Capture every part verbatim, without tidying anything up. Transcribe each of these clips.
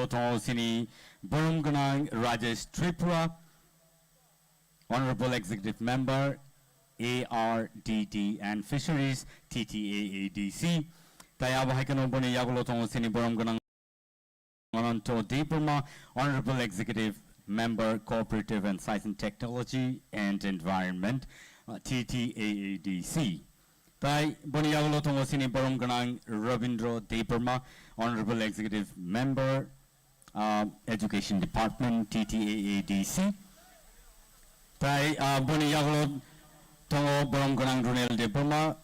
tongo chini borom gwnang Rajesh Tripura, Honorable Executive Member, A R D D and Fisheries, T T A A D C. Tai abo hai kheno boni yagulo tongo chini borom gwnang Ananto Debbarma, Honorable Executive Member, Cooperative and Science and Technology and Environment, uh, T T A A D C. Tai boni yagulo tongo chini borom gwnang Rabindra Debbarma, Honorable Executive Member, uh, Education Department, T T A A D C. Tai, uh, boni yagulo tongo borom gwnang Runel Debbarma,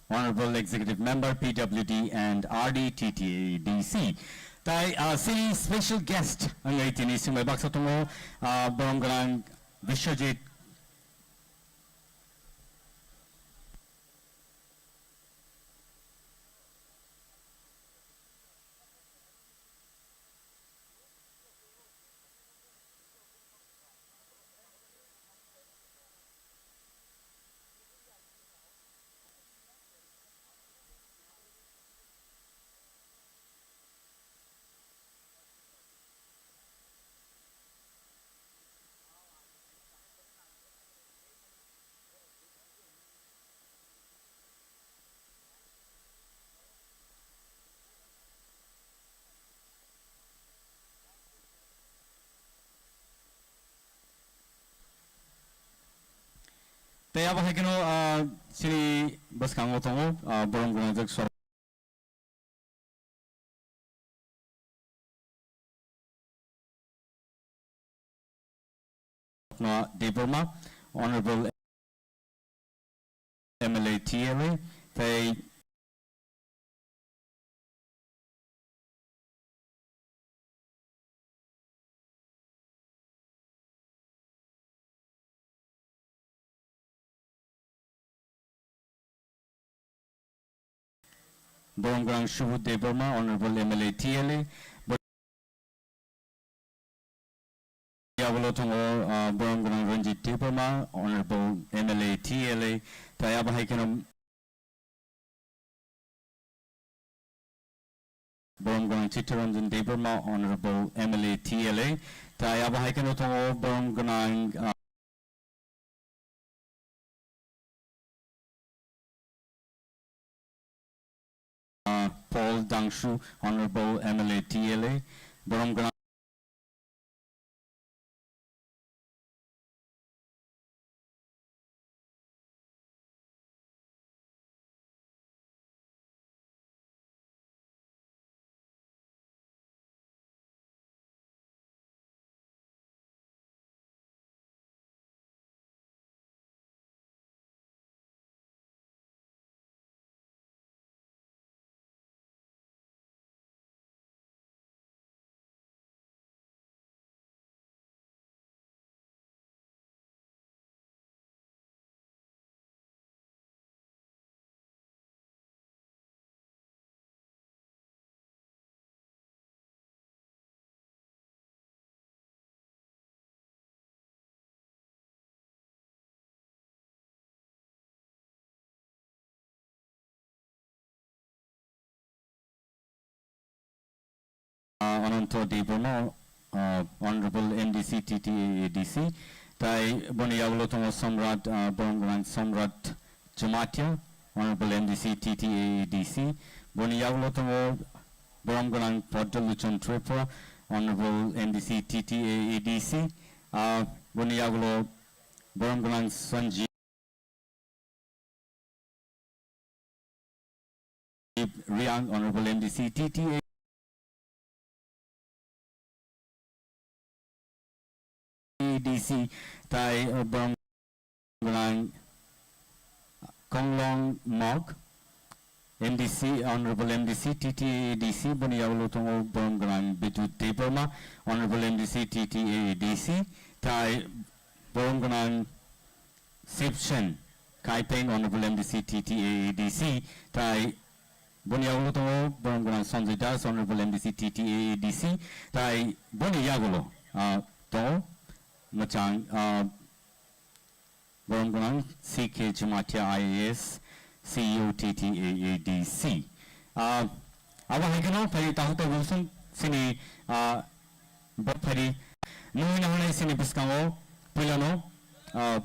Honorable Executive Member, P W D and R D, T T A A D C. Tai, uh, chini special guest wngwi tini swngbai baksa tongo, uh, borom gwnang Biswajit Tei abo hai kheno, ah, chini bwskango tongo, ah, borom gwnangjak Sor- Debbarma, Honorable M L A T L A, tei Borom gwnang Subodh Debbarma, Honorable M L A T L A. Yagulo tongo, ah, borom gwnang Ranjit Debbarma, Honorable M L A T L A. Tai abo hai kheno borom gwnang Chittaranjan Debbarma, Honorable M L A T L A. Tai abo hai kheno tongo borom gwnang, ah, Ah, Paul Dangshu, Honorable M L A T L A, borom gwnang. Ah, Ananto Debbarma, ah, Honorable M D C T T A A D C, tai boni yagulo tongo Samrat, ah, borom gwnang Samrat Jamatia, Honorable M D C T T A A D C, boni yagulo tongo borom gwnang Padma Lochon Tripura, Honorable M D C T T A A D C, ah, boni yagulo borom gwnang Sanjeev Reang, Honorable M D C T T A A D C, tai, uh, borom gwnang Konglong Mok, M D C, Honorable M D C T T A A D C, boni yagulo tongo borom gwnang Bidut Debbarma, Honorable M D C T T A A D C, tai borom gwnang Sipsen Kaipeng, Honorable M D C T T A A D C, tai boni yagulo tongo borom gwnang Sanjay Das, Honorable M D C T T A A D C, tai boni yagulo, ah, tongo mwchang, ah, borom gwnang C K Jamatia I A S, C E O T T A A D C. Ah, abo hai kheno phai takhuk tei bumswng sini, ah, bok phaidi. Nungwi nahornai sini bwskango puilano, ah,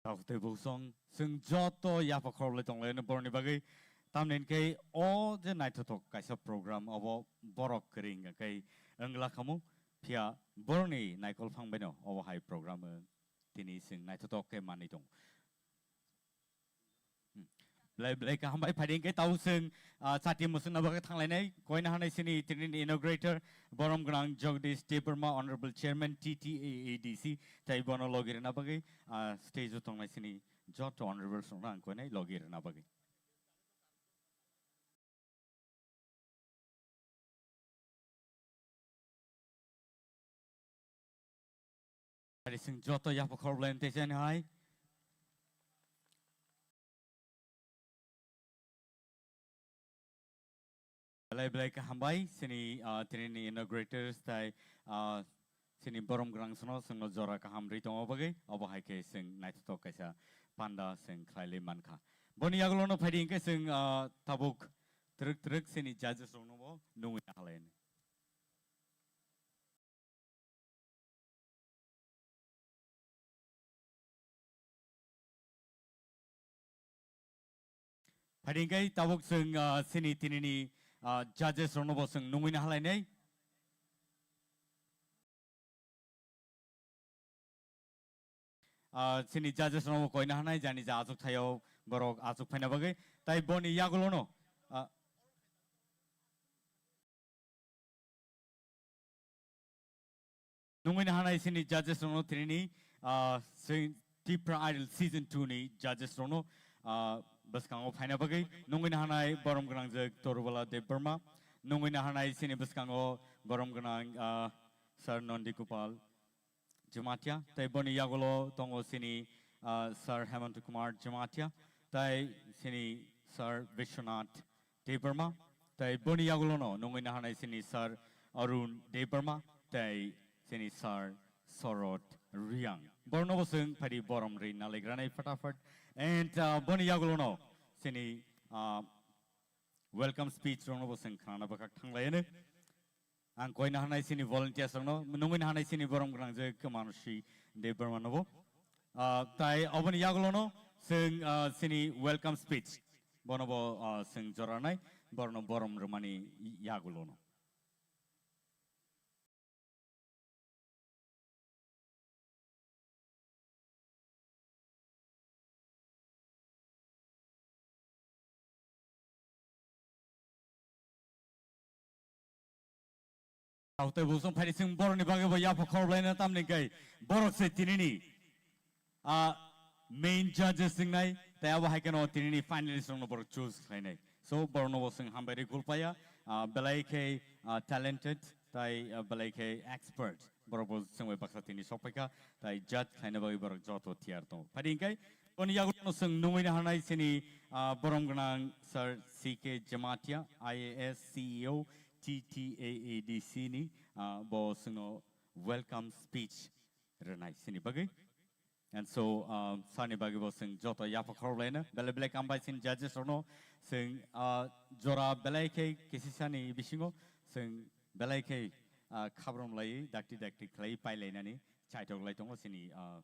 Tabuk tei buksong, chwng joto yapha khorokle tonglaino borokni bagwi. Tamni hwnkhe o je naithothok kaisa program, obo borok kwrwi hwnkhe wngla khamu, phiya borokni naikol phang baino obo hai program, eh, tini chwng naithothok khe manwi tongo. Hmm. Belai, belai kaham bai phaidi hwnkhe tabuk chwng, ah, chati mwswkna bagwi thanglainai, koina hanai sini tini inaugurator, borom gwnang Jagdish Debbarma, Honorable Chairman T T A A D C, tei bono logi rwna bagwi, ah, stage o tongnai sini joto honorables rokno ang koinai logi rwna bagwi. Ari chwng joto yapha khorokle tei jani hai. Belai belai kaham bai, chini, ah, tini ni inaugurators tai, ah, chini borom gwnang sono chwngno jora kaham rwi tongo bagwi, obo hai khe chwng naithothok kaisa panda chwng khlailwi mankha. Boni yagulono phaidi hwnkhe chwng, ah, tabuk twrwk twrwk chini judges rokno bo nungwi nahalai. Phaidi hwnkhe tabuk chwng, ah, chini tinini, ah, judges rokno bo chwng nungwi nahalainai. Ah, chini judges rokno bo koina hanai jani ja achuk thaio borok achuk phaina bagwi. Tai boni yagulono, ah, Nungwi nahanai chini judges rokno tini ni, ah, chwng Tipra Idol Season two ni judges rokno, ah, bwskango phaina bagwi. Nungwi nahanai borom gwnangjwk Torubala Debbarma. Nungwi nahanai chini bwskango borom gwnang, ah, Sir Nondi Gopal Jamatia. Tai boni yagulo tongo chini, ah, Sir Hemant Kumar Jamatia. Tai chini Sir Vishwanath Debbarma, tai boni yagulono nungwi nahanai chini Sir Arun Debbarma, tai chini Sir Sorot Riang. Borno bo chwng phaidi borom ri naligranai fatafat. And, uh, boni yagulono chini, uh, welcome speech rokno bo chwng khnana bwkhak thanglaino. Ang koina hanai chini volunteers rokno, nungwi nahanai chini borom gwnang je Mansi Debbarma nobo. Ah, tai oboni yagulono chwng, ah, chini welcome speech. Bono bo, ah, chwng joranai, borno borom rwmani yagulono. Tei busong phaidi chwng borokni bagwi bo yapha khorok laina tamni kai borok se tinini, ah, main judges wngnai, tei abo hai kheno tinini finalist rokno borok choose khlainai. So, borokno bo chwng hambai rwi khulpaya, ah, belai khe, ah, talented, tai, ah, belai khe expert. Borok bo chwng bai baksa tini sokpaikha, tai judge khlaina bagwi borok joto tiyar tongo. Phaidi hwnkhe, boni yagulono chwng nungwi nahanai chini, ah, borom gwnang Sir C K Jamatia, I A S, C E O, T T A A D C ni, ah, bo chwngno welcome speech rwnai chini bagwi. And so, uh, sani bagwi bo chwng joto yapha khorok laina. Belai belai hambai chini judges rokno chwng, uh, jora belai khe kisisani bisingo chwng belai khe, uh, khabrom laiwi dakti dakti khlaiwi pailainani chaitok lai tongo chini, uh,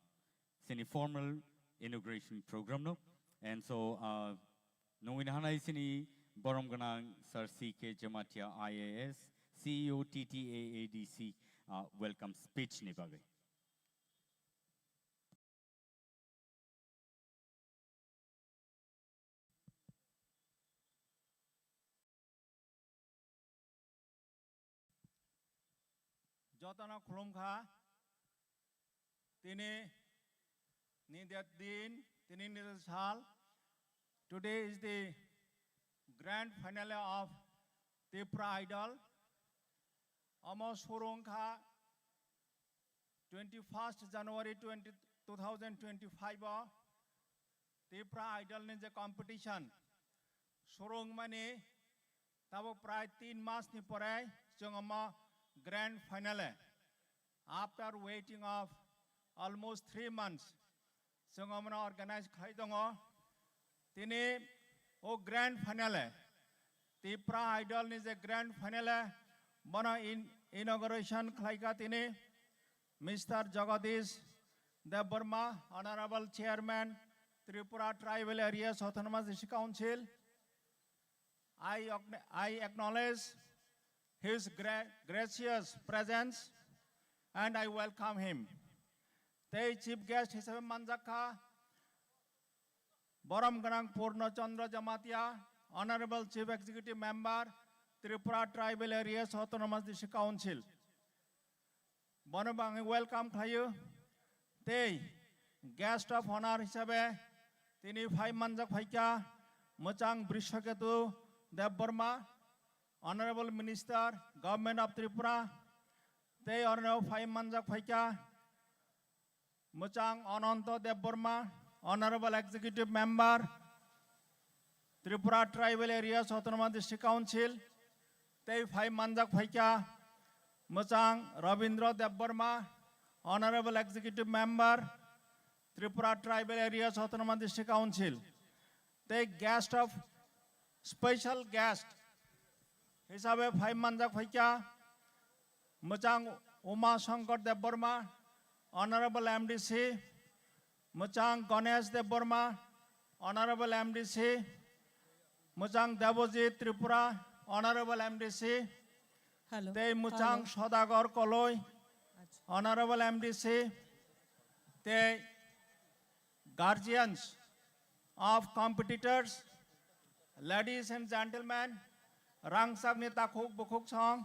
chini formal inauguration program no. And so, uh, nungwi nahanai chini borom gwnang Sir C K Jamatia I A S, C E O T T A A D C, uh, welcome speech ni bagwi. Jotono khulumkha. Tini ni dat din, tini ni sal. Today is the grand finale of Tipra Idol. Omo surungkha twenty-first January twenty, two thousand twenty-five o Tipra Idol ni je competition surungmani tabuk prai tin mas ni pore chwng omo grand finale. After waiting of almost three months, chwng omono organize khlai tongo. Tini o grand finale, Tipra Idol ni je grand finale, bono in-, inauguration khlaikha tini Mister Jagadish Debbarma, Honorable Chairman, Tripura Tribal Areas Autonomous District Council. I, I acknowledge his gra-, gracious presence and I welcome him. Tei chief guest hisabe manjakha borom gwnang Purno Chandra Jamatia, Honorable Chief Executive Member, Tripura Tribal Areas Autonomous District Council. Bono bo ang welcome khlaio. Tei guest of honor hisabe tini phai manjak phaikha mwchang Brishaketu Debbarma, Honorable Minister, Government of Tripura. Tei oro phai manjak phaikha mwchang Ananto Debbarma, Honorable Executive Member, Tripura Tribal Areas Autonomous District Council, tei phai manjak phaikha mwchang Rabindra Debbarma, Honorable Executive Member, Tripura Tribal Areas Autonomous District Council, tei guest of, special guest hisabe phai manjak phaikha mwchang Uma Shankar Debbarma, Honorable M D C, mwchang Ganesh Debbarma, Honorable M D C, Mwchang Debojit Tripura, Honorable M D C, Hello. Tei Mwchang Hello. Sodagar Koloi, Acha. Honorable M D C, tei guardians of competitors, ladies and gentlemen, rangchakni takhuk bukhuk song,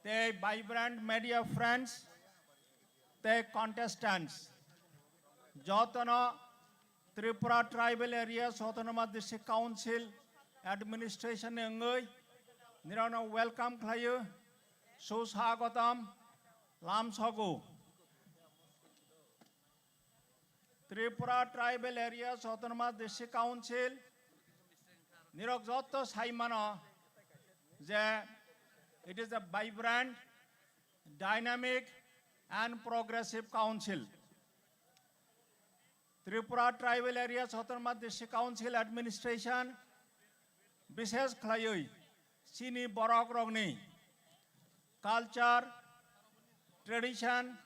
tei vibrant media friends, tei contestants, jotono Tripura Tribal Areas Autonomous District Council Administration ni wngwi nirokno welcome khlaio, suswagotom lamsogo. Tripura Tribal Areas Autonomous District Council nirok jotto sai mano je it is a vibrant, dynamic and progressive council. Tripura Tribal Areas Autonomous District Council Administration bishesh khlaiwi chini borok rokni culture, tradition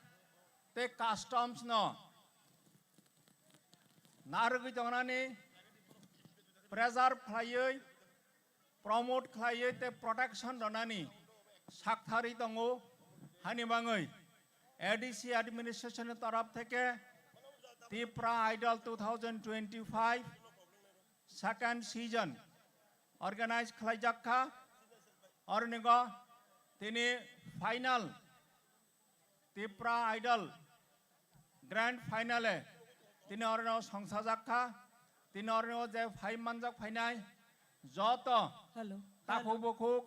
tei customs no narwgwi tongnani preserve khlaiwi, promote khlaiwi tei protection rwnani sakthari tongo. Hani bangwi A D C administration ni taraf theke Tipra Idol two thousand twenty-five second season organize khlaijak kha. Ornigo tini final Tipra Idol grand finale tini orno songsajak kha. Tini orno je phai manjak phainai joto Hello. Takhuk bukhuk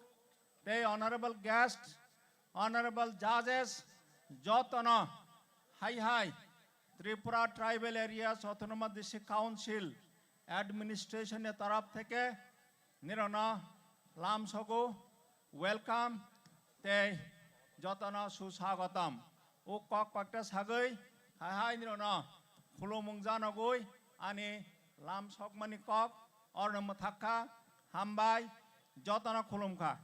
tei honorable guest, honorable judges, jotono hai hai Tripura Tribal Areas Autonomous District Council Administration ni taraf theke nirokno lamsogo welcome tei jotono suswagotom. O kok kokta sagwi hai hai nirokno khulumung janogwi ani lamsokmani kok orno mwthak kha. Hambai, jotono khulum kha.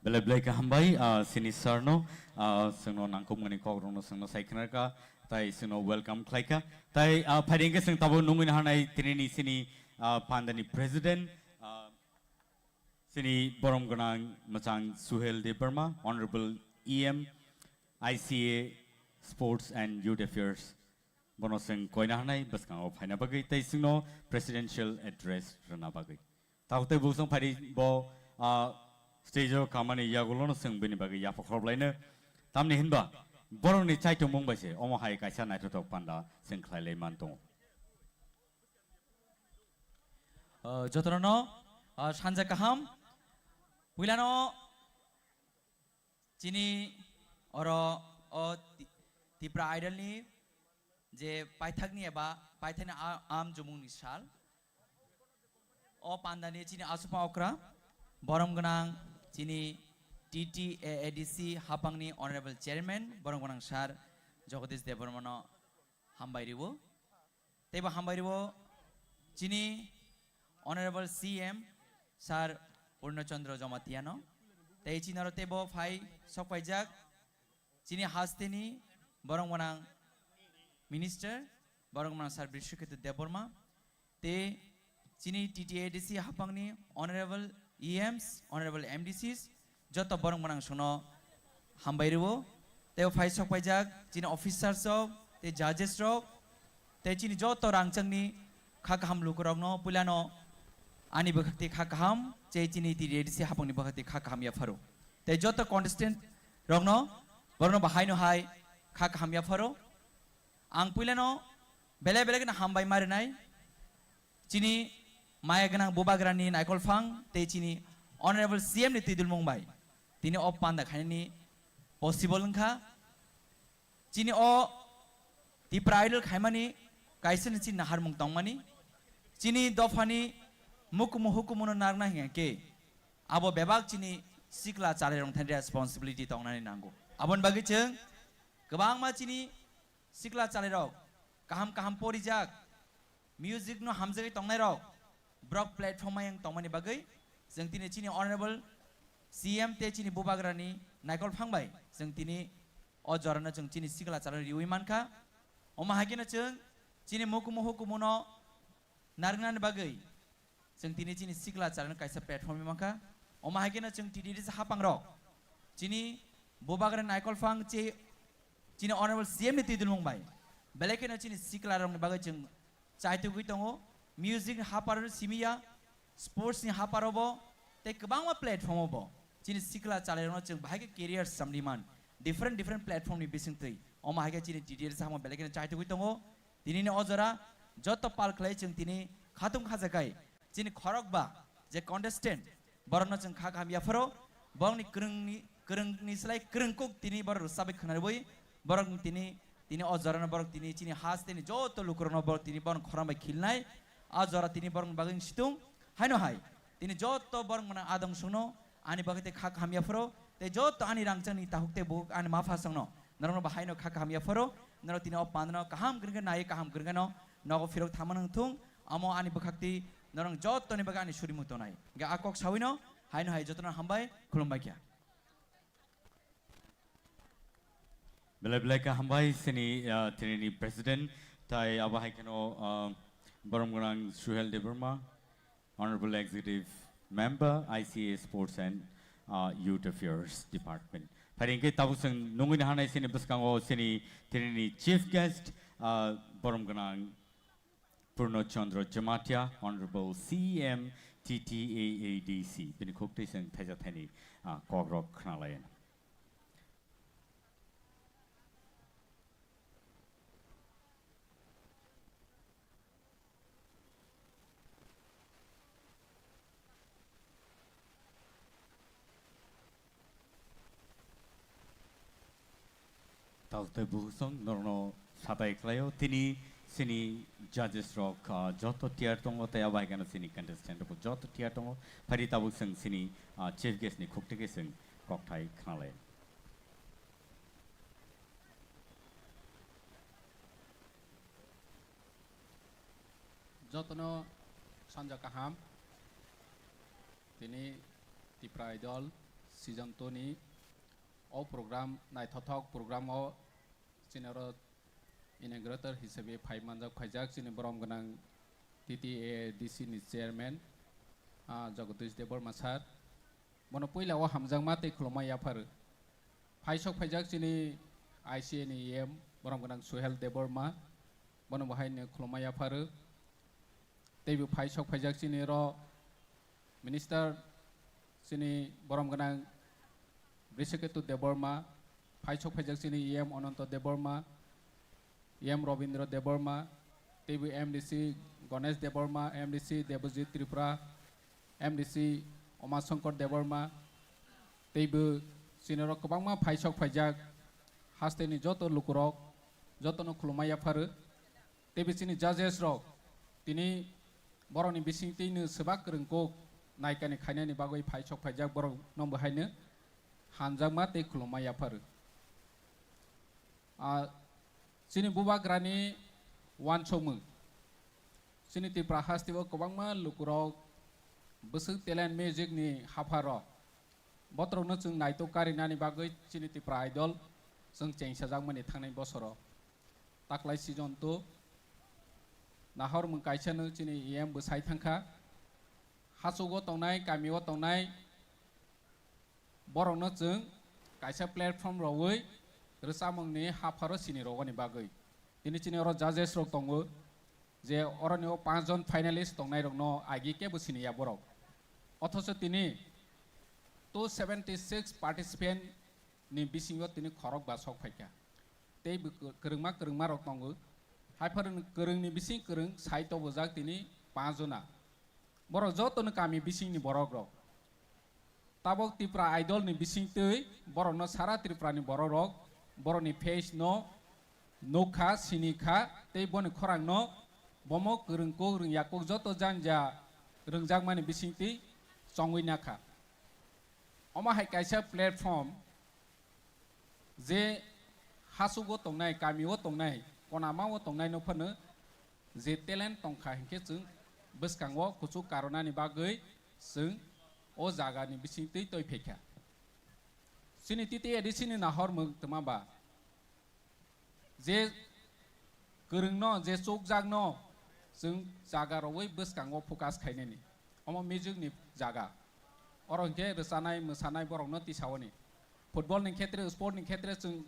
Belai belai kaham bai, ah, sini sir no, ah, chwngno nangkukmani kok rokno chwngno sai khna kha, tai chwngno welcome khlai kha. Tai, ah, phaidi hwnkhe chwng tabuk nungwi naharnai tini ni sini, ah, pandani president, ah, sini borom gwnang mwchang Suhel Debbarma, Honorable E M, I C A, Sports and Youth Affairs. Bono chwng koina hanai bwskango phaina bagwi tei chwngno presidential address rwna bagwi. Tabuk tei bwswng phaidi bo, ah, stage o kamani yagulono chwng bini bagwi yapha khoroblaino. Tamni hinba borokni chaitongmung bai se omo hai kaisa naithothok panda chwng khlai lai man tongo. Ah, jotono, ah, sanja kaham. Puilano Chini oro o Ti-, Tipra Idol ni je paithakni eba paithakni a-, am jumungni sal. O pandani chini asupang okra, borom gwnang chini T T A A D C hapangni Honorable Chairman, borom gwnang Sir Jagadish Debbarmano hambai riwo. Teibo hambai riwo chini Honorable C M Sir Purno Chandra Jamatia no. Tei chini oro teibo phai sokpaijak chini hasteni borok gwnang Minister, borok gwnang Sir Bishwaketu Debbarma. Tei chini T T A D C hapangni Honorable E Ms, Honorable M D Cs, joto borok gwnang songno hambai rwo. Tei o phai sok paijak chini officers rok, tei judges rok, tei chini joto rangchakni kha kaham lukurokno puilano ani bwkhakti kha kaham, tei chini T T A D C hapangni bwkhakti kha kaham yapharo. Tei joto contestant rokno borokno bahaino hai kha kaham yapharo. Ang puilano belai belai kheno hambai ma rwnai. Chini maya gwnang bubagrani naikolphang tei chini Honorable C M ni twidulmung bai tini o panda khainani possible wngkha. Chini o Tipra Idol khaimani kaisa ni chini naharmung tongmani. Chini dophani mukumu hukumuno narwkna hingkha khe abo bebak chini sikla chalairok thani responsibility tongnani nango. Aboni bagwi chwng kwbangma chini sikla chalairok kaham kaham porijak, music no hamjagwi tongnairok, borok platform ayang tongmani bagwi chwng tini chini Honorable C M tei chini bubagrani naikolphang bai chwng tini o jorano chwng chini sikla chalani riwi mankha. Omo hai kheno chwng chini mukumu hukumuno narwknani bagwi chwng tini chini sikla chalani kaisa platform mankha. Omo hai kheno chwng T T D C hapangrok chini bubagra naikolphang che chini Honorable C M ni twi dulmung bai belai kheno chini siklarokni bagwi chwng chaitugwi tongo. Music ni haparo simiya, sports ni haparo bo, tei kwbangma platform o bo chini sikla chalairokno chwng bahai khe career samliman, different different platform ni bisingtwi. Omo hai khe chini T T D C hapangrok belai kheno chaitugwi tongo. Tini ni o jora joto pal khlai chwng tini khatung khajakai chini khorokba je contestant, borokno chwng kha kaham yapharo, borokni kwrwngni, kwrwngni slai kwrwng kuk tini borok rwchabwi khwnarwi, borok tini, tini o jorano borok tini chini hasteni joto lukurokno borok tini borok khorang bai khilnai, a jora tini borokni bagwi situng, haino hai, tini joto borok mwnang adong songno, ani bagwi tei kha kaham yapharo, tei joto ani rangchakni tahuk tei buhuk ani mapha songno, norokno bahaino kha kaham yapharo, norok tini o pandano kaham kwrwngkhe nai kaham kwrwngkheno nogo phirok thangma nang thung, amo ani bwkhakti norok jottoni bagwi ani surimung tonai. Hingkhe a kok sawino haino hai jotono hambai khulumbai kha. Belai belai kha hambai sini, ah, tini ni president tai abo hai kheno, ah, borom gwnang Suhel Debbarma, Honorable Executive Member, I C A Sports and, ah, Youth Affairs Department. Phai hingkhe tabuk chwng nungwi hanai sini bwskango sini tini ni chief guest, ah, borom gwnang Purno Chandra Jamatia, Honorable C M T T A A D C, bini khuk twi chwng thaisa thaini, ah, kokrok khna lai. Tabuk tei buhusong norokno satai khlaio. Tini sini judges rok, ah, joto tiar tongo tei abo hai kheno sini contestant rok joto tiar tongo. Phari tabuk chwng sini, ah, chief guest ni khuk twi khe chwng kokthai khna lai. Jotono sanja kaham. Tini Tipra Idol season two ni o program, naithothok program o chini oro inaugurator hisabe phai manjak, phaijak chini borom gwnang T T A A D C ni chairman, ah, Jagadish Debbarma sir. Bono puila o hamjakma tei khulumma yaphar. Phaisok phaijak chini I C A ni E M borom gwnang Suhel Debbarma, bono bo haino khulumma yaphar. Teibo phaisok phaijak chini oro minister chini borom gwnang Brishaketu Debbarma, phaisok phaijak chini E M Ananto Debbarma, E M Robindra Debbarma, teibo M D C Ganesh Debbarma, M D C Debojit Tripura, M D C Umashankar Debbarma, teibo chini oro kwbangma phaisok phaijak hasteni joto lukurok jotono khulumma yaphar. Teibo chini judges rok tini borokni bisingtwino swbak kwrwng kok naikani khainani bagwi phaisok phaijak borokno bo haino hamjakma tei khulumma yaphar. Ah, chini bubagrani uansukmung. Chini Tripura hasteo kwbangma lukurok bwswk talent music ni hapharo. Botrokno chwng naitok karinani bagwi chini Tripura Idol chwng chengsajakmani thangnai bosoro. Taklai season two nahormung kaisano chini E M bwsai thangkha. Hachugo tongnai, kamio tongnai borokno chwng kaisa platform rwui rwchapmungni hapharo sini rwgani bagwi. Tini chini oro judges rok tongo, je oroni o panch jon finalist tongnairokno agi kebo siniya borok. Othocho tini two seventy six participant ni bisingo tini khorok ba sok phaikha. Tei bo kwrwngma kwrwngma rok tongo. Haiphano kwrwngni bising kwrwng sai tobojak tini panch jona. Borok jotono kami bisingni borok rok. Tabok Tripura Idol ni bisingtwi borokno sara Tripura ni borok rok borokni face no nukha, sinikha tei boni khorang no bomo kwrwng kuk rwngya kuk joto janja rwngjakmani bisingtwi chongwi nakha. Omo hai kaisa platform je hachugo tongnai, kamio tongnai, konamao tongnaino phano je talent tongkha hinkhe chwng bwskango kuchuk karonani bagwi chwng o jagani bisingtwi toi phaikha. Chini T T A D C ni nahormung twma ba Je kwrwngno, je chukjakno chwng jaga rwui bwskango focus khainani. Omo music ni jaga. Oro hinkhe rwchanai, mwsanai borokno tisaoni. Football ni khetre, sport ni khetre chwng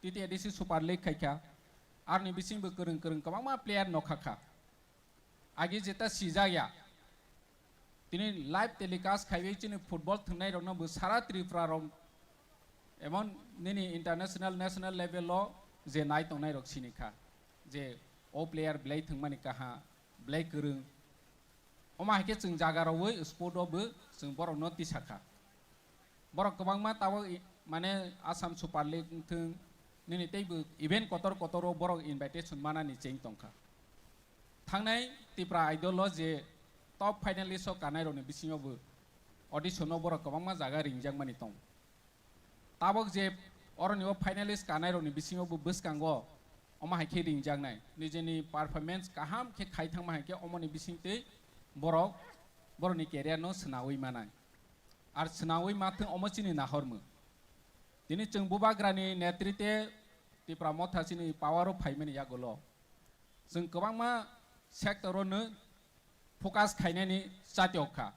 T T A D C Super League khaikha. Aroni bisingbo kwrwng kwrwng kwbangma player nokha kha. Agi jeta sijak ya. Tini live telecast khaiwi chini football thwngnai rokno bo sara Tripura rok emon nini international, national level o je nai tongnai rok sini kha je o player belai thwngmani kaha, belai kwrwng. Omo hai khe chwng jaga rwui sport o bo chwng borok no tisa kha. Borok kwbangma tabok i-, mane Assam Super League wngthwng, nini teibo event kotor kotor o borok invitation manani cheng tongkha. Thangnai Tipra Idol o je top finalist o kanai rokni bisingo bo audition o borok kwbangma jaga ringjakmani tong. Tabok je oroni o finalist kanai rokni bisingo bo bwskango omo hai khe ringjaknai. Nijeni performance kaham khe khai thangma hai khe omoni bisingtwi borok borokni career no swnaui manai. Ar swnaui mathwng omo chini nahormung. Tini chwng Bubagrani netrite Tipra Motha chini power o phaimani yagulo. Chwng kwbangma sector o no focus khainani chatiok kha.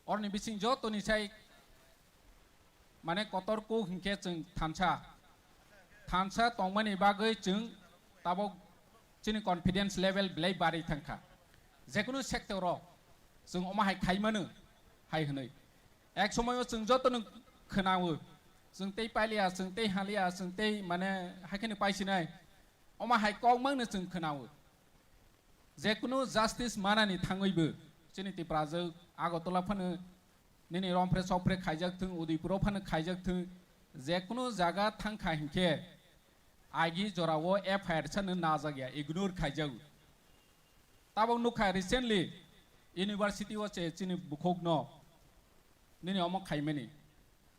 Oroni bising jotoni sai mane kotor kuk hinkhe chwng thansa. Thansa tongmani bagwi chwng tabok chini confidence level belai bari thangkha. Jekunu sector o chwng omo hai khaimano hai hwnwi. Ek somoyo chwng jotono khwnao. Chwng tei pailiya, chwng tei haliya, chwng tei mane hakheno paisinai. Omo hai kokmangno chwng khwnao. Jekunu justice manani thangwibo chini Tiprajwk Agartala phano nini romphre sokphre khaijak thung, Udaipuro phano khaijak thung, jekunu jaga thangkha hinkhe agi jorao F I R sano najak ya, ignore khaijago. Tabok nukha recently university o se chini bukhukno nini omo khaimani.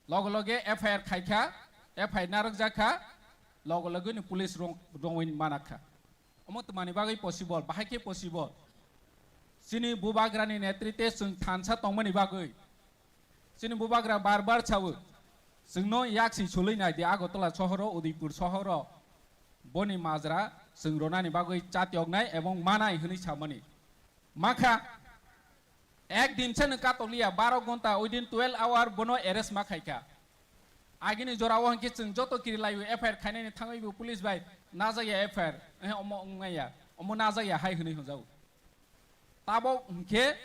Loge loge F I R khaikha, F I R narwkjakha, loge loge ni police rong-, rongwi manakha. Omo twmani bagwi possible, bahai khe possible. Chini Bubagrani netrite chwng thansa tongmani bagwi. Chini Bubagra bar bar sawo. Chwngno yaksi sulwi nai di Agartala sohoro, Udaipur sohoro. Boni majra chwng ronani bagwi chatioknai ebong manai hwnwi samani. Makha, ek din se nwng katokliya, baro gonta, within twelve hour bono arrest ma khaikha. Agini jorao hinkhe chwng joto kiri laio, F I R khainani thangwibo police bai najak ya F I R, eh, omo wngmaya, omo najak ya hai hwnwi hwnjago. Tabok hinkhe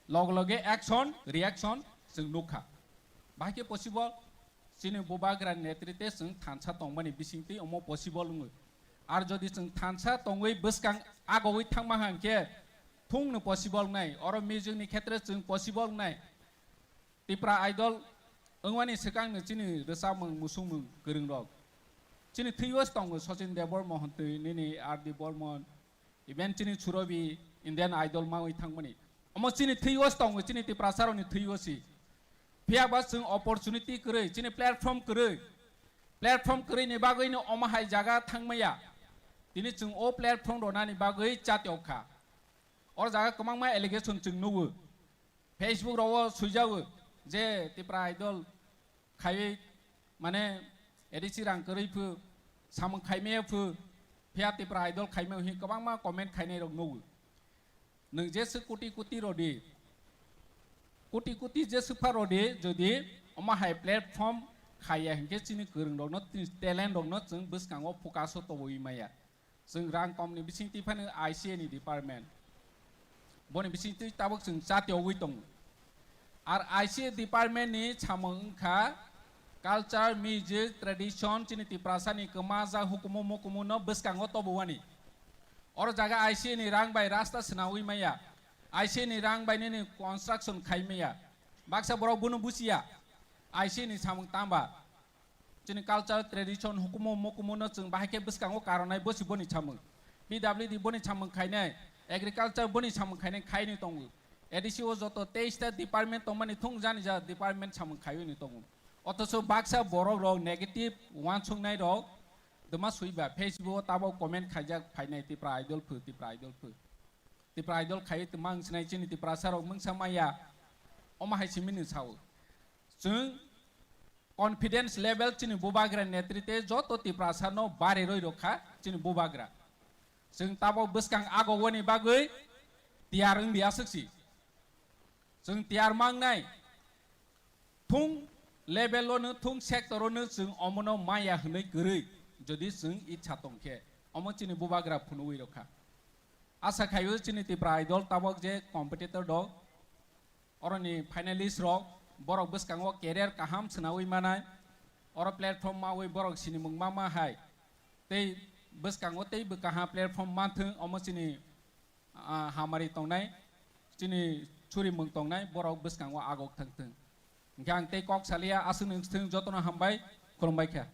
loge loge action, reaction chwng nukha. Bahai khe possible, chini Bubagra netrite chwng thansa tongmani bisingtwi omo possible wngwi. Ar jodi chwng thansa tongwi bwskang agogwi thangma hang khe thungno possible wngnai, oro music ni khetre chwng possible wngnai. Tipra Idol wngmani swkangno chini rwchapmung musungmung kwrwng rok. Chini thwiyo tongo Sachin Debbarma hontwi nini R D Barman, even chini Surobi Indian Idol mawi thangmani. Omo chini thwiyo tongo, chini Tiprasa rokni thwiyo si. Phiya ba chwng opportunity kwrwi, chini platform kwrwi. Platform kwrwi ni bagwi no omo hai jaga thangmaya. Tini chwng o platform ronani bagwi chatiok kha. O jaga kwbangma allegation chwng nugo. Facebook rogo swijago je Tipra Idol khaiwi mane A D C rang kwrwi phu, samung khaimaya phu, phiya Tipra Idol khaimaya hi kwbangma comment khainai rok nugo. Nwng jesa koti koti rodi, koti koti jesa pha rodi, jodi omo hai platform khaiya hinkhe chini kwrwng rokno, chini talent rokno chwng bwskango focus o toboi maya. Chwng rang komni bisingtwi phano I C A ni department, boni bisingtwi tabuk chwng chatiogwi tongo. Ar I C A department ni samung wngkha culture, music, tradition, chini Tiprasa ni kwmajak hukumu mukumu no bwskango tobowani. Oro jaga I C A ni rang bai rasta swnawi maya, I C A ni rang bai nini construction khai maya. Baksa borok bono buchiya, I C A ni samung tamba. Chini culture, tradition, hukumu mukumu no chwng bahai khe bwskango karonai, bosi boni samung. P W D boni samung khainai, agriculture boni samung khainai khaini tongo. A D C o joto teis ta department tongmani thung jani ja department samung khaiwi ni tongo. Othocho baksa borok rok negative uansuknai rok dwma swiba Facebook o tabok comment khaijak phainai Tipra Idol phu, Tipra Idol phu. Tipra Idol khaiwi twma wngsinai chini Tiprasa rok mungsa maya. Omo hai simi ni sao. Chwng Confidence level chini bubagra netrite joto Tiprasa no bari roi rokha chini bubagra. Chwng tabok bwskang agogoni bagwi tiyar wngdi aswk si. Chwng tiyar mangnai. Thung level o no, thung sector o no chwng omono maya hwnwi kwrwi, jodi chwng itsa tong khe, omo chini bubagra phunugwi rokha. Asa khaio chini Tipra Idol tabok je competitor rok, oroni finalist rok, borok bwskango career kaham swnawi manai, oro platform mawi borok sinimung ma ma hai, tei bwskango tei bwkaha platform manthwng, omo chini ah, hamari tongnai, chini churimung tongnai, borok bwskango agok thangthwng. Hwnkhe ang tei kok saliya, aswk nwng thwng jotono hambai, khulumbai kha.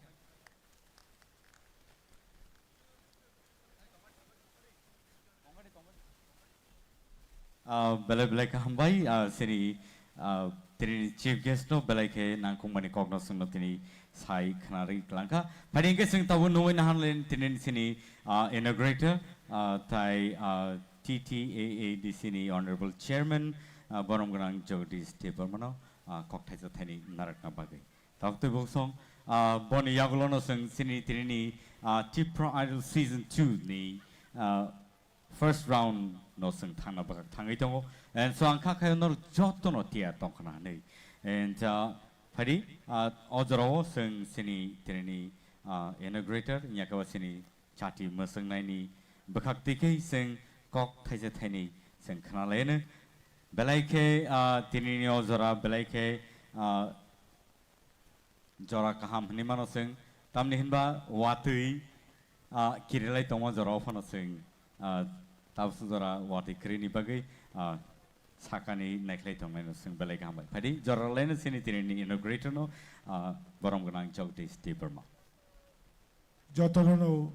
Ah, belai belai kha hambai, ah, sini, ah, tini chief guest no belai khe nangkukmani kokno chwngno tini sai khwnarwi klangkha. Phai hwnkhe chwng tabuk nungwi naharlen tini sini, ah, inaugurator, ah, tai, ah, T T A A D C ni honorable chairman, ah, borom gwnang Jagadish Debbarma no, ah, kok thaisa thaini narwkna bagwi. Tabuk tei bosong, ah, boni yagulono chwng sini tini ni, ah, Tipra Idol season two ni, ah, first round no chwng thangna bwkhak thangwi tongo. And so ang kha khayo norok jotono tiyar tongkhana hinwi. And, ah, phaidi, ah, o jorao chwng sini tinini, ah, inaugurator, wngya khe bo sini chati mwswngnaini bwkhak twi khe chwng kok thaisa thaini chwng khwnalaino. Belai khe, ah, tinini o jora belai khe, ah, jora kaham hinwi mano chwng, tamni hinba watwi, ah, kirilai tongma jorao phano chwng, ah, tabuk jora watwi kwrwini bagwi, ah, sakani naikhlai tongnaino chwng belai kaham bai. Phaidi jora laino chini tinini inaugurator no, ah, borom gwnang Jagdish Debbarma. Jotono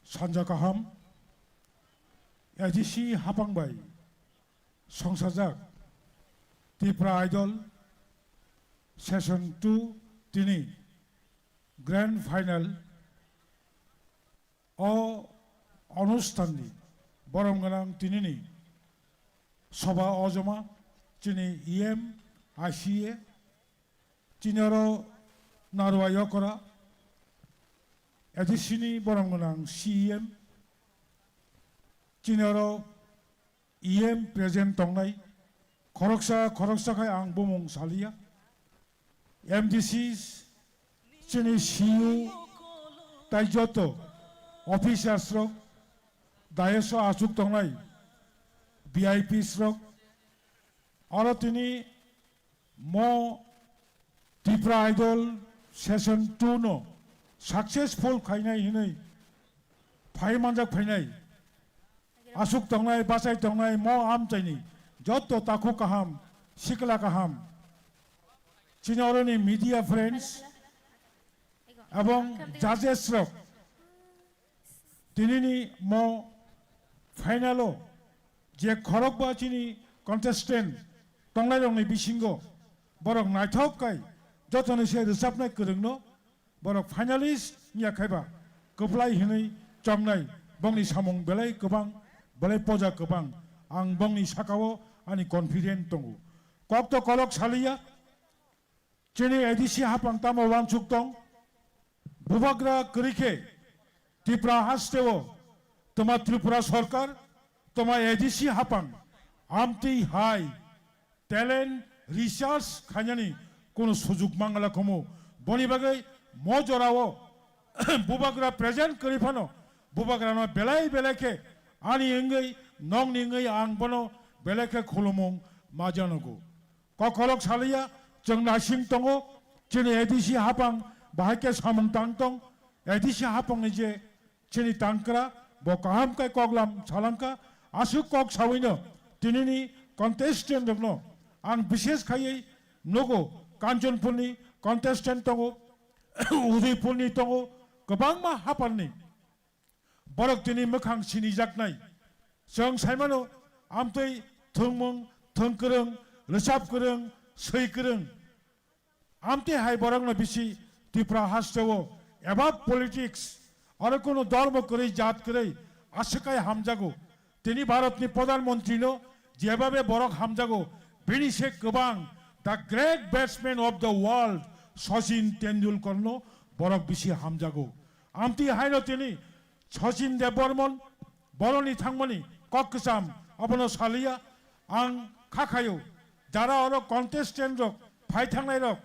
sanja kaham, A D C hapang bai songsajak Tipra Idol Season two tini Grand Final o onusthanni borom gwnang tinini soba ojoma chini E M, I C A, chini oro Narwa Yokora, A D C ni borom gwnang C E M, chini oro E M present tongnai, khoroksa khoroksa khai ang bumung saliya. M D C, chini C U, tai joto officers rok, dais o achuk tongnai V I Ps rok, oro tini mo Tipra Idol Season two no successful khainai hinwi phai manjak phainai. Aswk tongnai, bachai tongnai, mo amchaini joto takhuk kaham, sikla kaham, chini oroni media friends, ebong judges rok, tinini mo final o je khorokba chini contestant tongnairokni bisingo borok naithok kai jotoni se rwchapnai kwrwngno borok finalist wngya khaiba kwplai hinwi chongnai, bongni samung belai kwbang, belai poja kwbang. Ang bongni sakao ani confident tongo. Kok to kolok saliya, chini A D C hapang tamo wansuk tong, bubagra kwrwi khe Tipra hasteo toma Tripura Sarkar, toma A D C hapang amtwi hai talent research khainani kunu sujuk mangala khomo. Boni bagwi mo jorao bubagra present kwrwi phano bubagrano belai belai khe ani wngwi nongni wngwi ang bono belai khe khulumung ma janogo. Kokolok saliya, chwng naising tongo, chini A D C hapang bahai khe samung tang tong, A D C hapangni je chini tangkra, bo kaham khe koklam salangkha, aswk kok sawino tinini contestant rokno ang bishes khaiwi nugo, Kanchanpurni contestant tongo, Udaipurni tongo, kwbangma haparni. Borok tini mwkhang sinijaknai. Chwng saimano, amtwi thwngmung, thwng kwrwng, rwchap kwrwng, swi kwrwng. Amtwi hai borokno bisi Tripura hasteo above politics, oro kunu dhormo kwrwi, jat kwrwi, aswk hai hamjago. Tini Bharatni Pradhan Mantrino jebabe borok hamjago, bini se kwbang, the great batsman of the world, Sachin Tendulkarno borok bisi hamjago. Amtwi haino tini Sachin Debbarman boroni thangmani kok kwcham abono saliya. Ang kha khayo, jara oro contestant rok phai thangnai rok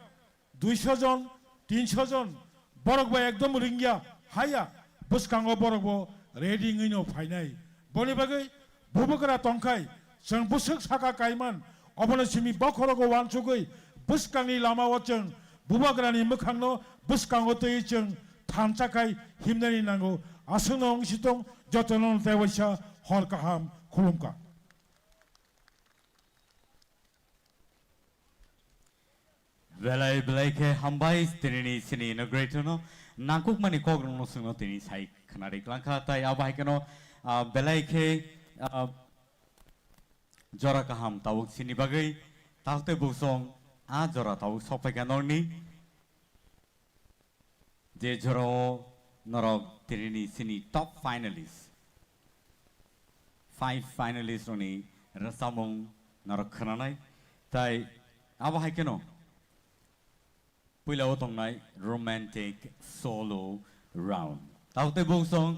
duiso jon, tinso jon, borok bai ekdom ringya, haya, bwskango borok bo ready wngwi no phainai. Boni bagwi bubagra tongkhai, chwng bwswk saka kaiman, obono simi bokhorogo uansugwi bwskangni lamao chwng bubagrani mwkhangno bwskango twiwi chwng thansa khai himnani nango. Aswkno wng sitong, jotono tei waisa hor kaham khulumkha. Belai belai khe hambai tinini sini inaugurator no nangkukmani kok rokno chwngno tini sai khwnari klangkha, tai abo hai kheno, ah, belai khe, ah, jora kaham tabuk sini bagwi, tabuk tei buksong a jora tabuk sokpaikha norni. Je jorao norok tinini sini top finalist, five finalist rokni rwchapmung norok khwnanai, tai abo hai kheno puila o tongnai romantic solo round. Tabuk tei buksong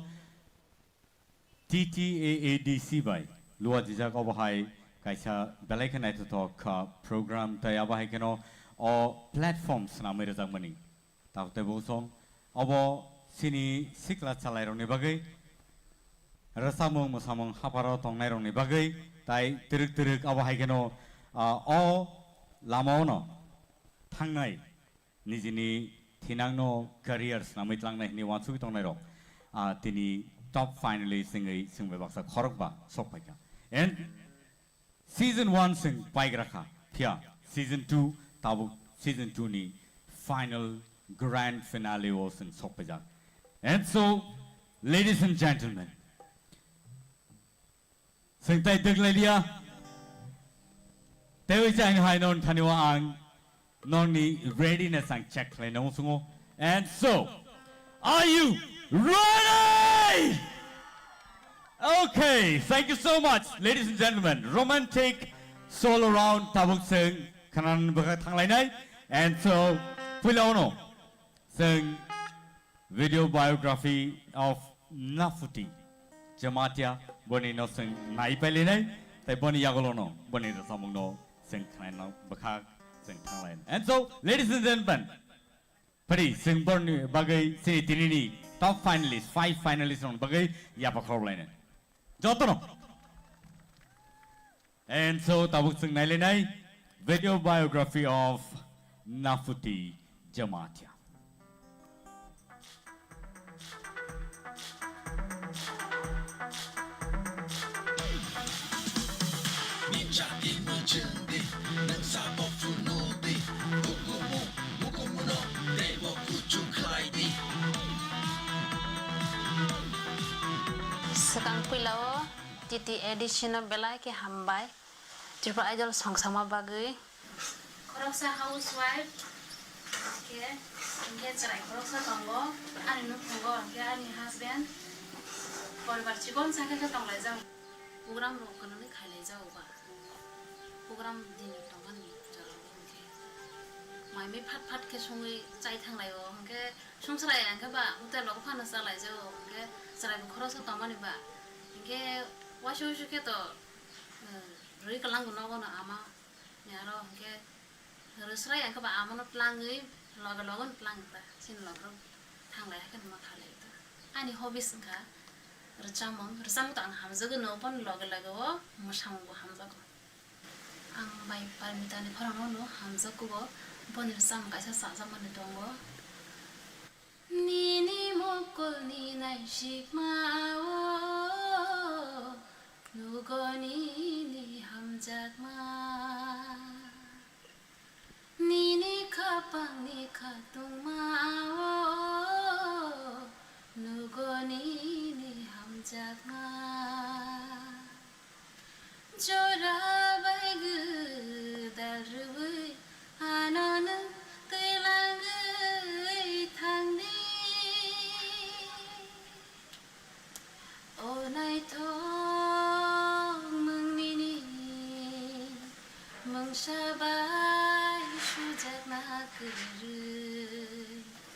T T A A D C bai luajijak obo hai kaisa belai khe naithothok, ah, program, tai abo hai kheno o platform swnamwi rwjakmani. Tabuk tei buksong obo sini sikla chalairokni bagwi, rwchapmung mwsamung hapharo tongnairokni bagwi, tai twrwk twrwk abo hai kheno, ah, o lamaono thangnai nijini thinangno career swnamwi tlangnai hwnwi uansugwi tongnairok, ah, tini top finalist wngwi chwng bai baksa khorokba sokphaikha. And season one chwng paigra kha, phiya season two, tabuk season two ni final grand finale o chwng sokpaijak. And so, ladies and gentlemen, Chwng tai dwk lai liya. Teiwi chai hai non thani o ang noni readiness ang check khlai nang sungo. And so, are you ready? Okay, thank you so much, ladies and gentlemen. Romantic solo round tabuk chwng khwnani bwkha thanglainai. And so, puila ono chwng video biography of Nafuti Jamatia, boni no chwng nai pailinai, tai boni yagulo no, boni rwchapmung no chwng khwnai no bwkha chwng thanglainai. And so, ladies and gentlemen, phari chwng borni bagwi chini tinini top finalist, five finalist rokni bagwi yapha khorok lainai. Jotono. And so, tabuk chwng nailainai video biography of Nafuti Jamatia. Swkang puila o T T A D C no belai khe hambai, Tripura Idol song sama bagwi. Khoroksa housewife khe, hinkhe chwrai khoroksa tongo, ani nukhungo, hinkhe ani husband, poribar chikon sa khe khe tonglaijak. Program rok kwnwi khailaijago ba. Program din tongmani jorao hinkhe mai mui phat phat khe songwi chai thanglaio, hinkhe songchrai hinkhe ba hotel rogo phano chalaijago, hinkhe chwraibo khoroksa tongmani ba. Hinkhe waisa waisa khe to, eh, rwi kwlangbo nogo no ama ni aro hinkhe rwsrai hinkhe ba amano tlangwi loge loge no tlango ta, chini loge rok thanglai haikhe no ma khalai ta. Ani hobbies wngkha rwchapmung, rwchapmung to ang hamjagwi no, boni loge loge o mwsamung bo hamjago. Ang bai Parmita ni khorang no hamjago bo, boni rwchapmung kaisa chajakmani tongo. Nini mukulni naisikmao nugo nini hamjakma. Nini khapangni khatungmao nugo nini hamjakma. Jora bai gwdal rwui ano nwng twilangwi thangdi. O naithok mwngnini mungsa bai sujakna kwrwi.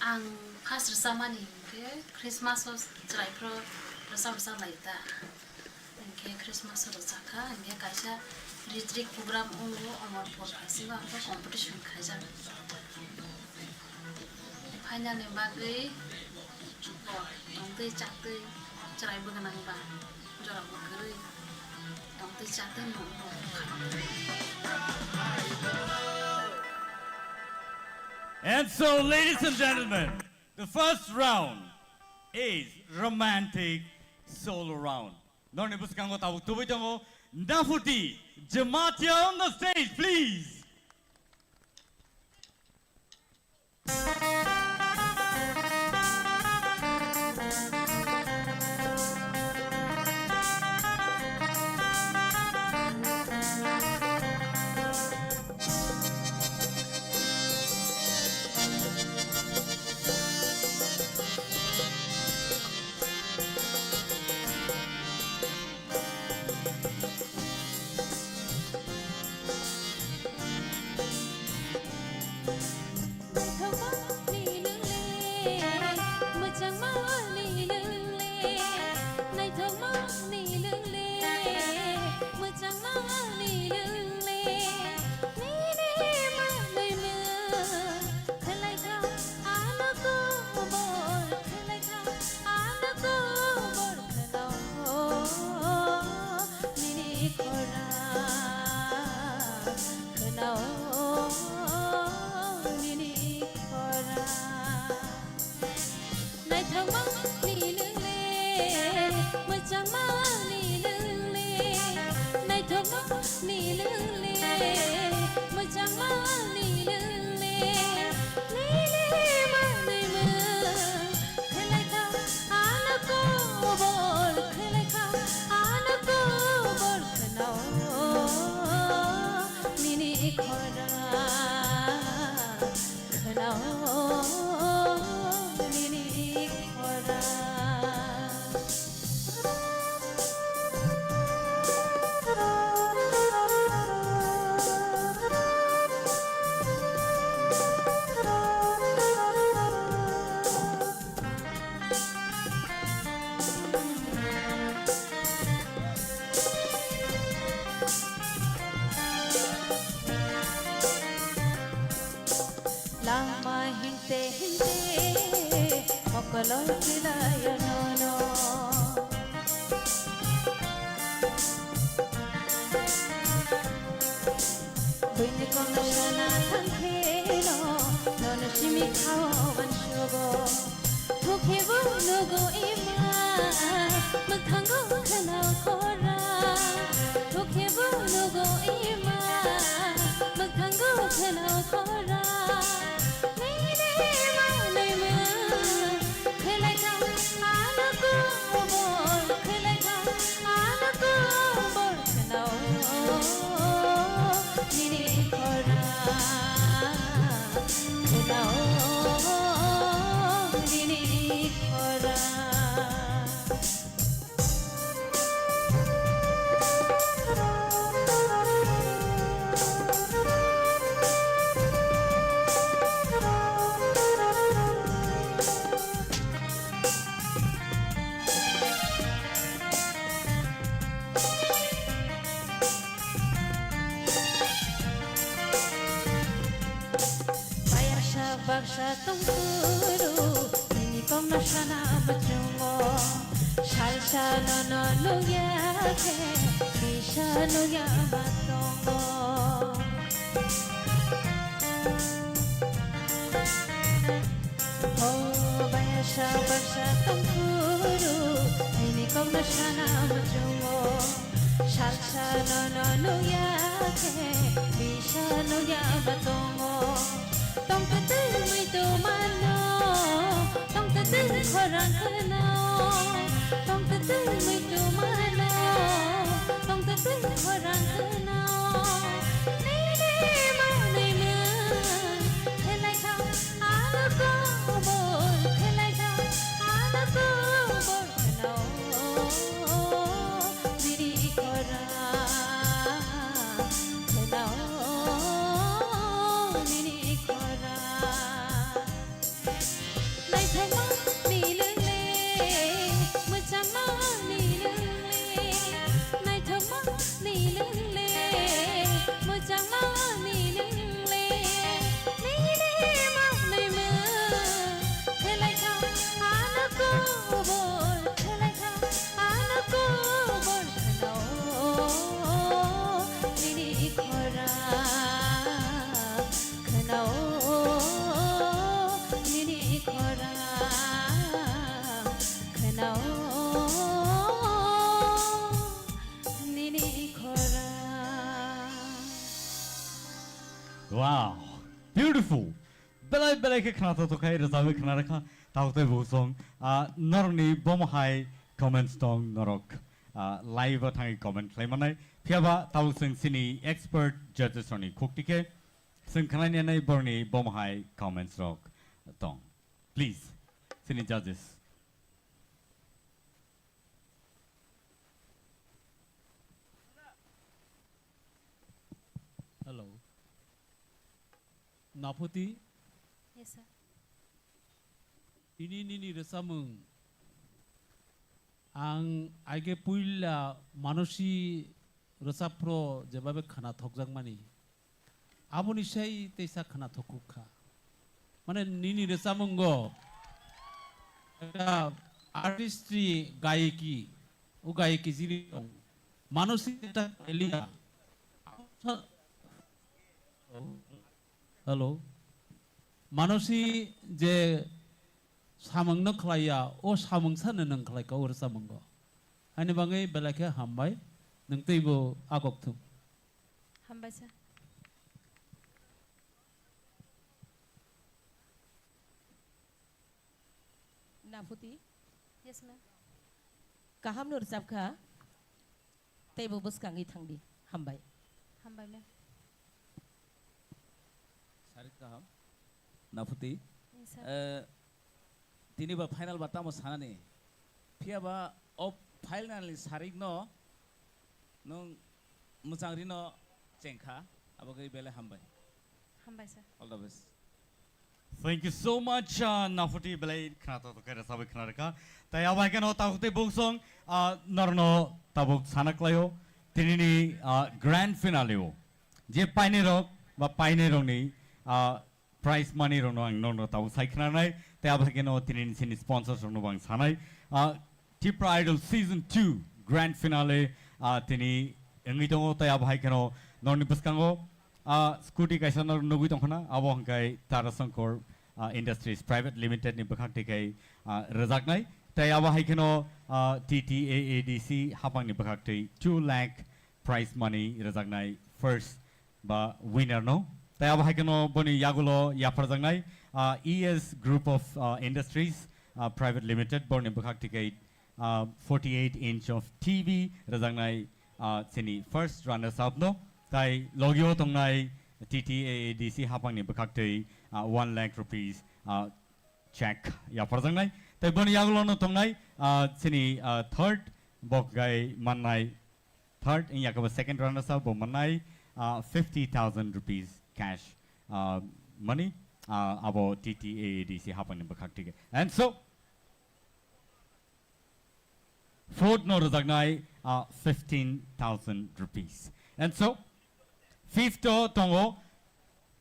Ang first rwchapmani hinkhe Christmas o chwraiphru rwchap rwchap lai ta. Hinkhe Christmas o rwchapkha, hinkhe kaisa ritrik program wngo, omo por kaisingo ang competition khaijak. Final ni bagwi bo tongtwi chaktwi chwrai bwgwnang ba. Jorabo kwrwi tongtwi chatwi nukgo. And so, ladies and gentlemen, the first round is romantic solo round. Norni bwskango tabuk tubui tongo Nafuti Jamatia on the stage, please. Naithokma ni nwng le, mwchangma ni nwng le, naithokma ni nwng le, mwchangma ni nwng le, nini manwi mwng khlai kha, ano kobor khlai kha, ano kobor khwnao nini khorang, khwnao nini khorang. Naithokma ni nwng le, mwchangma ni nwng le, naithokma ni nwng le, mwchangma ni nwng le, nini manwi mwng khlai kha, ano kobor khlai kha, ano kobor khwnao nini khorang, khwnao nini khorang. Langma himte himte mokolo kilayo nono. Buini kongna sana thangkheno, nono simi khao wansugo. Thukhe bo nugo ima, mwkhango khwnao khorang. Thukhe bo nugo ima, mwkhango khwnao khorang. Nini manwi mwng khlai kha, ano kobor khlai kha, ano kobor khwnao nini khorang, khwnao nini khorang. Bayasa baksa tongphuru, nini kokno sana muchungo. Salsa nono nukya khe, kisa nukya ma tongo. O bayasa baksa tongphuru, nini kokno sana muchungo. Salsa nono nukya khe, bisa nukya ma tongo. Tongtwtwi muitu mano, tongtwtwi khorang kheno. Tongtwtwi muitu mano, tongtwtwi khorang kheno. Nini manwi mwng khlai kha, ano kobor khlai kha, ano kobor kheno. Nini khorang kheno, nini khorang. Beautiful. Belai belai khe khna to tokhai rwchapwi khna rwkha. Tabuk tei bosong, ah, norokni bomo hai comments tong norok, ah, live o thangwi comment khlai manai. Phiya ba tabuk chwng chini expert judges rokni khukti khe chwng khnai nanai borokni bomo hai comments rok tong. Please, chini judges. Hello. Naphuti? Yes, sir. Ini nini rwchapmung. Ang aige puila manosi rwchapro jebabe khana thokjakmani. Aboni sai teisa khana thokuk kha. Mane nini rwchapmungo ekta artistry gayeki, o gayeki jili tong. Manosi ekta khailiya. Hello. Manosi je samung no khlaiya, o samung sano nwng khlaika o rwchapmungo. Ani bagwi belai khe hambai, nwng teibo agok thung. Hambai sir. Naphuti? Yes, ma'am. Kaham no rwchapkha. Teibo bwskangwi thangdi. Hambai. Hambai, ma'am. Sarik kaham. Naphuti. Yes, sir. Eh, tini ba final ba tamo sanani. Phiya ba o final ni sarik no nwng mwchang rino chengkha. Abagwi belai hambai. Hambai, sir. All the best. Thank you so much, uh, Naphuti belai khna to khe rwchapwi khna rwkha. Tai abo hai kheno tabuk tei bosong, uh, norno tabuk sana klaio. Tinini, uh, grand finale o je painai rok ba painai rokni, uh, prize money rokno ang norno tabuk sai khna nai. Tai abo hai kheno tinini sini sponsors rokno bo ang sanai. Uh, Tipra Idol Season two Grand Finale, ah, tini wngwi tongo, tei abo hai kheno norni bwskango, ah, scooty kaisa nor nugwi tongkhana, abo hwnkhe Tara Sankor, ah, Industries Private Limited ni bwkhak twi khai, ah, rwjaknai. Tei abo hai kheno, ah, T T A A D C hapangni bwkhak twi two lakh prize money rwjaknai first ba winner no. Tei abo hai kheno boni yagulo yapharjaknai, ah, E S Group of, ah, Industries, ah, Private Limited, borni bwkhak twi khe, ah, forty-eight inch of T V rwjaknai, ah, chini first runners up no. Tai logio tongnai T T A A D C hapangni bwkhak twi, ah, one lakh rupees, ah, check yapharjaknai. Tei boni yagulo no tongnai, ah, chini, ah, third bok gai mannai, third wngya khe bo second runners up bo mannai, ah, fifty thousand rupees cash, ah, money, ah, abo T T A A D C hapangni bwkhak twi khe. And so, fourth no rwjaknai, ah, fifteen thousand rupees. And so, fifth o tongo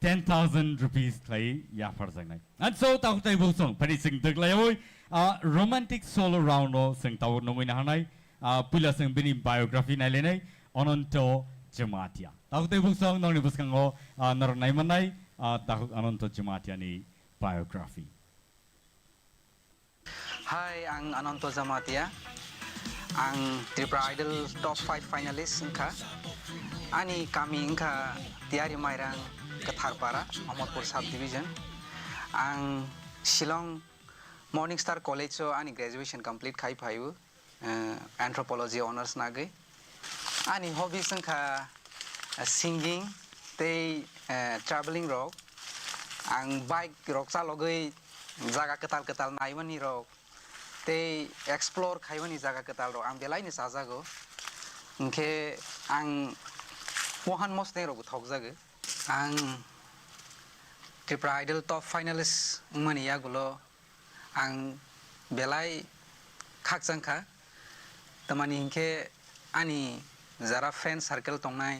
ten thousand rupees khlai yapharjaknai. And so, takhuk tei bosong, phari chwng dwklaiwi, ah, romantic solo round o chwng tabuk nungwi naharnai, ah, puila chwng bini biography nailainai, Ananto Jamatia. Takhuk tei bosong, nokni bwskango, ah, norok naimannai, ah, takhuk Ananto Jamatia ni biography. Hi, ang Ananto Jamatia. Ang Tripura Idol top five finalist wngkha. Ani kami wngkha Tiari Mairang, Katharpara, Amarpur subdivision. Ang Shillong Morning Star College o ani graduation complete khai phaio, eh, anthropology honours nagwi. Ani hobbies wngkha, eh, singing tei, eh, travelling rok. Ang bike rok chalogwi jaga kwtal kwtal naimani rok tei explore khaimani jaga kwtal rok ang belai no chajago. Hinkhe ang wahan mosneng rokbo thokjago. Ang Tripura Idol top finalist wngmani yagulo ang belai khakchang kha. Tamani hinkhe ani jara friend circle tongnai,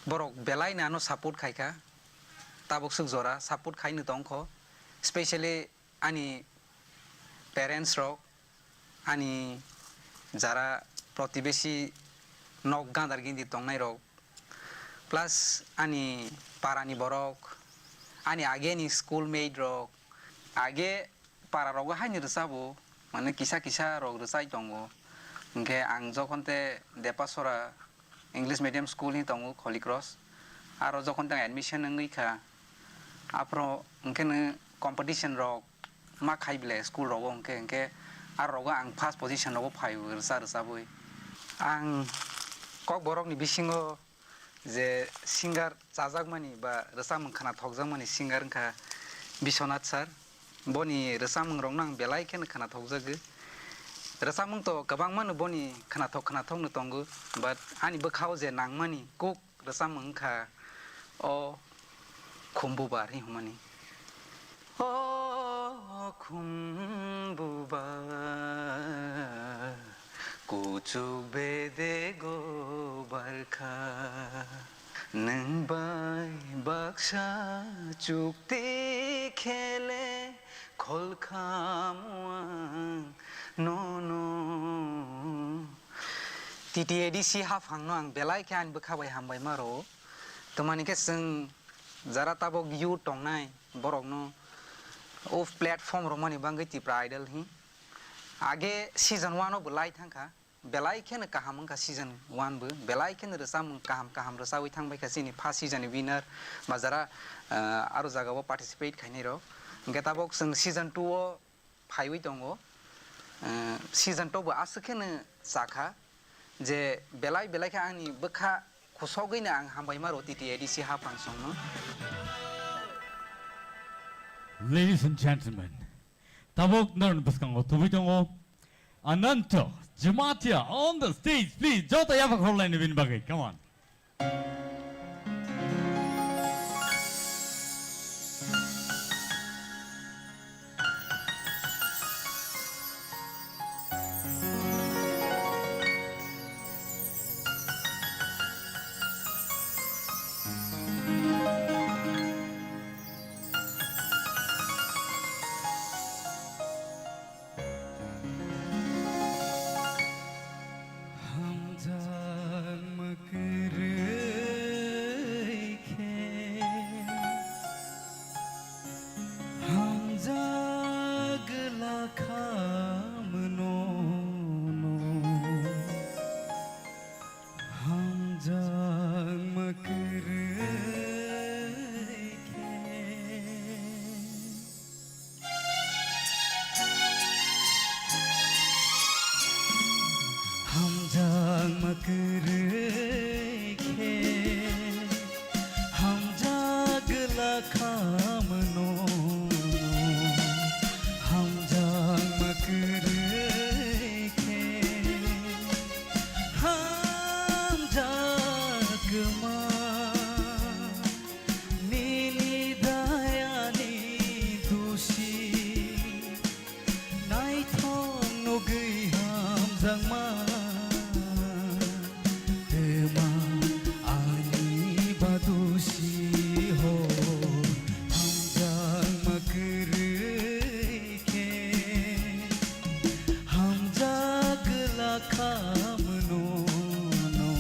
borok belai no ano support khai kha. Tabuk swk jora support khai no tong kho. Specially ani parents rok, ani jara protibesi nok gandar gindi tongnai rok, plus ani para ni borok, ani age ni school mate rok, age para rogo haini rwchabo, mane kisa kisa rok rwchai tongo. Hinkhe ang jokhon te Depasora English medium school hi tongo Holy Cross. Aro jokhon te ang admission wngwi kha, Aphuru hwnkhe no competition rok ma khai bile school rogo hwnkhe, hwnkhe aro rogo ang first position rogo phai rwsa rwchabwi. Ang Kokborokni bisingo je singer chajakmani ba rwchapmung khwnathokjakmani singer wngkha Biswanath sir. Boni rwchapmungrokno ang belai kheno khwnathokjagwi. Rwchapmung to kwbangmano boni khwnathok khwnathokno tongo, but ani bwkhao je nangmani kuk rwchapmung wngkha o Khumbubar hinwi hwnmani. O Khumbubar, kuchuk bedego barkha, nwng bai baksa chukti khele kholkhamu ang nono. T T A D C haphangno ang belai khe ani bwkha bai hambai ma rwo. Tamani khe chwng jara tabok youth tongnai borokno o platform romani bagwi Tipra Idol hi. Age season one o bo lai thangkha. Belai kheno kaham wngkha season one bo. Belai kheno rwchapmung kaham kaham rwchawi thangbaikha chini first season ni winner ba jara, ah, aro jagao participate khainai rok. Hwnkhe tabok chwng season two o phaiwi tongo. Eh, season two bo aswk kheno chakha je belai belai khe ani bwkha khusogwino ang hambai ma rwo T T A D C haphang songno. Ladies and gentlemen, tabok norokni bwskango tubui tongo Ananto Jamatia on the stage, please. Joto yapha khorlaini bini bagwi, come on. Hamjakma kwrwi khe hamjak lakhamno no. Hamjakma kwrwi khe. Hamjakma kwrwi khe, hamjak lakhamno. Hamjakma kwrwi khe, hamjakma nini dayani dusi. Naithok nugwi hamjakma, twma ani badusi ho, hamjakma kwrwi khe, hamjak lakhamno no,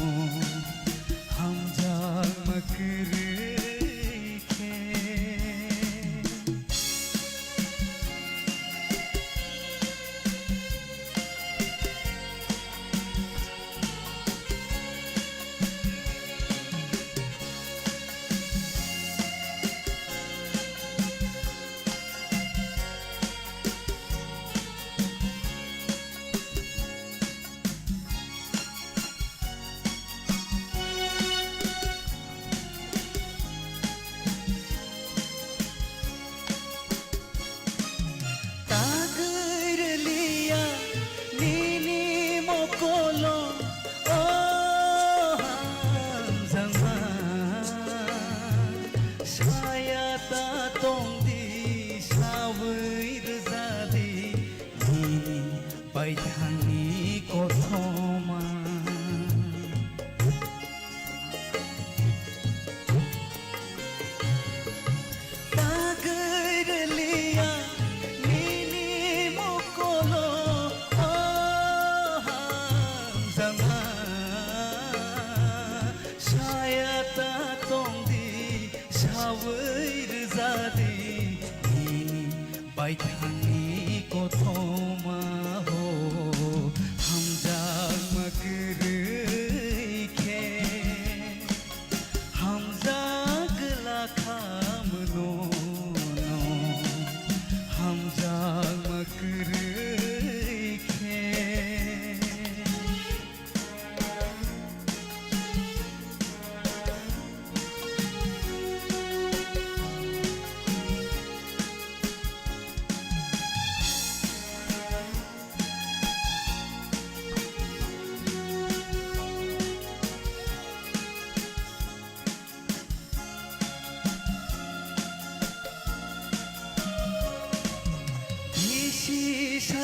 hamjakma kwrwi khe. Tagwi rwliya nini mokolo, o hamjakma. Saya ta tongdi, sawi rwjadi, nini baithangni kothoma. Tagwi rwliya nini mokolo, o hamjakma. Saya ta tongdi, sawi rwjadi, nini baithangni kothoma ho, hamjakma kwrwi khe, hamjak lakhamno.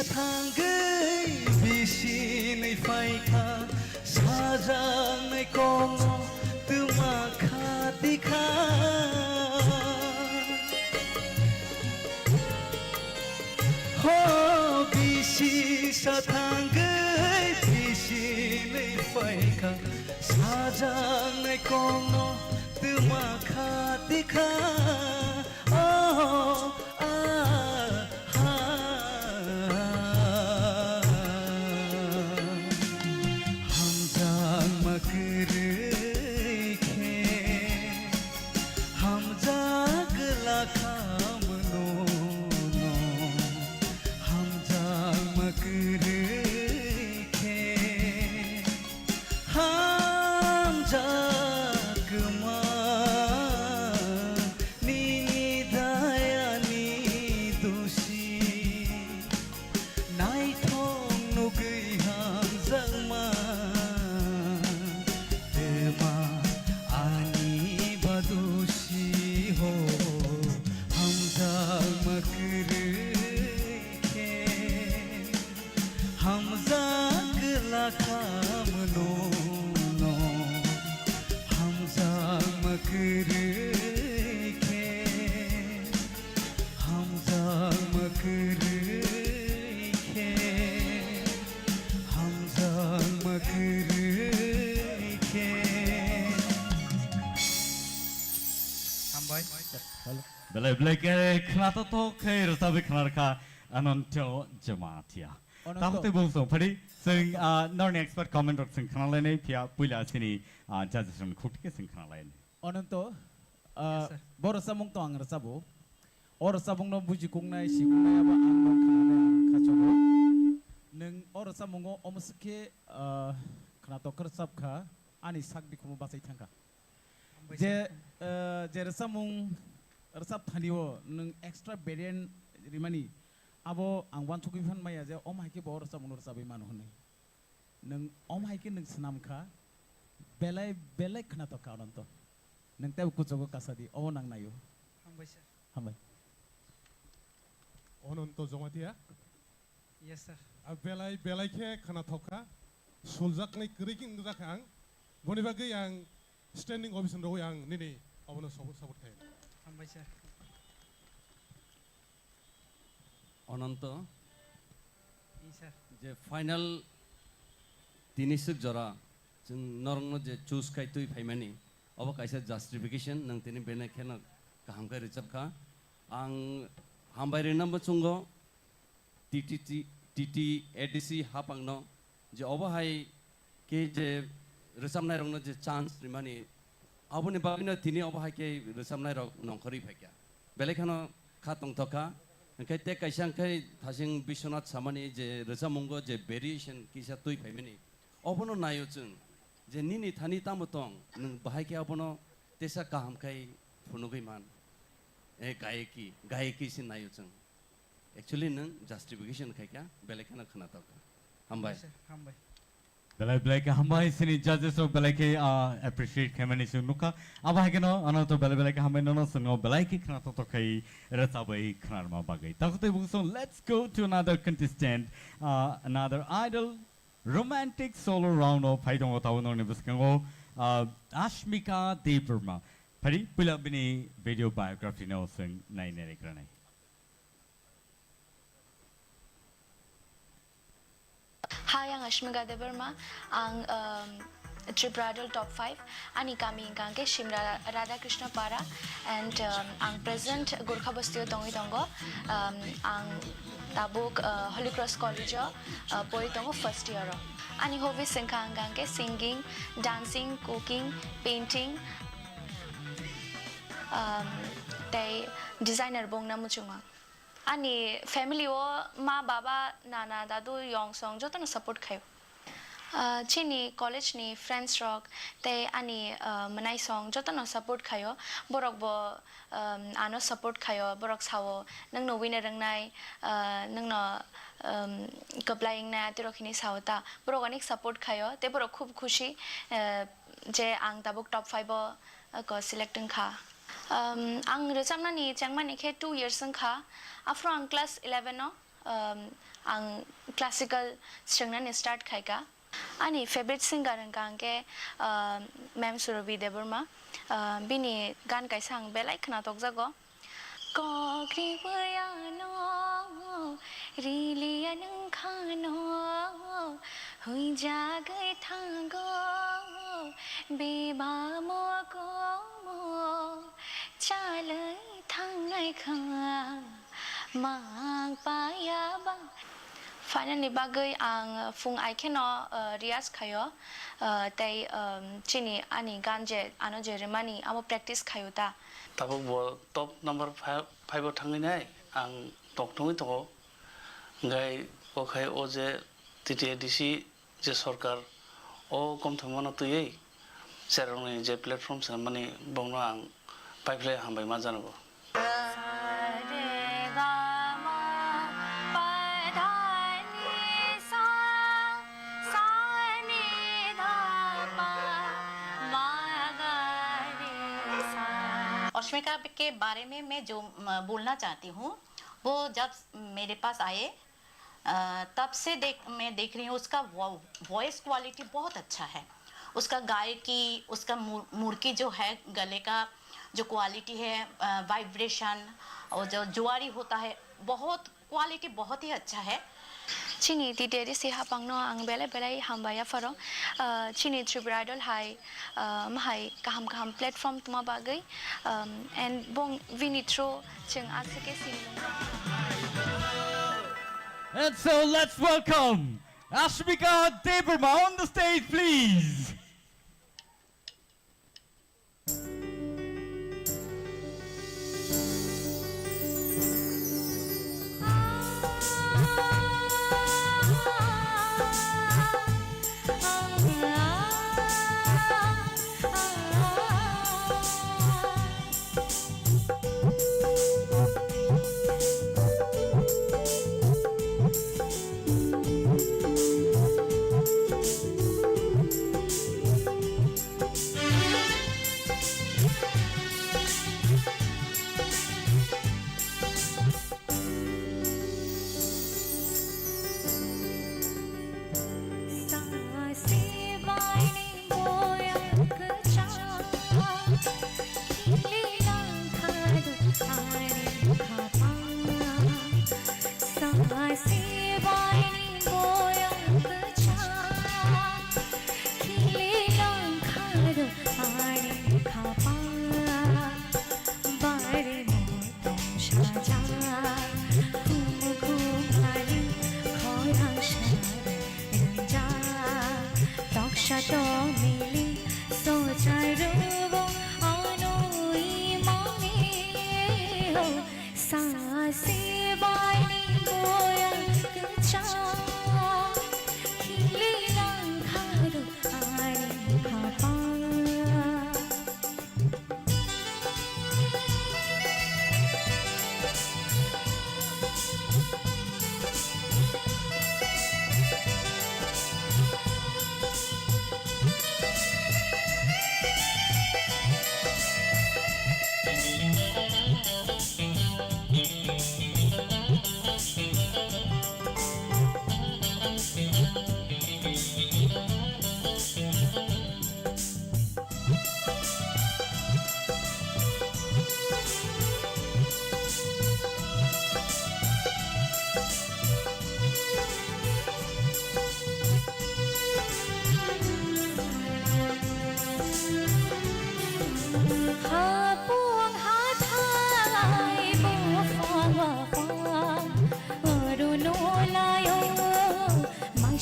Thangwi bisinwi phaikha, sajaknai kokno twma kha tikha. Ho bisi sa thangwi bisinwi phaikha, sajaknai kokno twma kha tikha. Oh, ah, ha. Hamjakma kwrwi khe hamjak lakha mano no. Hamjakma kwrwi khe hamjakma nini dayani dosi. Naithok nugwi hamjakma, twma ani badusi ho, hamjakma kwrwi khe, hamjak lakha mano no, hamjakma kwrwi khe. Hamjakma kwrwi khe, hamjakma kwrwi khe. Hambai. Belai belai khe khwnathok khe rwchabwi khwnarwkha Ananto Jamatia. Ananto. Tamo tei bung song phadi, chwng, ah, norni expert comment rok chwng khwnalainai phiya puila chini, ah, judges rokni khukti khe chwng khwnalainai. Ananto, ah, Yes, sir. Bo rwchapmung to ang rwchabo. O rwchapmungno buji kungnai, si kungnai abo ang no khwnanai ang khachogo. Nwng o rwchapmungo omo swk khe, ah, khwnathok khe rwchap kha, ani sak bikhumo bachai thang kha. Hambai Je, sir. Ah, je rwchapmung rwchap thani o nwng extra variant rimani, abo ang uansugwi phan maya je omo hai khe bo o rwchapmungno rwchabwi mano hwnwi. Nwng omo hai khe nwng swnam kha, belai belai khwnathok kha Ananto. Nwng teibo kuchugo kasa di, omo nang naio. Hambai sir. Hambai. Ananto Jamatia. Yes, sir. A belai belai khe khwnathok kha. Suljaknai kwrwi khe wngjak kha ang. Boni bagwi ang standing ovation rwui ang nini obono support, support khaio. Hambai sir. Ananto, Yes, sir. Je final tini swk jora chwng norokno je choose khai twi phaimani, obo kaisa justification, nwng tini bene kheno kaham khe rwchap kha. Ang hambai rwna muchungo T T T, T T A D C hapangno je obo hai khe je rwchapnairokno je chance rimani, aboni bagwino tini obo hai khe rwchapnairok nongkhorwi phaikha. Belai kheno kha tongthok kha. Hwnkhe tei kaisa hwnkhe thasing Biswanath samani je rwchapmungo je variation kisa twi phaimani, obono naio chwng je nini thani tamo tong, nwng bahai khe abono tesa kaham khai phunugwi man. E gayeki, gayeki se naio chwng. Actually nwng justification khai kha, belai kheno khwnathok kha. Hambai. Hambai sir, hambai. Belai belai khe hambai, chini judges rok belai khe, ah, appreciate khaimani chwng nukha. Abo hai kheno ano to belai belai khe hambai, nono chwngno belai khe khwnathok thok khai rwchabwi khwnarma bagwi. Takhwtwi bung song, let's go to another contestant, ah, another idol, romantic solo round o phai tongo tabo nokni bwskango, ah, Ashmika Debbarma. Phari puila bini video biography no chwng nai nai rikranai. Hi, ang Ashmika Debbarma. Ang, um, Tripura Idol top five. Ani kami hwnkha hwnkhe Simra Radhakrishna Para and, um, ang present Gorkha Basti o tongwi tongo. Um, ang tabuk, uh, Holy Cross College o, uh, pori tongo first year o. Ani hobbies hwnkha hwnkha hwnkhe singing, dancing, cooking, painting, um, tei designer bo wngna muchungo. Ani family o ma, baba, nana, dadu, yong song jotono support khaio. Ah, chini college ni friends rok tei ani, ah, mwnai song jotono support khaio. Borok bo, um, ano support khaio. Borok sao, "Nwng no winner wngnai, ah, nwng no, um, kwplai wngnai," atirok hini sao ta. Borok onek support khaio tei borok khub khusi, ah, je ang tabuk top five o, ah, ko select wngkha. Um, ang rwchapnani chengmani khe two years wngkha. Aphuru ang class eleven o, um, Ang classical swngnani start khaika. Ani favorite singer wngkha hwnkhe, ah, Ma'am Surabhi Debbarma. Ah, bini gan kaisa ang belai khwnatokjago. Kok riwi ano, riliya nwng khano, huijagwi thango, bebamo komo, chalwi thangnai kha, mang paya ba. Final ni bagwi ang phung ai kheno, uh, riyaz khaio, uh, tei, um, chini ani gan je ano je rimani amo practice khaio ta. Tabuk bo top number five, five o thangwi nai ang tongtongwi tongo. Hwnkhe o khai o je T T A D C je sorkar o komthomano twiwi cherokni je platform swnamani bongno ang paiphlai hambai ma janago. अश्मिका के बारे में मैं जो, म, बोलना चाहती हूँ, वो जब मेरे पास आए, अ, तब से देख, मैं देख रही हूँ, उसका वो, वॉइस क्वालिटी बहुत अच्छा है। उसका गायकी, उसका मुर-, मुरकी जो है, गले का जो क्वालिटी है, अ, वाइब्रेशन और जो जुआरी होता है, बहुत क्वालिटी बहुत ही अच्छा है। Chini T T A D C hapangno ang belai belai hambai yapharo. Ah, chini Tripura Idol hai, ah, mahai kaham kaham platform tuma bagwi, um, and bong bini through chwng aswk khe sini. And so let's welcome Ashmika Debbarma on the stage, please.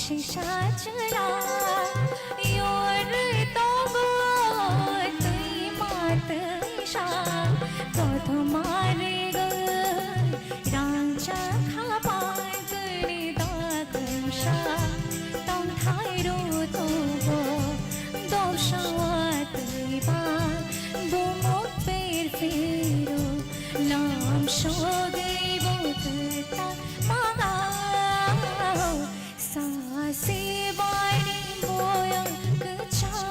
Singsa chwla yor tongo twima twisa kothoma rigwi rangchak kha pantwini dagwngsa tongthai rw tongo dopsa watwi ba bumuk perphiro lom sogwi bo kwtal mano. Sasi baini boyang kwchang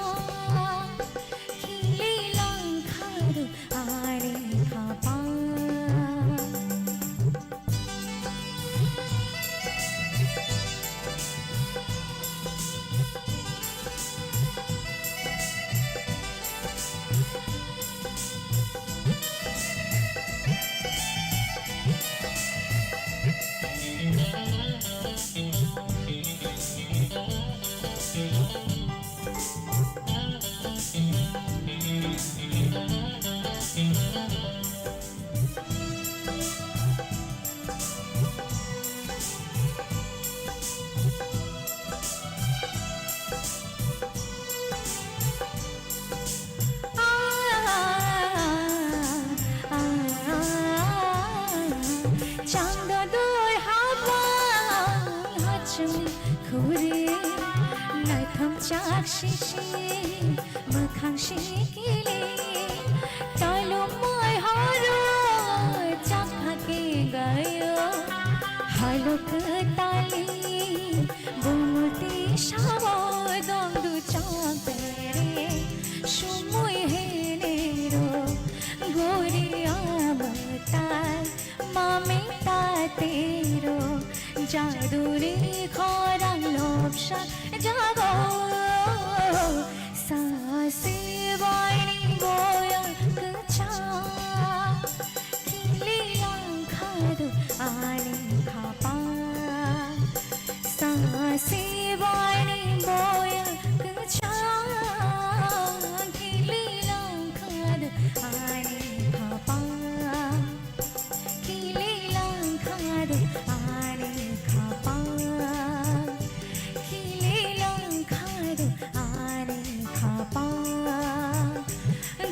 Chak sisi, mwkhang sikili, tolomoi horo, chakha ke gayo, halok tali, bumuti sawo dongdu chakre, sumui henero, gori amatai, mami tatero, jaduni khorang lobsa jago, sasi baini boya kecha, kili langkhado ani khapa, sasi baini boya kecha, kili langkhado ani khapa. Kili langkhado ani khapang, kili langkhado ani khapang,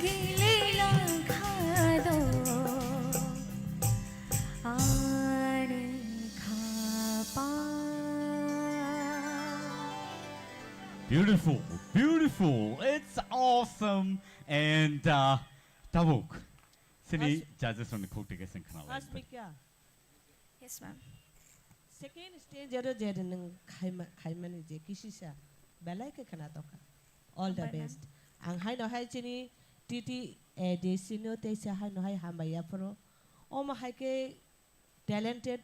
kili langkhado ani khapang. Beautiful, beautiful. It's awesome. And uh, Tabuk, sini As- judges rokni khuk tike sing khna lai. Asmika. Yes, ma'am. Second stage aro je nwng khaima-, khaimani je kisisa belai khe khna tokha. All the Hambai, best. Ma'am. Ang haino hai chini T T A D C no teisa haino hai hambai yaphuru. Omo hai khe talented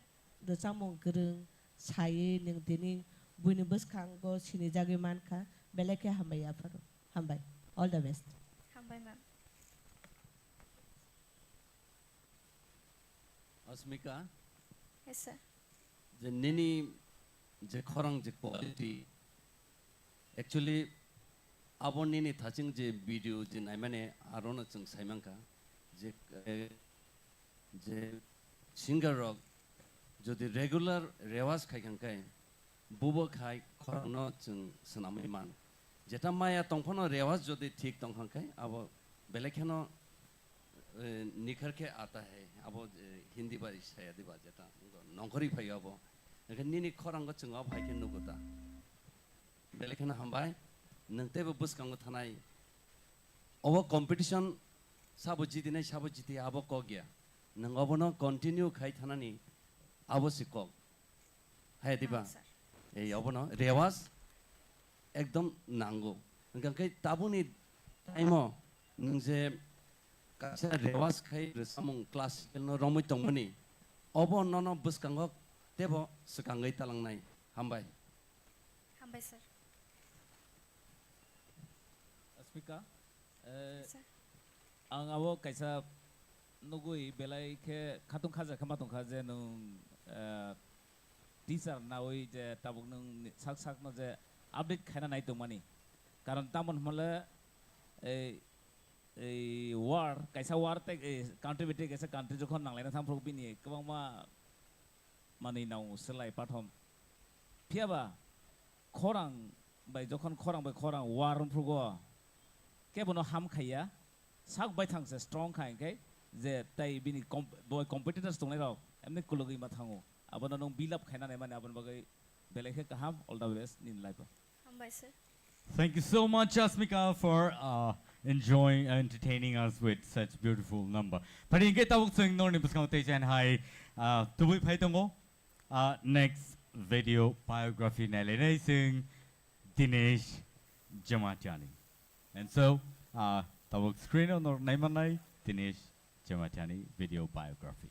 rwchapmung kwrwng sawi nwng tini buini bwskango sinijagwi mankha, belai khe hambai yaphuru. Hambai. All the best. Hambai, ma'am. Asmika, Yes, sir. Je nini je khorang je quality, actually abo nini thaching je video je naimani arono chwng saimankha je, eh, je singer rok jodi regular rewas khai kha khe bubo khai khorangno chwng swnamwi man. Jeta maya tongphano rewas jodi thik tong kha khe abo belai kheno, eh, nikhar khe aata hai, abo, eh, Hindi bai saya diba jeta nongkhorwi phaio abo. Hwnkhe nini khorango chwng abo hai khe nugo ta. Belai kheno hambai, nwng teibo bwskango thanai. Obo competition, sabo jitinai, sabo jiti, abo kok ya. Nwng obono continue khai thanani, abo se kok. Hai diba? Ah, sir. Ei, obono rewas ekdom nango. Hwnkhe tabukni time o nwng je kaisa rewas khai rwchapmung classical no romwi tongmani, obo nono bwskango teibo swkangwi talangnai. Hambai. Hambai, sir. Asmika, eh, Sir. Ang abo kaisa nugwi belai khe khatung khaja khe ma tongkha je nwng, eh, teacher nawi je tabuk nwng ni sak sakno je update khaina nai tongmani. Karon tamoni hwnle ei, ei war, kaisa war tei, ei country bai tei kaisa country jokhon nanglaina thangphuru bini kwbangma manwi nang swlai pathom. Phiyaba khorang bai jokhon khorang bai khorang war wngphrugo kebono ham khaiya, sak baithang se strong kha hinkhe je tai bini com-, bo competitors tongnai rok emni kulugwi ma thango. Abono nwng build up khaina nai mani aboni bagwi belai khe kaham, all the best nini life o. Hambai, sir. Thank you so much, Asmika, for uh, enjoying, entertaining us with such beautiful number. Phani hingke tabuk chwng norni bwskango tei chen hai, uh, tubui phai tongo. Uh, next video biography nailainai chwng Dinesh Jamatia ni. And so, uh, tabuk screen o nor naimannai Dinesh Jamatia ni video biography.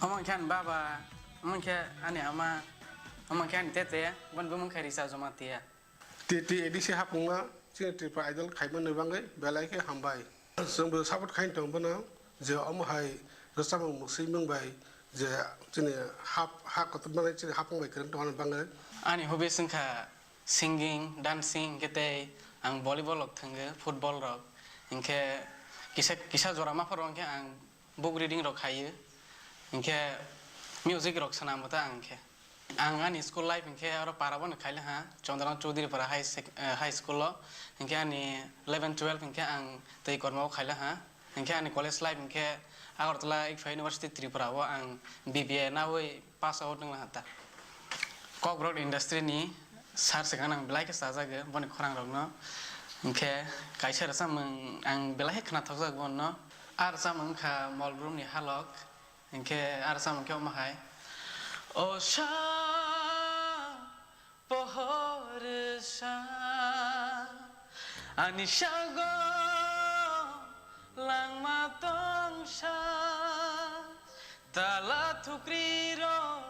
Omo khe ani baba, omo khe ani ama, omo khe ani tete, boni bumung khe Risa Jamatia. T T A D C hapungma chini Tripura Idol khaimani bagwi belai khe hambai. Chwngbo support khaini tongo bono je omo hai rwchapmung mwswimung bai je chini hap, ha kotorma chini hapung bai kwrwng tongmani bagwi. Ani hobbies wngkha singing, dancing, hinkhe tei ang volleyball rok thwngo, football rok. Hinkhe kisa, kisa jora ma phoro hinkhe ang book reading rok khaio. Hinkhe music rok swnambo ta ang khe. Ang ani school life hinkhe oro para bono khaila ha, Chandra Chowdhury para high sec-, eh, high school o. Hinkhe ani eleven twelve hinkhe ang tei Korma o khaila ha. Hinkhe ani college life hinkhe Agartala Ikpha University Tripura o ang B B A nawi pass out wngla ha ta. Kokborok industry ni sir se gana ang belai khe chajago boni khorang rokno. Hinkhe kaisa rwchapmung ang belai khe khnathokjak bono. A rwchapmung wngkha Molbrum ni Halok. Hinkhe a rwchapmung khe omo hai. O sa pohor sa, ani sago langma tongsa, tala thukri rok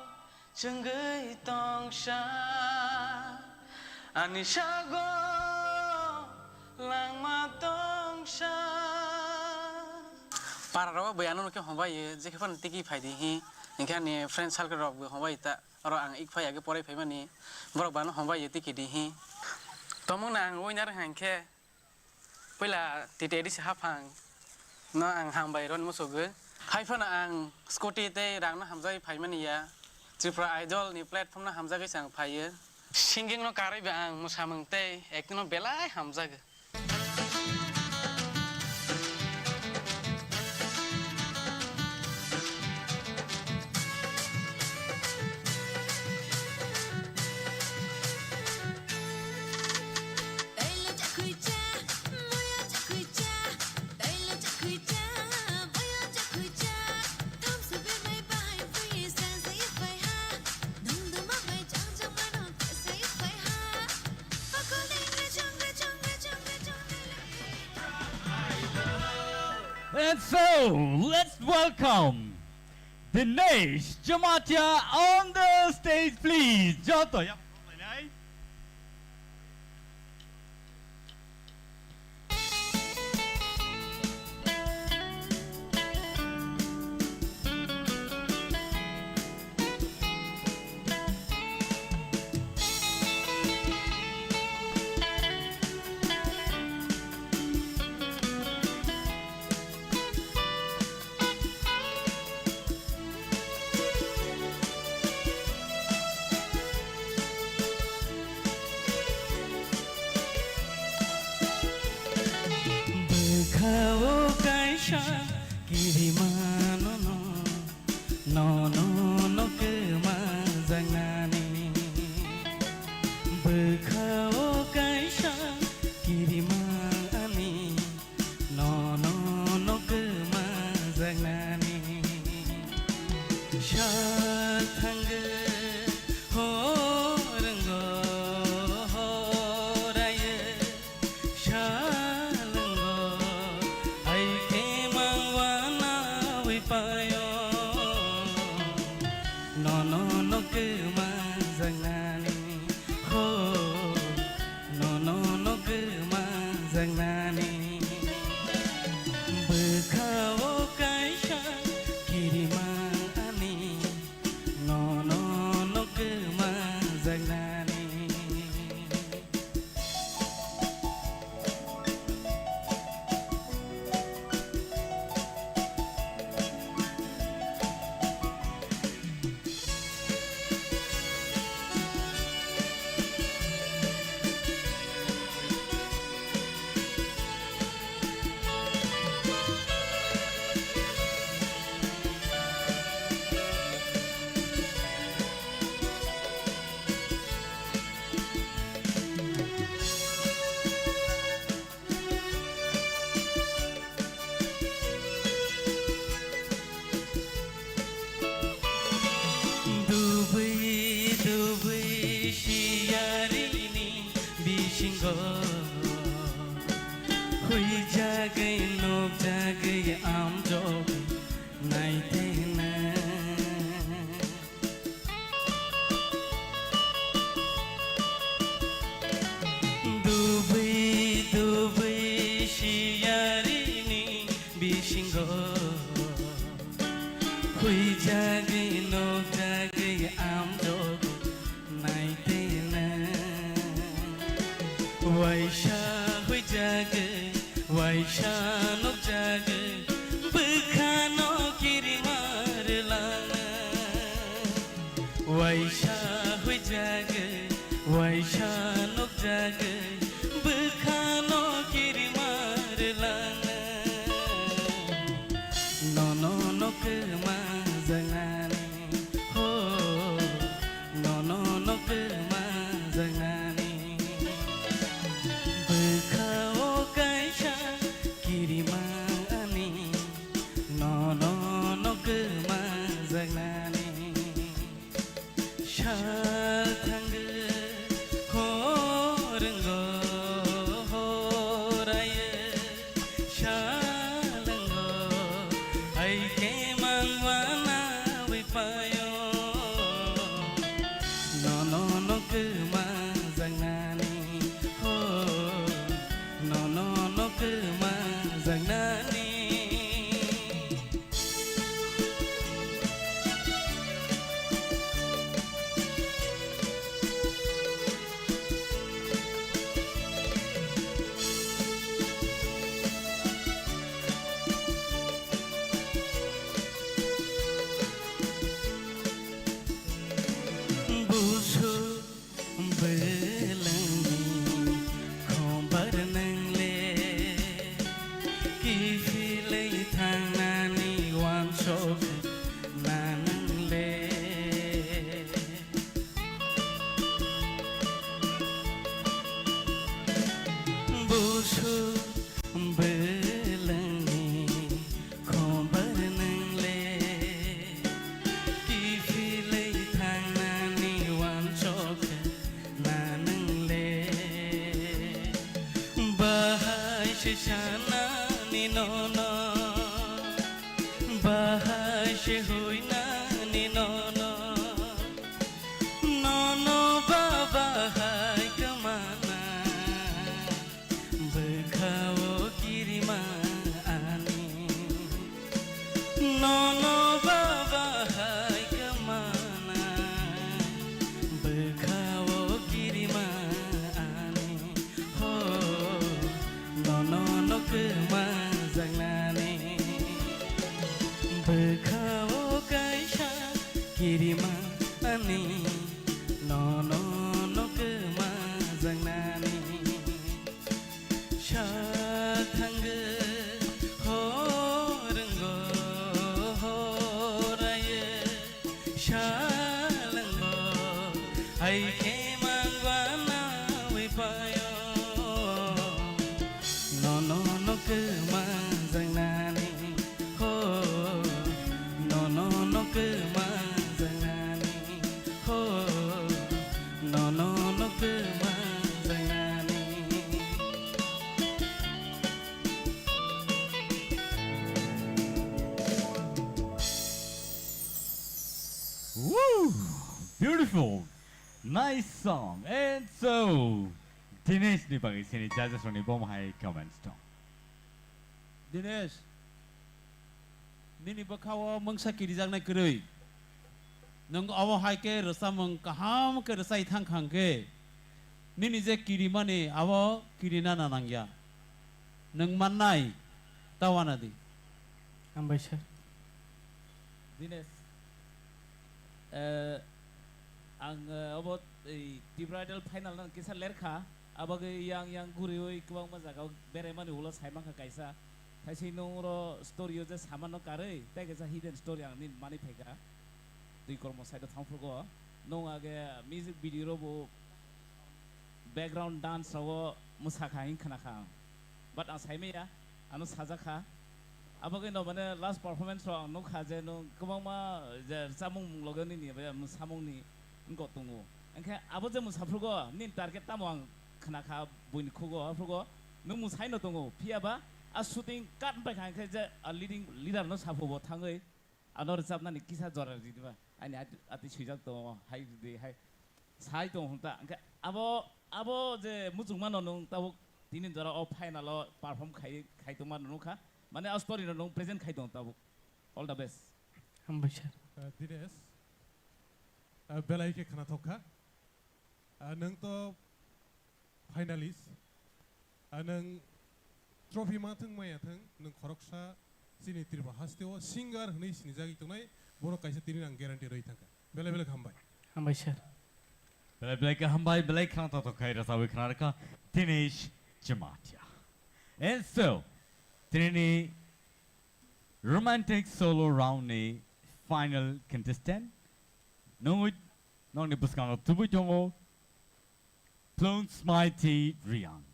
chwngwi tongsa, ani sago langma tongsa. Para rok bai ano khe hombai, je khe phano tiki phai di hi, hinkhe ani friend circle rok bo hombai ta. Oro ang Ikpha age porai phaimani, borok bano hombai ye tiki di hi. Tomung na ang winner hwnkhe puila T T A D C haphang no ang hambai roni musugo. Hai phano ang scooty tei rang no hamjagwi phaimani ya. Tripura Idol ni platform no hamjagwi se ang phaiyo. Singing no karwi ba ang mwsamung tei acting no belai hamjago. And so, let's welcome Dinesh Jamatia on the stage, please. Joto, yap. Bwkha-o kaisa kirima nono, nono no kwma jaknani. Bwkha-o kaisa kirima ani, nono no kwma jaknani. Sal thangwi hor wngwi horayo, sal wngwi hai khe mang wanawi paio, nono no kwma jaknani. Ho, nono no kwma jaknani. Bwkha-o kaisa kirima ani, nono no kwma jaknani. Dubui dubui siyarini bisingo huijagwi nukjagwi amjok naitena. Dubui dubui siyarini bisingo huijagwi nukjagwi amjok naitena. Waisa huijagwi, waisa nukjagwi, bwkhano kirima rwlangna. Waisa Nukjagwi bwkhano kirima rwlangwi, nono no kwma janani, ho, nono no kwma janani. Bwkhao kaisa kirima ani, nono no kwma janani. Sal thangwi hor wngwi horayo, sal wngwi hai khe mangwana wi paio. Nono no kwma janani, ho, nono no kwma janani. Busu Bwlwngni khombar nwngle, kiphilwi thangnani wansok na nwngle. Busu Bwlwngni khombar nwngle, kiphilwi thangnani wansok na nwngle. Bahai se sanani nono, bahai se huinani nono, nono ba bahai kwmana. Bwkhao kirima ani, nono baba hai kwmana. Bwkhao kirima ani, ho, nono no kwma jangnani. Bwkhao kaisa kirima ani, nono no kwma jangnani. Sal thangwi hor wngwi horayo, sal wngwi hai khe mangwana wi paio. Nono no kwma jangnani, ho, nono no kwma jangnani, ho, nono no kwma jangnani. Woo! Beautiful! Nice song! And so, Dinesh ni bagwi sini judges rokni bomo hai comments tong. Dinesh, nini bwkhao mungsa kirijaknai kwrwi. Nwng omo hai khe rwchapmung kaham khe rwchai thang kha hwnkhe, nini je kirimani abo kirina na nangya. Nwng mannai ta wana di. Hambai sir. Dinesh, eh, ang, eh, obo, ei, Tipra Idol final no kisa lerkha, abagwi yang yang guriwi kwbangma jaga o beraimani ulo saimankha kaisa. Thaising nwng oro story o je samano karwi, tei kaisa hidden story ang nini manwi phaikha. Twi kormo side o thangphrugo. Nwng age music video ro bo background dance rogo mwsakha hing khna kha ang. But ang saimaya, ano sajakha. Abagwi no mane last performance ro ang nukha je nwng kwbangma je rwchapmung loge nini mwsamungni wngkok tongo. Hwnkhe abo je mwsaphrugo nini target tamo ang khna kha buini khugo, aphrugo nwng mwsaino tongo. Phiya ba a shooting cut pai kha hwnkhe je a leading leader no saphubo thangwi ano rwchapnani kisa jora ridi ba. Ani ati, ati swijak tongo, hai ridi, hai sai tongo hwn ta. Hwnkhe abo, abo je muchungmano nwng tabuk tini jora o final o perform khai, khai tongma nukha. Mane a story no nwng present khai tongo tabuk. All the best. Hambai sir. Uh, Dinesh, uh, belai khe khnathok kha. Uh, nwng to finalist. Ah, nwng trophy ma thwng maya thwng, nwng khoroksa chini Tripura hasteo singer hwnwi sinijagwi tongnai, bono kaisa tini ang guarantee rwi thangkha. Belai belai hambai. Hambai sir. Belai belai khe hambai, belai khna toktok khai rasawi khna rwkha Dinesh Jamatia. And so, tini romantic solo round ni final contestant, nungwi nokni bwskango tubui tongo Plungsmaiti Riang.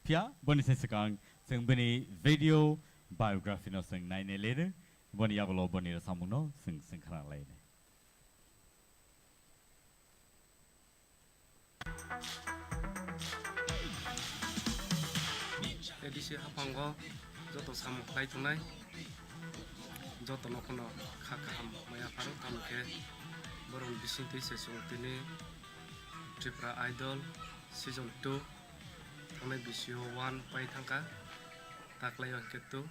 Phiya boni se swkang chwng bini video biography no chwng nainai lere, boni yagulo boni rwchapmung no chwng chwng khna lainai. A D C haphango joto samung khlai tongnai, joto no phano kha kaham maya pharo, tamo khe borok bisingtwi se chwng tini Tripura Idol season two thangnai bisio one pai thangkha, taklai o hwnkhe two,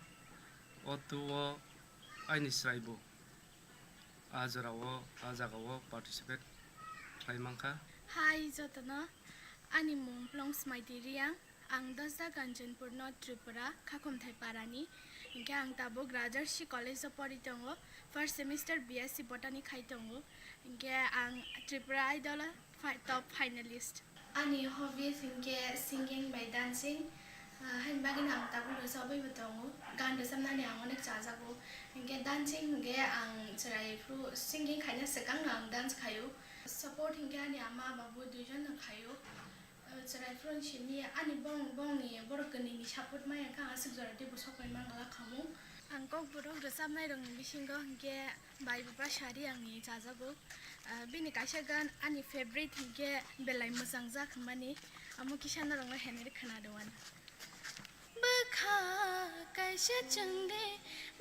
o two o aini chwraibo a jorao, a jagao participate khlai mankha. Hi jotono, ani mung Plungsmaiti Riang, ang Dosda Kanchanpur no Tripura, Khakhumthai Parani, hinkhe ang tabuk Rajarshi College o pori tongo, first semester B S C Botany khai tongo, hinkhe ang Tripura Idol o fi-, top finalist. Ani hobbies hinkhe singing bai dancing. Ah, haini bagwino ang tabuk rwchapwi bo tongo. Gan rwchapnani ang onek chajago. Hinkhe dancing hinkhe ang chwrai phuru singing khaina swkangno ang dance khaio. Support hinkhe ani ama babu duijonno khaio. Ah, chwrai phuru simi ani bong-, bongni borok kwnwini support maya khe ang aswk jora teibo sokpai mangala khamung. Ang kokborok rwchapnairokni bisingo hinkhe Bai Bupha Sari angni chajago. Ah, bini kaisa gan ani favorite hinkhe belai mwchangjak hwnmani, amo kisa norokno henwi khwnarwano. Bwkha kaisa chwngde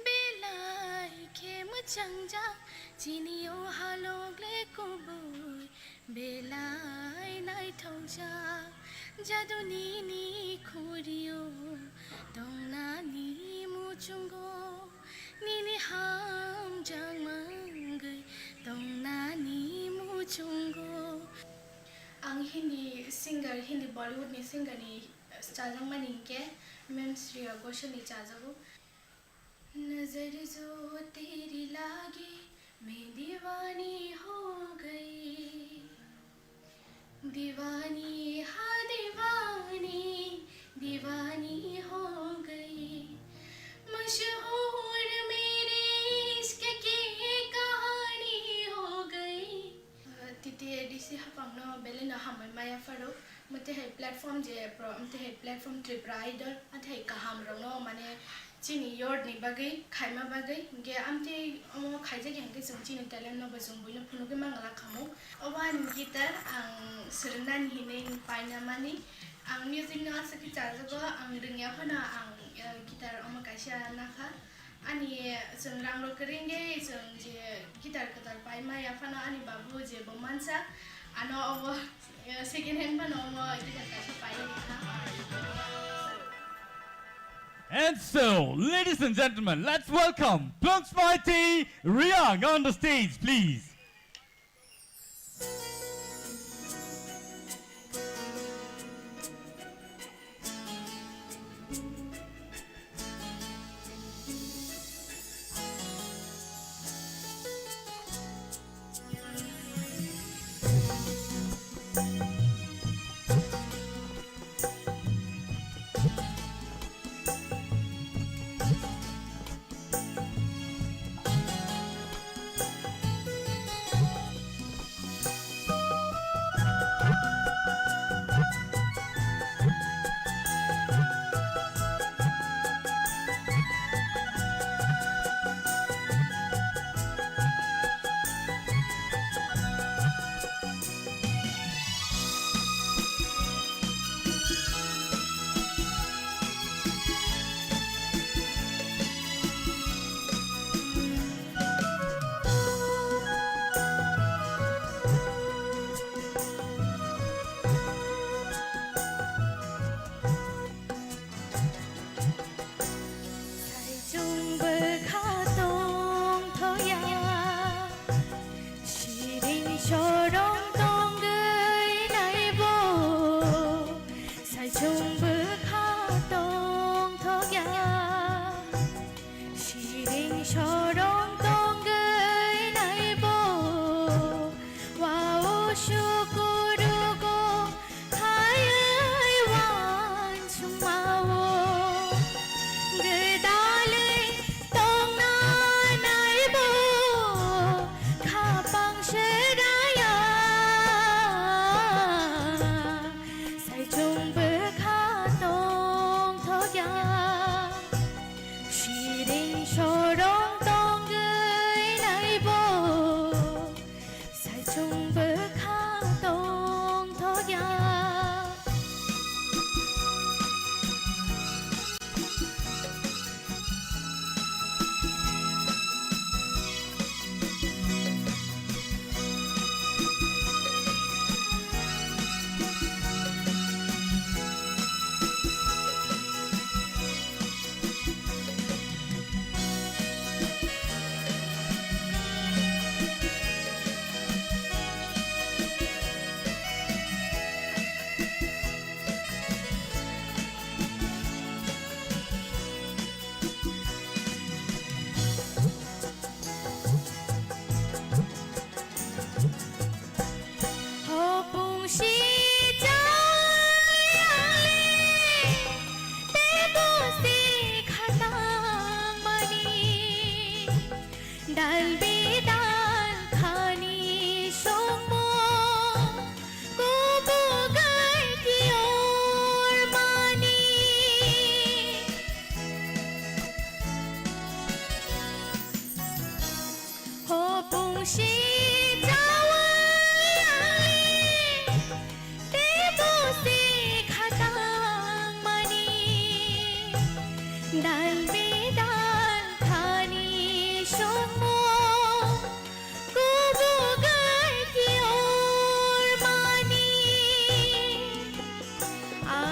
belai khe mwchangjak, chini o halok le kubui belai naithokjak, jadu nini khuri o tongnani muchungo. Nini hamjak mangwi tongnani muchungo. Ang Hindi singer, Hindi Bollywood ni singer ni chajakmani hinkhe Ma'am Shreya Ghoshal ni chajago. नजर जो तेरी लागे, मैं दीवानी हो गई। दीवानी, हाँ दीवानी, दीवानी हो गई। मशहूर मेरे इश्क की कहानी हो गई। Titi A D C haphangno belai no hambai maya pharo, mwtwi hai platform je pro, mwtwi hai platform Tripura Idol, mwtwi hai kaham rokno mane chini youth ni bagwi khaima bagwi, hinkhe amtwi omo khaijak ya hinkhe chwng chini talent no bo chwng buino phunugwi mangala khamu. Obo ani guitar, ang swrwngnani hinwi paina mani. Ang music no aswk khe chajago, ang rwngya phano ang, eh, guitar omo kaisa nakha. Ani chwng rang rok kwrwi wngwi chwng je guitar kwtal paima ya phano ani babu je bo mansa, ano obo, eh, second hand phano omo guitar kaisa pai rikha. And so, ladies and gentlemen, let's welcome Plungsmaiti Riang on the stage, please.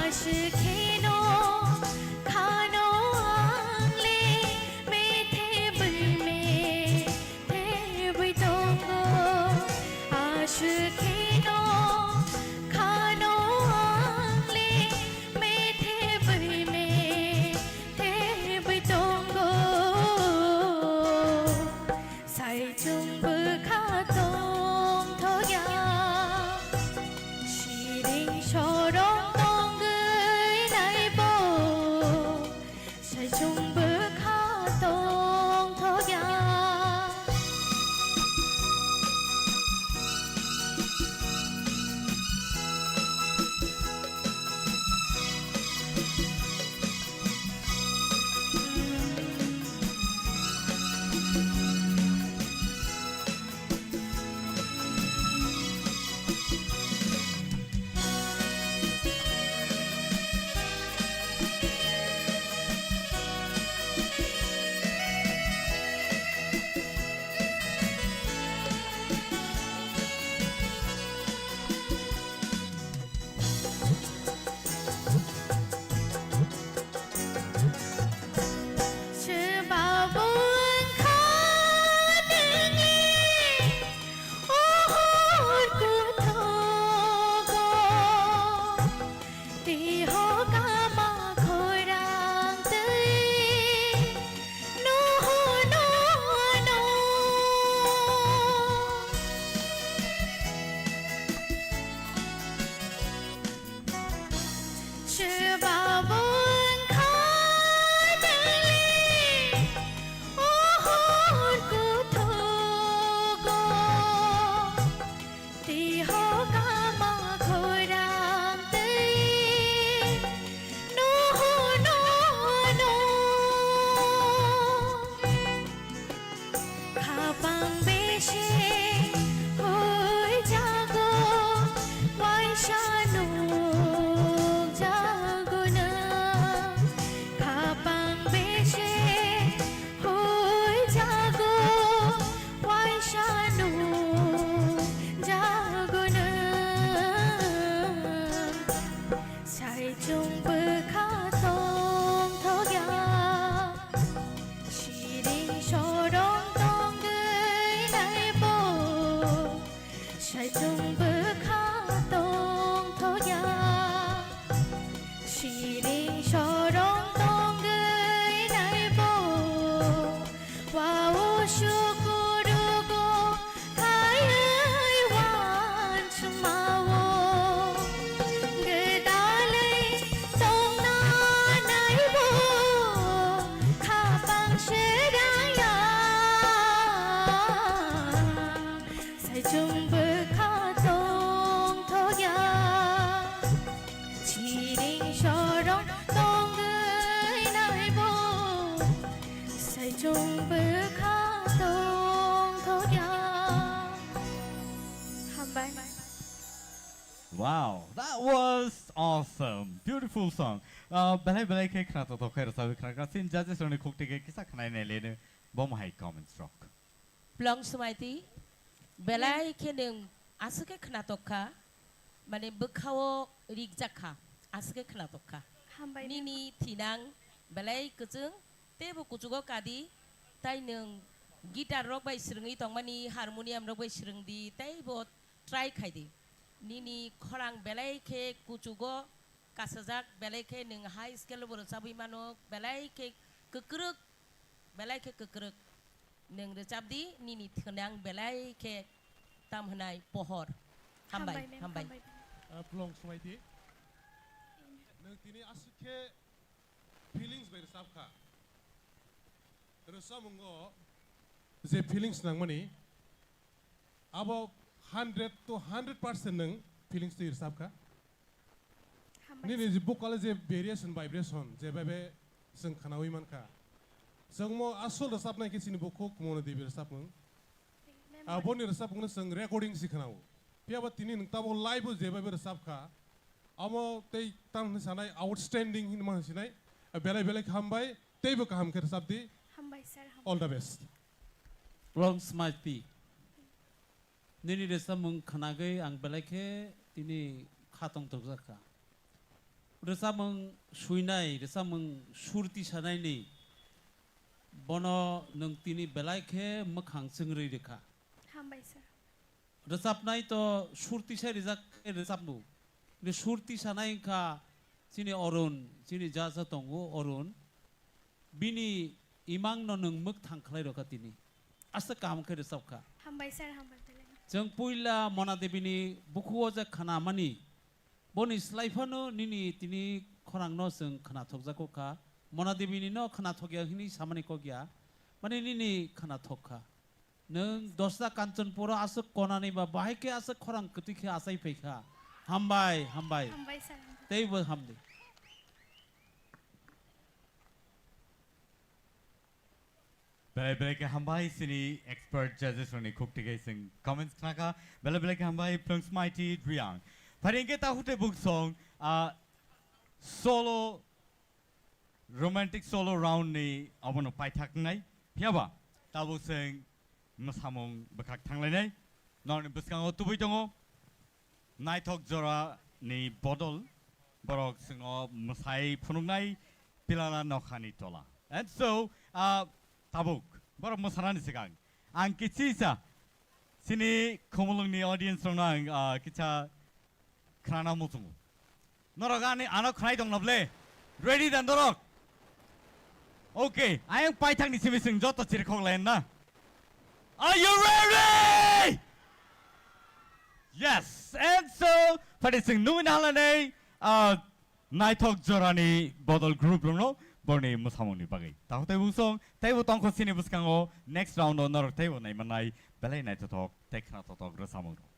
Aswk kheno khano ang le methe bui methe bui tongo. Aswk kheno khano ang le methe bui methe bui tongo. Saichung bwkha tongthokya, siring sorong tongwi naibo. Saichung bwkha tongthokya. Chwbabo wngkha nini o hor kuthogo, tei hokama khorang twi nuhur nuhur no. Chwbabo wngkha nini o hor kuthogo, tei hokama khorang twi nuhur nuhur no. Khapang bisi huijago, waisa nukjago nwng. Khapang bisi huijago, waisa nukjago nwng. Saichung bwkha tongthokya, siring sorong tongwi naibo. Saichung bwkha tongthokya, siring sorong tongwi naibo. Wa o sukurugo khaiwi wansukmao, gwdalwi tongna naibo khapang sraya. Saichung bwkha tongthokya, siring sorong tongwi naibo. Saichung bwkha tongthokya. Hambai. Wow, that was awesome. Beautiful song. Uh, belai belai khe khna tongthok khe rwchapwi khna kha. Sin judges rokni khuk tike kisa khnai nai leno. Bo hai comments rok. Plong Smaiti, belai khe nwng aswk khe khna tongkha, mane bwkhao rikjak kha, aswk khe khna tongkha. Hambai nini thinang belai kwchwng, teibo kuchugo kadi, tai nwng guitar rok bai swrwngwi tongmani, harmonium rok bai swrwngdi, teibo try khaidi. Nini khorang belai khe kuchugo kasajak, belai khe nwng high scale bo rwchabwi mano, belai khe kwkrwk, belai khe kwkrwk. Nwng rwchapdi, nini thwnang belai khe tam hwnai pohor. Hambai, hambai, ma'am, hambai. Hambai. Ah, Plong Smaiti. Nwng tini aswk khe feelings bai rwchap kha. Rwchapmungo je feelings nangmani, abo hundred to hundred percent nwng feelings twi rwchap kha. Hambai. Nini je vocal je variation, vibration, je bhabe chwng khnaui mankha. Chwngmo asol rwchapnai khe chini bukhuk Mona Devi rwchapmung. Memory. Aboni rwchapmungno chwng recording si khnao. Phiyaba tini nwng tabuk live o je bhabe rwchap kha, amo tei tamo hinwi sanai outstanding hinwi ma sinai. Belai belai khe hambai, teibo kaham khe rwchapdi. Hambai sir, hambai. All the best. Plong Smaiti. Nini rwchapmung khnagwi ang belai khe tini kha tongthokjak kha. Rwchapmung suinai, rwchapmung sur tisanaini bono nwng tini belai khe mwkhang chwngrwi rwkha. Hambai sir. Rwchapnai to sur tisai rijak khe rwchapmung. Ni sur tisanai wngkha chini Arun, chini ja ja tongo Arun. Bini imangno nwng mwk thang khlai rwkha tini. Aswk kaham khe rwchapkha. Hambai sir, hambai belai. Chwng puila Mona Debini bukhuo je khnamani, boni slai phano nini tini khorangno chwng khnathokjago kha. Mona Debini no khnathokya hwnwi samani kok ya. Mani nini khnathok kha. Nwng dosta Kanchanpuro aswk konani ba bahai khe aswk khorang kwtwi khe achai phai kha. Hambai, hambai. Hambai sir, hambai. Teibo hamdi. Belai belai khe hambai chini expert judges rokni khuk twi khe chwng comments khnakha. Belai belai khe hambai Phlwngsmaiti Riyang. Phari hwnkhe ta hute buk song, ah, solo, romantic solo round ni obono paithak wngnai. Phiyaba tabuk chwng mwsamung bwkhak thanglainai. Norokni bwskango tubui tongo. Naithok jora ni bodol borok chwngno mwsai phunuknai pilala nokhani tola. And so, ah, tabuk borok mwsanani swkang ang kichisa chini Khumulwng ni audience rokno ang, ah, kicha khnana muchungo. Norok ani ano khnai tong na ble? Ready da norok? Okay, ayang paithak ni simi chwng joto chirikhok lai na. Are you ready? Yes, and so, phati chwng nungwi na halai nei, ah, naithok jorani bodol group rokno borni mwsamungni bagwi. Takhuk tei bung song, teibo tongkho chini bwskango next round o norok teibo naimannai belai naithothok tei khnathokthok rwchapmung rok.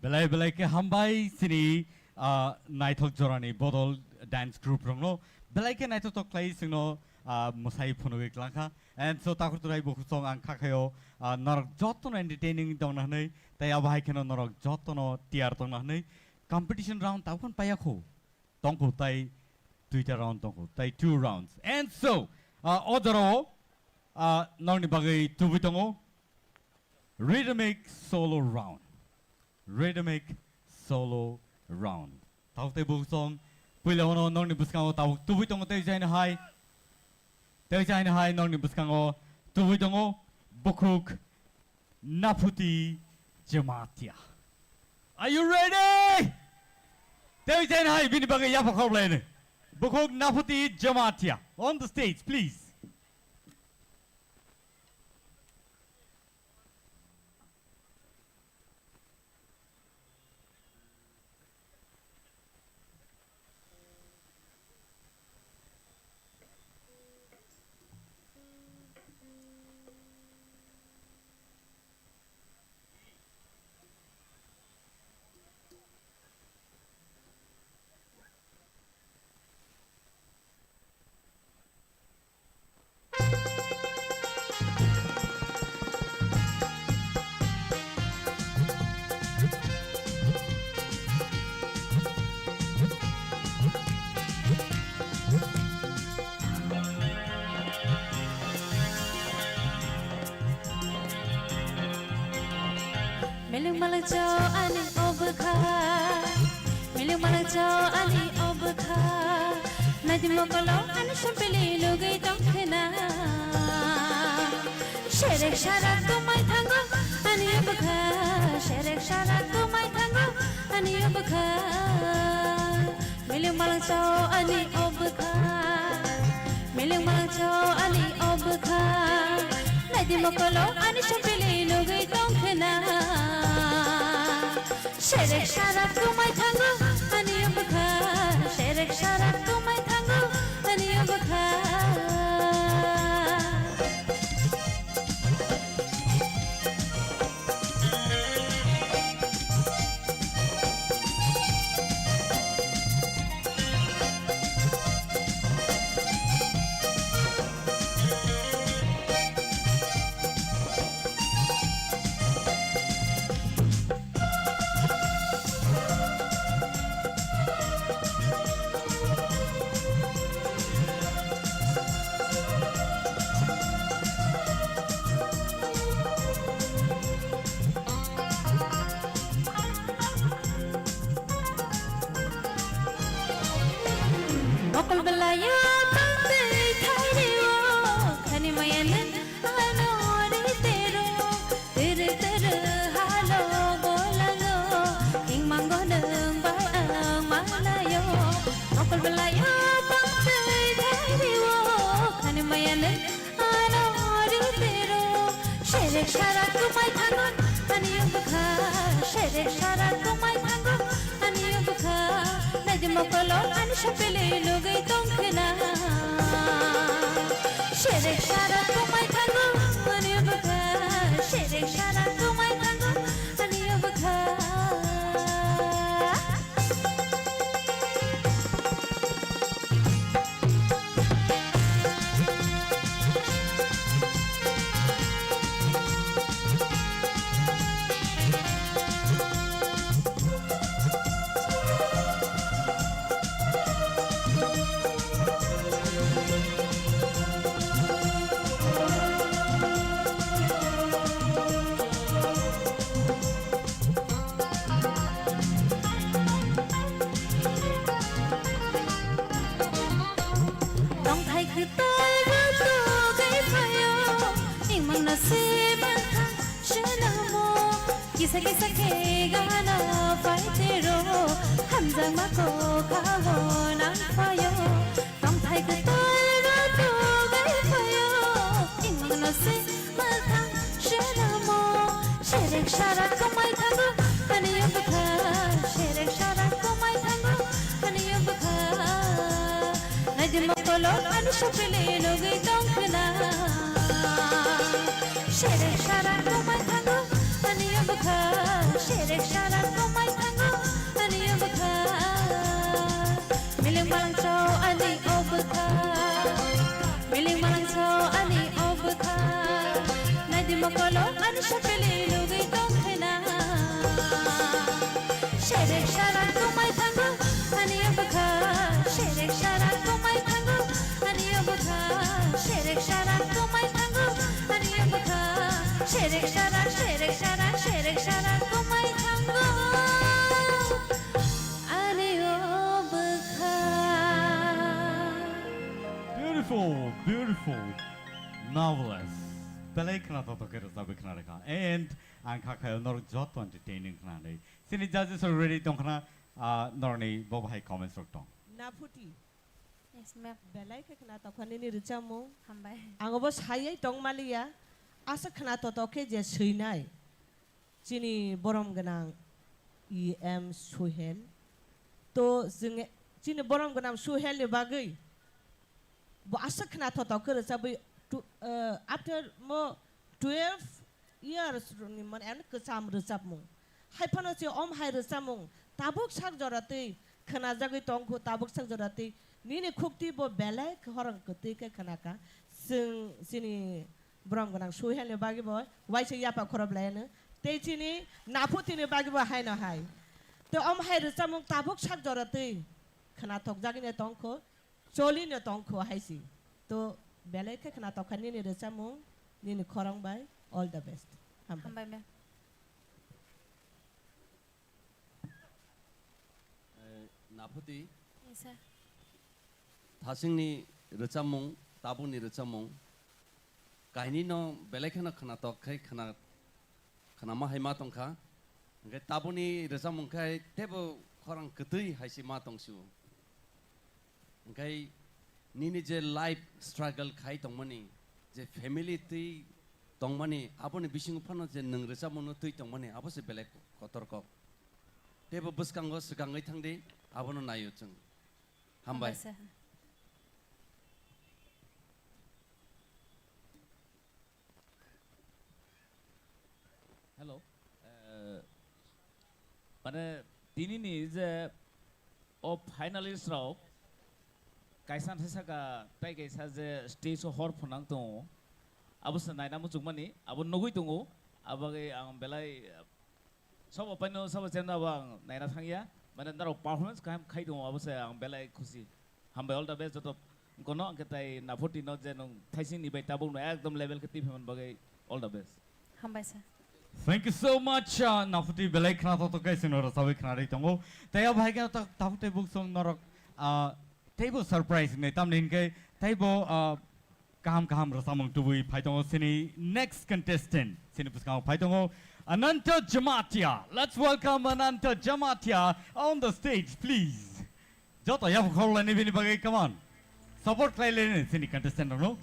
Belai belai khe hambai chini, ah, naithok jorani bodol dance group rokno. Belai khe naithotok khlai chwngno, ah, mwsai phunugwi klangkha. And so takhuk turai bukhuk song ang khakhayo, ah, norok jotono entertaining tongna hwnwi, tei abo hai kheno norok jotono tiyar tongna hwnwi competition round tabukhan paiya khu. Tongkhu tai duita round tongkhu, tai two rounds. And so, ah, o jorao, ah, nokni bagwi tubui tongo rhythmic solo round. Rhythmic solo round. Tabuk tei bukhuk song, puila ono nokni bwskango tabuk tubui tongo tei jaino hai. Tei jaino hai nokni bwskango tubui tongo bukhuk Naphuti Jamatia. Are you ready? Tei jaino hai bini bagwi yapha khorlaini. Bukhuk Naphuti Jamatia on the stage, please. Miling malang chao ani obwkha, miling malang chao ani obwkha. Naidi mokolo ani sampili nugwi tongkhwna. Serek sara tumai thango ani obwkha, serek sara tumai thango ani obwkha. Miling malang chao ani obwkha, miling malang chao ani obwkha. Naidi mokolo ani sampili nugwi tongkhwna. Serek sara tumai thango ani obwkha, serek sara tumai thango ani obwkha. Mokol belai o tongtwi thairi o khani maya nung ano ri tero. Tiri tiri halo bolango, hingmango nung bai ang malayo. Mokol belayo tongtwi thairiwo, khani maya nung ano ri tiro. Serek sara tumai thango, ani obwkha. Serek sara tumai thango, ani obwkha. Naidi mokolo ani sapili nugwi tongkhwna. Serek sara tumai thango, ani obwkha. Serek sara tumai thango, ani obwkha. Tongthai kwtal rwtugwi phaio, imangno se mankha swnamo. Kisa kisa khe gana phaitero, hamjakma kokhao nang phaio. Tongthai kwtal rwtugwi phaio, imangno se mankha swnamo. Serek sara tumai thango, ani obwkha. Serek sara tumai thango, ani obwkha. Naidi mokolo ani sapili nugwi tongkhwna. Serek sara tumai thango, ani obwkha. Serek sara tumai Ani o bwkha, naidi mokolo ani sopele nugwi tongkhena. Serek sarak tumai thango, ani o bwkha, serek sarak tumai thango, ani o bwkha, serek sarak tumai thango, ani o bwkha, serek sarak, serek sarak, serek sarak tumai thango, ani o bwkha. Beautiful, beautiful. Marvelous. Belai khna totok khe rwchapwi khna rwkha. And ang kha khayo norok joto entertaining khna hinwi. Chini judges are ready tongkhna, ah, norokni bo bahai comments rok tong. Naphuti. Yes, ma'am. Belai khe khna tokha nini rwchapmung. Hambai. Ang obo sayai tong maliya. Asa khna totok khe je swinai. Chini borom gwnang E M Suhel. To chwng chini borom gwnang Suhel ni bagwi bo aswk khna thotok khe rwchabwi tu-, eh, after mo twelve years ni mane ano kwcham rwchapmung. Hai phano se om hai rwchapmung tabuk sak jora twi khnajagwi tongkhu, tabuk sak jora twi nini khukti bo belai khorang kwtwi khe khnakha. Chwng chini Borom gwnang Suhelni bagwi bo waisa yapha khorop laiano. Tei chini Naphutini bagwi bo haino hai. Tei omo hai rwchapmung tabuk sak jora twi khnathokjagwino tongkho, cholino tongkho hai si. To belai khe khnathok kha nini rwchapmung, nini khorang bai. All the best. Hambai. Hambai, ma'am. Eh, Naphuti. Yes, sir. Thasingni rwchapmung, tabukni rwchapmung, kainwino belai kheno khnatok khai khna-, khnama hai ma tongkha. Hwnkhe tabukni rwchapmung khai teibo khorang kwtwi hai se ma tongsio. Hwnkhe nini je life struggle khai tongmani, je family twi tongmani, aboni bisingo phano je nwng rwchapmungno twi tongmani, abo se belai kotor kok. Teibo bwskango swkangwi thangdi, abono naio chwng. Hambai. Hambai sir. Hello. Eh, mane, tinini je o finalist rok kaisa thai saka tai kaisa je stage o hor phunang tongo, abo se naina muchungmani, abo nugwi tongo, abagwi ang belai, eh, Sabo paino, sabo chemno abo ang naina thangya. Mane norok performance kaham khai tongo, abo se ang belai khusi. Hambai, all the best joto kono, hwnkhe tai Naphuti no je nwng thaising ni bai tabuk no ekdom level khe twi phaimani bagwi all the best. Hambai sir. Thank you so much, uh, Naphuti belai khna tok tok khe chwngno rwchabwi khna rwi tongo. Tei abo hai khe ta-, tabuk tei buk song norok, uh, teibo surprise wngnai, tamni hinkhe teibo, uh, Kaham kaham rwchapmung tubui phai tongo chini next contestant. Chini bwskango phai tongo Ananta Jamatia. Let's welcome Ananta Jamatia on the stage, please. Joto yapha khorlaini bini bagwi, come on. Support khlai laini chini contestant rokno.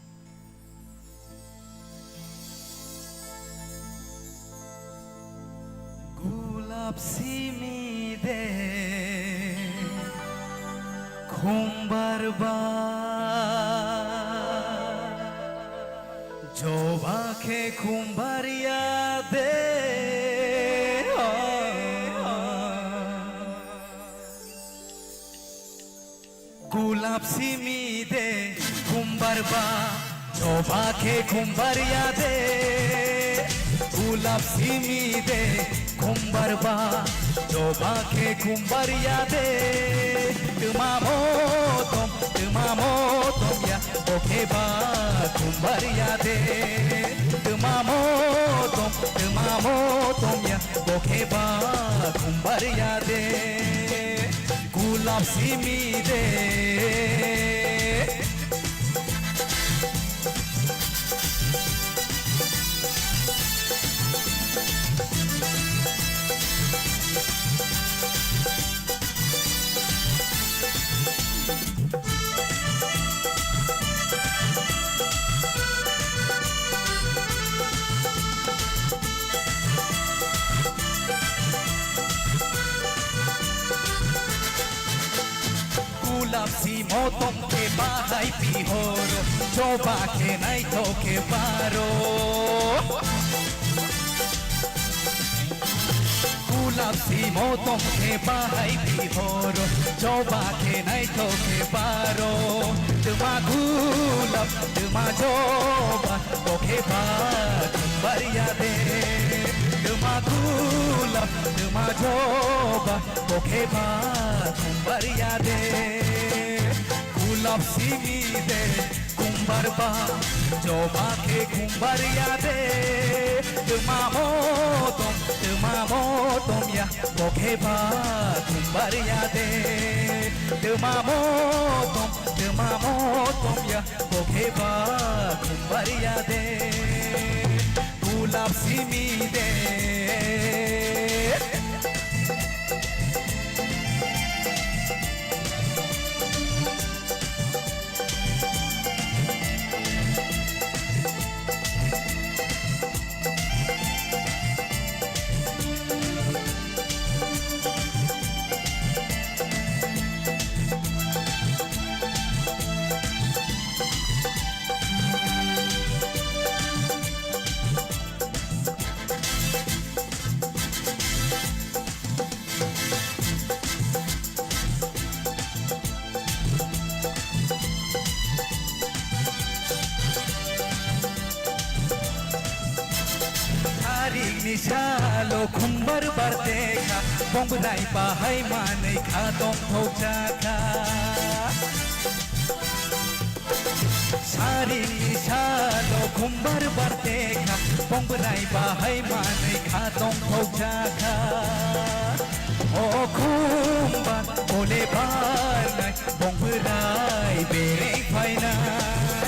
Gulap simi de khumbar ba, joba khe khumbar ya de. Gulap simi de khumbar ba, joba khe khumbar ya de. Gulap simi de khumbar ba, joba khe khumbar ya de. Twma motom, twma motom ya, bo khe ba khumbar ya de. Twma motom, twma motom ya, bo khe ba khumbar ya de. Gulap simi de. Gulap simo tong khe bahai pihoro, joba khe naithok khe baro. Gulap simo tong khe bahai pihoro, joba khe naithok khe baro. Twma gulap, twma jo Ba khumbar ya de, tma gulab, tma joba, bo khe ba khumbar ya de. Gulab simi de, khumbar ba, joba khe khumbar ya de. Tma motom, tma motom ya, bo khe ba khumbar ya de. Tma motom, tma motom ya, bo khe ba khumbar ya de. Gulab simi de. Tarik ni salo khumbar bar tekha, bongbai bahai manwi kha tongthok jakha. Sari salo khumbar bar tekha, bongbai bahai manwi kha tongthok jakha. O khumbar bole barnai, bongbai bereng phainai.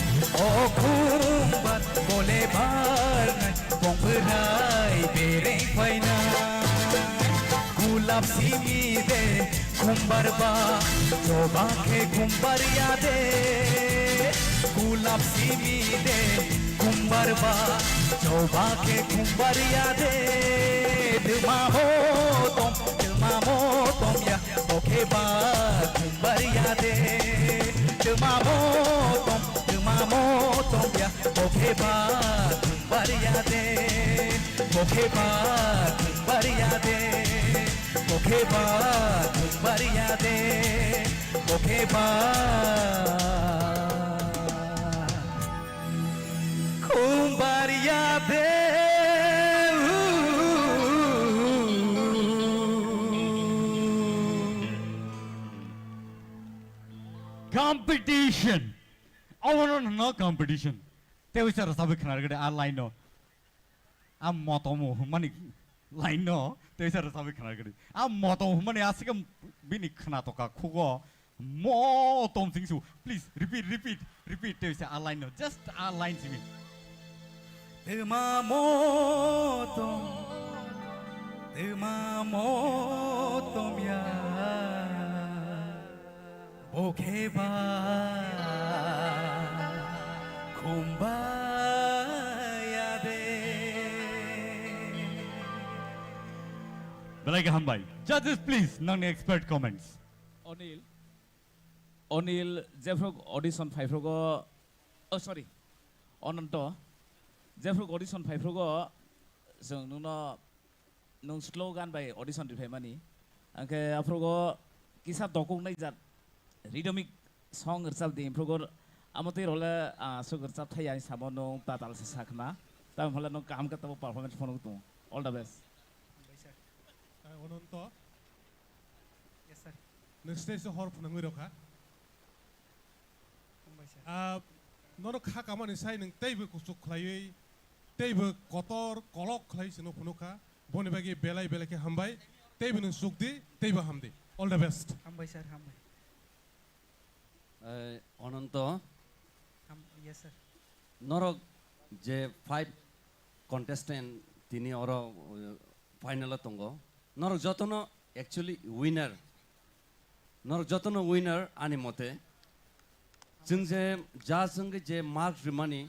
O khumbar bole barnai, bongbai bereng phainai. Gulab simi de, khumbar ba, joba khe khumbar ya de. Gulab simi de, khumbar ba, joba khe khumbar ya de. Tma motom, tma motom ya, bo khe ba khumbar ya de. Tma motom, tma motom ya, bo khe ba khumbar ya de. Bo khe ba khumbar ya de. Bo khe ba khumbar ya de, bo khe ba khumbar ya de. Competition. Obono no competition. Tei uisa rwchabwi khna rwgwdi a line no. A motom hwnmani line no tei sa rwchabwi khna rwgwdi. A motom hwnmani aswk bini khna toka khugo motom sing su. Please repeat, repeat, repeat tei sa a line no. Just a line simi. Tma motom, tma motom ya. Bo khe ba khumbar ya de. Belai khe hambai. Judges, please, nangni expert comments. Onil, Onil, jephru audition phaiphrugo, oh, sorry, Ononto, jephru audition phaiphrugo, chwng nwngno nwng slogan bai audition riphaimani, hwnkhe aphrugo kisa dokoknai jat rhythmic song rwchapdi, aphrugo amotwi role, ah, aswk rwchap thai ani samo nwng tatal se sakhna, tamoni hwnle nwng kaham khe tabuk performance phunuk tongo. All the best. Hambai sir. Ah, Ononto. Yes, sir. Nwng stage o hor phwnangwi rwkha. Hambai sir. Ah, nono kha kamani sai nwng teibo kuchuk khlaiwi, teibo kotor kolok khlai chwngno phunukha. Boni bagwi belai belai khe hambai. Teibo nwng chukdi, teibo hamdi. All the best. Hambai sir, hambai. Eh, Ononto. Ham-, yes, sir. Norok je five contestant tini oro, eh, final o tongo. Norok jotono actually winner. Norok jotono winner ani mote. Chwng je judge wngwi je mark rwmani,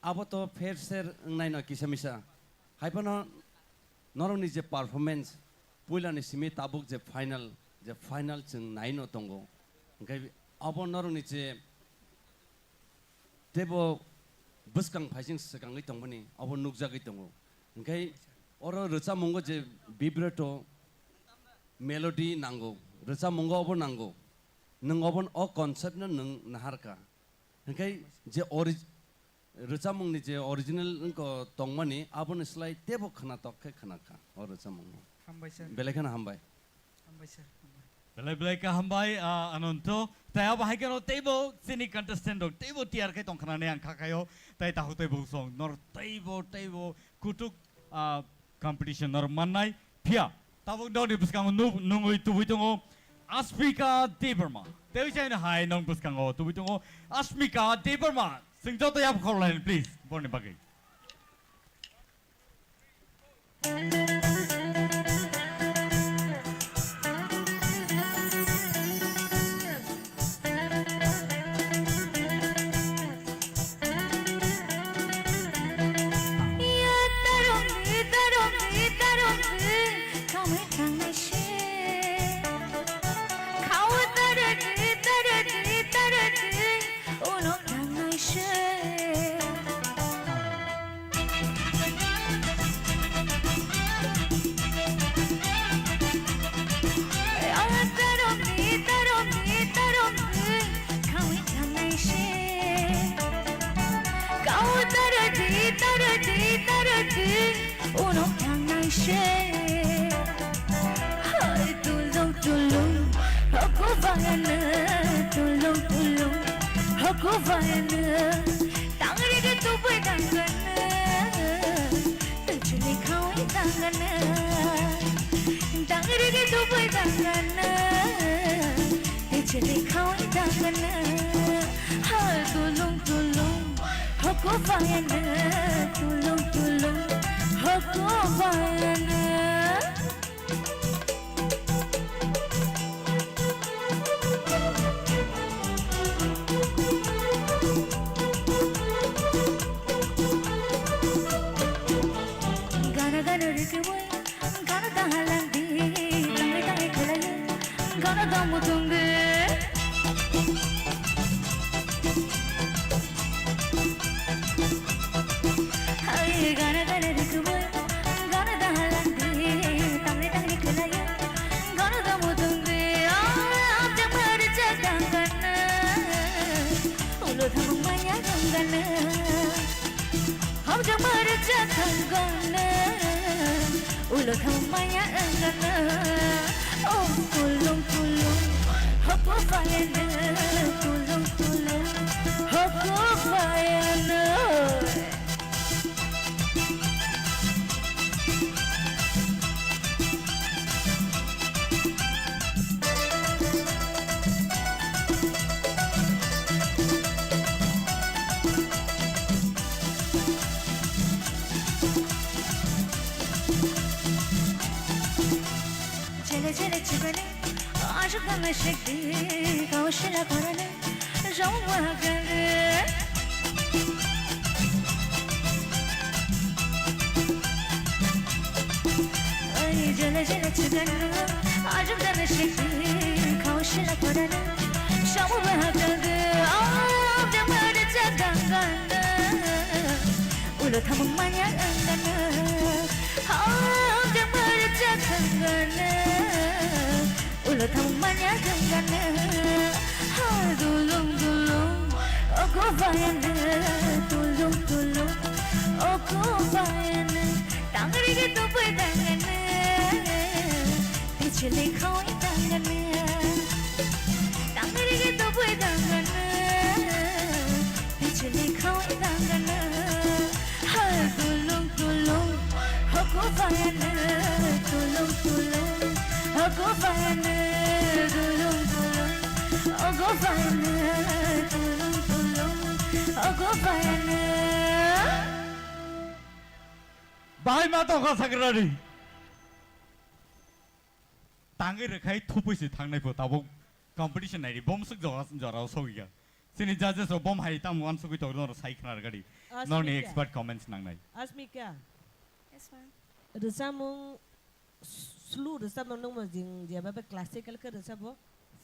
abo to fair share wngnaino kisa misa. Hai phano norokni je performance, puilani simi tabuk je final, je final chwng naino tongo. Hwnkhe abo norokni je teibo bwskang phaising swkangwi tongmani abo nukjagwi tongo. Hwnkhe oro rwchapmungo je vibrato, melody nango, rwchapmungo obo nango. Nwng obo, o concept no nwng naharkha. Hwnkhe je ori-, rwchapmungni je original wngkha tongmani, aboni slai teibo khwnatok khe khwnakha o rwchapmungno. Hambai sir. Belai kheno hambai. Hambai sir, hambai. Belai belai khe hambai, ah, Ananto. Tai abo hai kheno teibo chini contestant rok teibo tiyar khe tongkha nani ang kha khaio. Tai takhuk teibo song nor teibo teibo kutuk, ah, competition nor mannai. Phiya tabuk nokni bwskango nu-, nungwi tubui tongo Asmika Debbarma. Tei chaino hai nong bwskango tubui tongo Asmika Debbarma. Chwng joto yap khorlaini please borni bagwi. Uno tangnai se. Tarong ni, tarong ni, tarong ni, khawi tangnai se. Kau tarati, tarati, tarati, uno tangnai se. Hai tulung tulung, hoko vayana, tulung tulung, hoko vayana. Tangri ke tupai tangana, tuchuli khawi tangana. Tangri ke tupai tangana, tuchuli khawi tangana. Hai tulung tulung, hoko vayana, tulung tulung, hoko vayana. Gana gana rikibui, gana dahalang di, tangai tangai khalai, gana damu tungge. Hai gana gana rikibui, gana dahalang di, tangri tangri khalai, gana damu tungge. Ah, amjak mari jak dangana, ulo thamung maya dangana. Amjak mari jak dangana, ulo thamung maya dangana. Oh, tulung tulung, hoko vayana, tulung tulung, hoko vayana. Chele chele chibani, ashuk dana shakti, kaushila korana. Jawagale. Ai jala jala chugana, ajum dana shiki, khawshila kodana. Jawagale, ah, jamara jagangana. Ulo thamung manya angana. Ah, jamara jagangana. Ulo thamung manya dengana. Ha dulung dulung, ogo vayana. Dulung dulung, ogo vayana. Tangri ke tupai dengana. Pichli khoi dengana. Tangri ke tupai dengana. Pichli khoi dengana. Hai tulung tulung, hoko vayana, tulung tulung, hoko vayana, tulung tulung, ogo vayana, tulung tulung, ogo vayana. Bahai ma tongkha sakrari. Tangwi rwkhai thupui se thangnai pho tabuk competition naidi bom swk jora jora o sogwi ya. Chini judges rok bom hai tamo uansugwi tongo norok sai khna rwgadi. Asmika. Norni expert comments nangnai. Asmika. Yes, ma'am. Rwchapmung slu rwchapmung nungmo jing jeba be classical khe rwchapbo.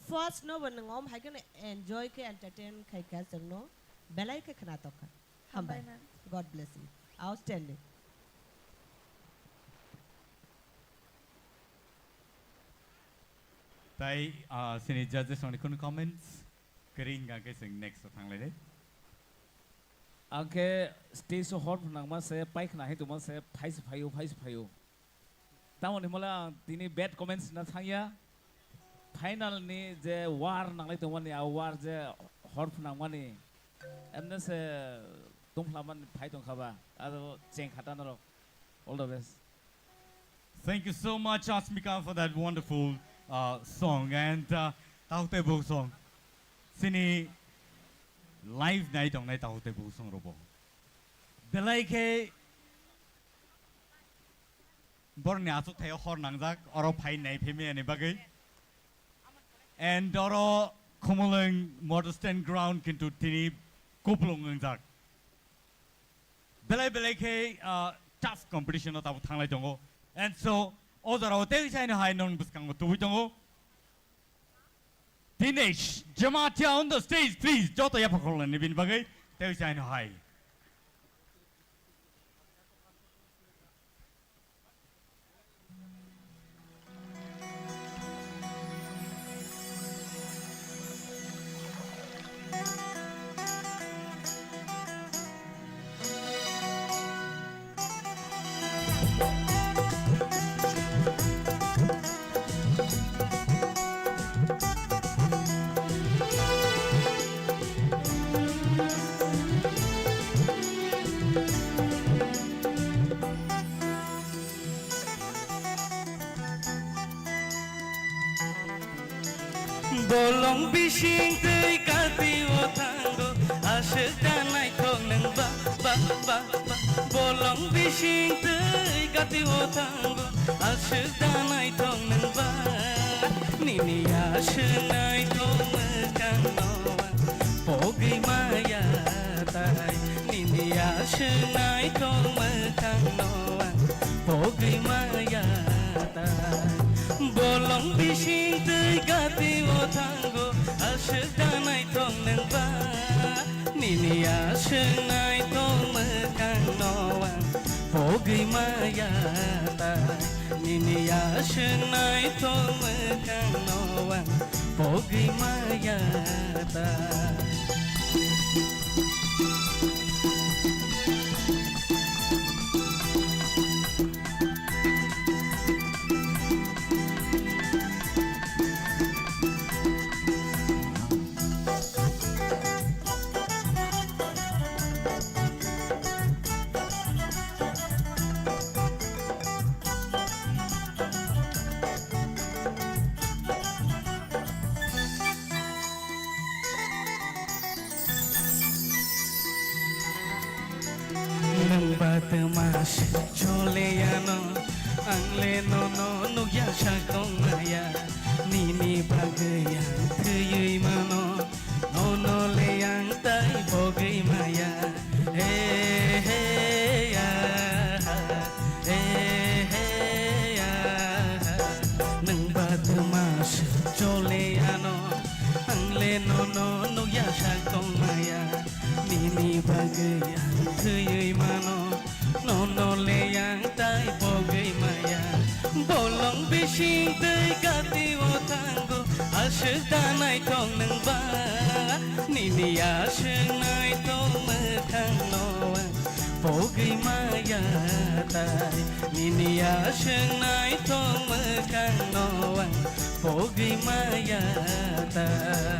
First no bo nwng om hai kheno enjoy khe entertain khai kha chwngno belai khe khna tokha. Hambai. Hambai, ma'am. God bless you. Outstanding. Tai, ah, sini judges rokni kunu comments? Kering ka ke sing next o thanglai dai. Ang khe stage o hor phnangma se, paikha hai tongma se, phai se phaio, phai se phaio. Tamoni hwnle ang tini bad comments na thangya. Final ni je war nanglai tongmani, a war je hor phnangmani, emne se tongphlamani phai tongkha ba, aro cheng kha ta norok. All the best. Thank you so much, Asmika, for that wonderful, uh, song. And, uh, Tahuktei Buhuk song. Sini live nai tongnai Tahuktei Buhuk song robo. Belai khe borni achuk thaio hor nangjak, oro phai nai phai maya ni bagwi. And oro Khumulwng Model Stand Ground kintu tini kupulung wngjak. Belai belai khe, ah, tough competition no tabuk thanglai tongo. And so, o jora o tei saino hai non bwskango tubui tongo. Dinesh Jamatia on the stage, please. Joto yapha khorlani bini bagwi tei saino hai. Bolong bising twi kati o thango, aswk da naithok nwng ba, ba, ba, ba. Bolong bising twi kati o thango, aswk da naithok nwng ba. Nini aswk naithok mwkhang no ang pogwi maya tai. Nini aswk naithok mwkhang no ang pogwi maya tai. Bolong bising twi gati o thango, aswk da naithok nwng ba. Nini aswk naithok mwkhang no ang pogwi maya tai. Nini aswk naithok mwkhang no ang pogwi maya ta. Nwng ba twma se chole ya no, ang le nono nukya sak tong maya. Nini bagwi ang thwiwi mano, nono le ang tai pogwi maya. He he ya, he he ya. Nwng ba twma se chole ya no, ang le nono nukya sak tong maya. Nini bagwi ang thwiwi mano, nono le ang tai pogwi maya. Bolong bising twi gati o thango, aswk da naithok nwng ba. Nini aswk naithok mwkhang no ang pogwi maya tai. Nini aswk naithok mwkhang no ang pogwi maya tai.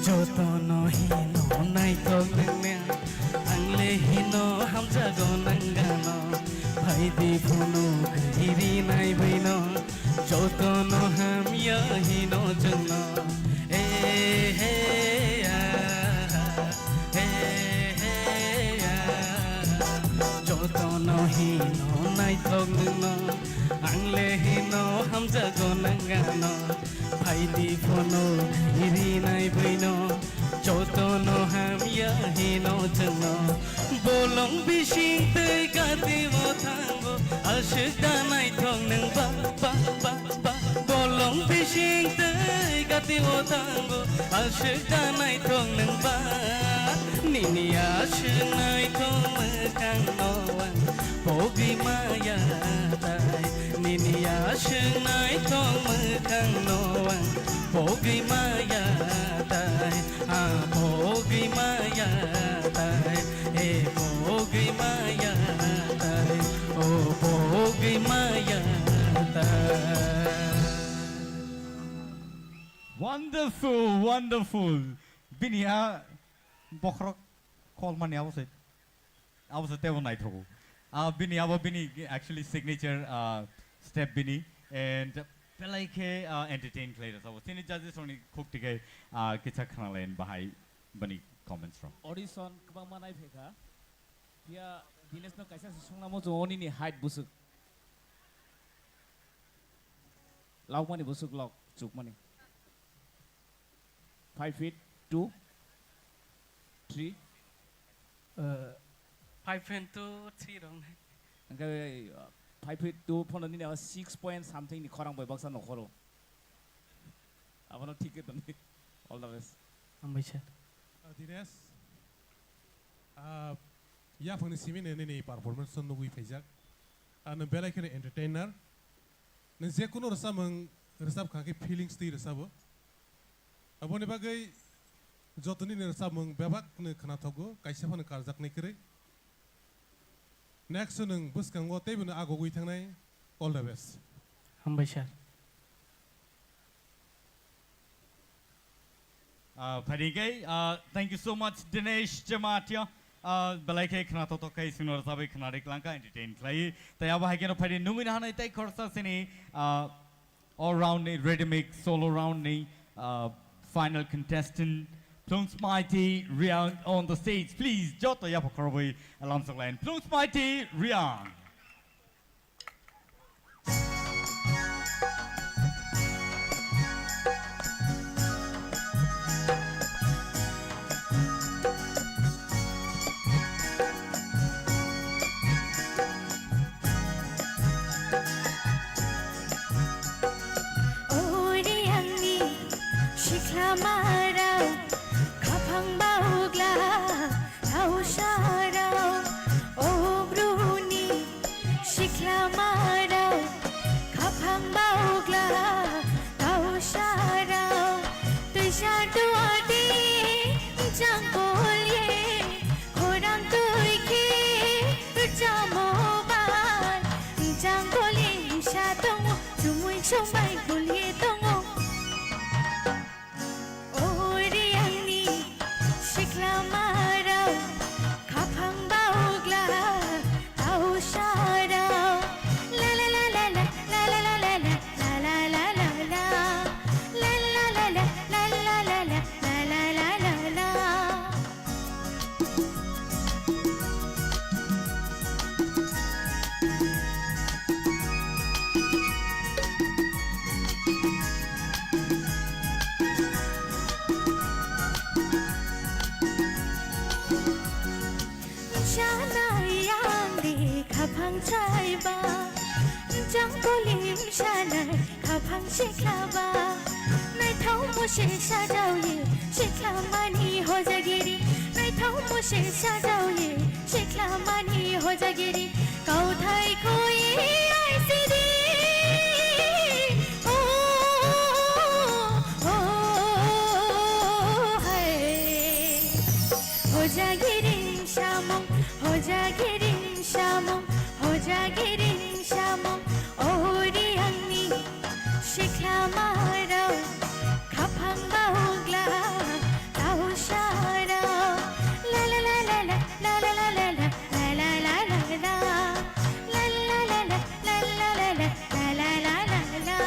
Jotono hino naithok nangmya, ang le hino hamjago nang gano. Phaidi phunuk iri nai bwino, jotono hamya hino chwngno. Eh, he, ah, eh, he, ah. Jotono hino naithok nwngno, ang Le hino hamjago nangano, phaidi phono iri nai buino, jotono hamya hino chwngno. Bolong bising twi gati o thango, aswk da naithok nwng ba, ba, ba, ba. Bolong bising twi gati o thango, aswk da naithok nwng ba. Nini aswk naithok mwkhang no ang pogwi maya tai, nini aswk naithok mwkhang no ang pogwi maya tai, ha pogwi maya tai, e pogwi maya tai, o pogwi maya tai. Wonderful, wonderful. Bini a bokhorok kolmani abo se. Abo se tebo naithogo. Ah, bini abo bini actually signature, ah, step bini and belai khe, ah, entertain khlai rwsabo. Chini judges rokni khuk tikhe, ah, kisa khna lain bahai bani comments rok. Audition kwbangma nai phaikha. Phiya Dinesh no kaisa se sungna muchungo nini height bwswk. Lokmani bwswk lok chukmani. Five feet two, three. Uh, five feet two, three rong nai. Hwnkhe, uh, five feet two phano nini abo six point something ni khorang bai baksa nokhoro. Abono thik khe tongdi. All the best. Hambai sir. Uh, Dinesh, uh, yaphangni simi nini performance no nugwi phaijak. Ano belai kheno entertainer. Nang jekunu rwchapmung rwchap kha khe feelings twi rwchabo. Aboni bagwi jotoni ni rwchapmung bebak no khna thogo, kaisa phano karjaknai kwrwi. Next nwng bwskango teibo no agogwi thangnai. All the best. Hambai sir. Ah, phaidi khe, ah, thank you so much, Dinesh Jamatia. Ah, belai khe khna totok khe sino rwchapwi khna ri klangkha entertain khlai. Tai abo hai kheno phaidi nungwi nahanai tai khorsa sini, ah, all round ni ready mix solo round ni, ah, final contestant Plungsmaiti Riang on the stage. Please, joto yapha khorobwi lamsok line. Plungsmaiti Riang. Ori angni sikhlamarao, khaphang baugla thausarao, o bruni sikhlamarao, khaphang baugla thausarao, twisa duati jangkol ye, khorang twi khe rwchamo bai, jangkol ye msa tongo, chumui songbai gul ye tongo. Ori angni sikhlamarao, khaphang baugla thausarao. La la la la la, la la la la la, la la la la la. La la la la, la la la la la, la la la la la. Chanai yang de khaphang chaiba, jangkolim chanai khaphang sikhlaba, naithok musi sajao ye sikhlama ni hojagiri, naithok musi sajao ye sikhlama ni hojagiri, kauthai koi aisidi. O, o, o, hai. Hojagiri samung, hojagiri samung, hojagiri samung, ori angni sikhlamarao, khaphang baugla thausarao. La la la la la, la la la la la, la la la la la. La la la la, la la la la la, la la la la la.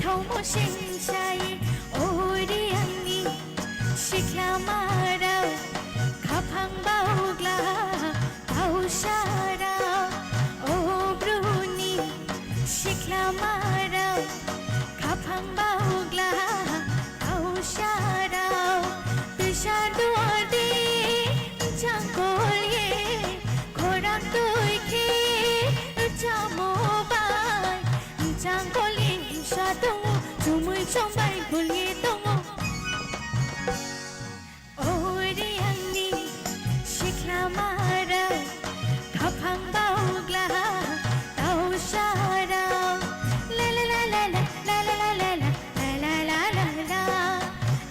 Thomo singsai ori angni sikla marao, khaphang baugla kausa rao, o bruni sikla marao, khaphang baugla kausa rao, tisa duadi changkol ye, khorang tui khe chamo bai. Jangkoli sa tongo, chumui chombai guli tongo. Ori angni sikla marao, khaphang baugla tau sarao. La la la la la, la la la la la, la la la la la,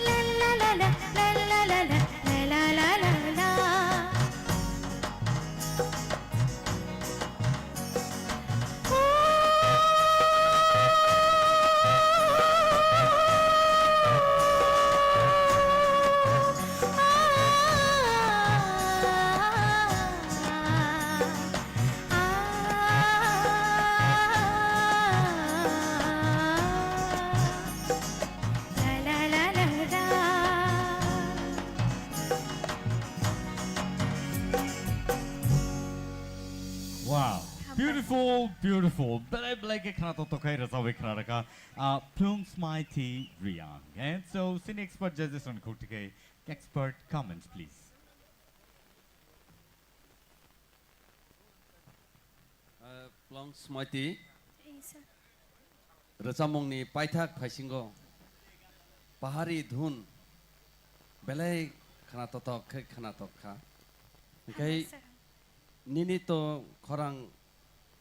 la la la la la, la la la la la, la la la la la. Wow, beautiful, beautiful. Belai belai khe khna tok tok khai rwchapwi khna rwkha. Ah, Plung Smaiti Riang. And so, sini expert judges on khuk tikhe expert comments, please. Ah, Plung Smaiti. Rwchapmungni paithak phaisingo pahari dhun belai khna totok khe khna tok kha. Hingkhai nini to khorang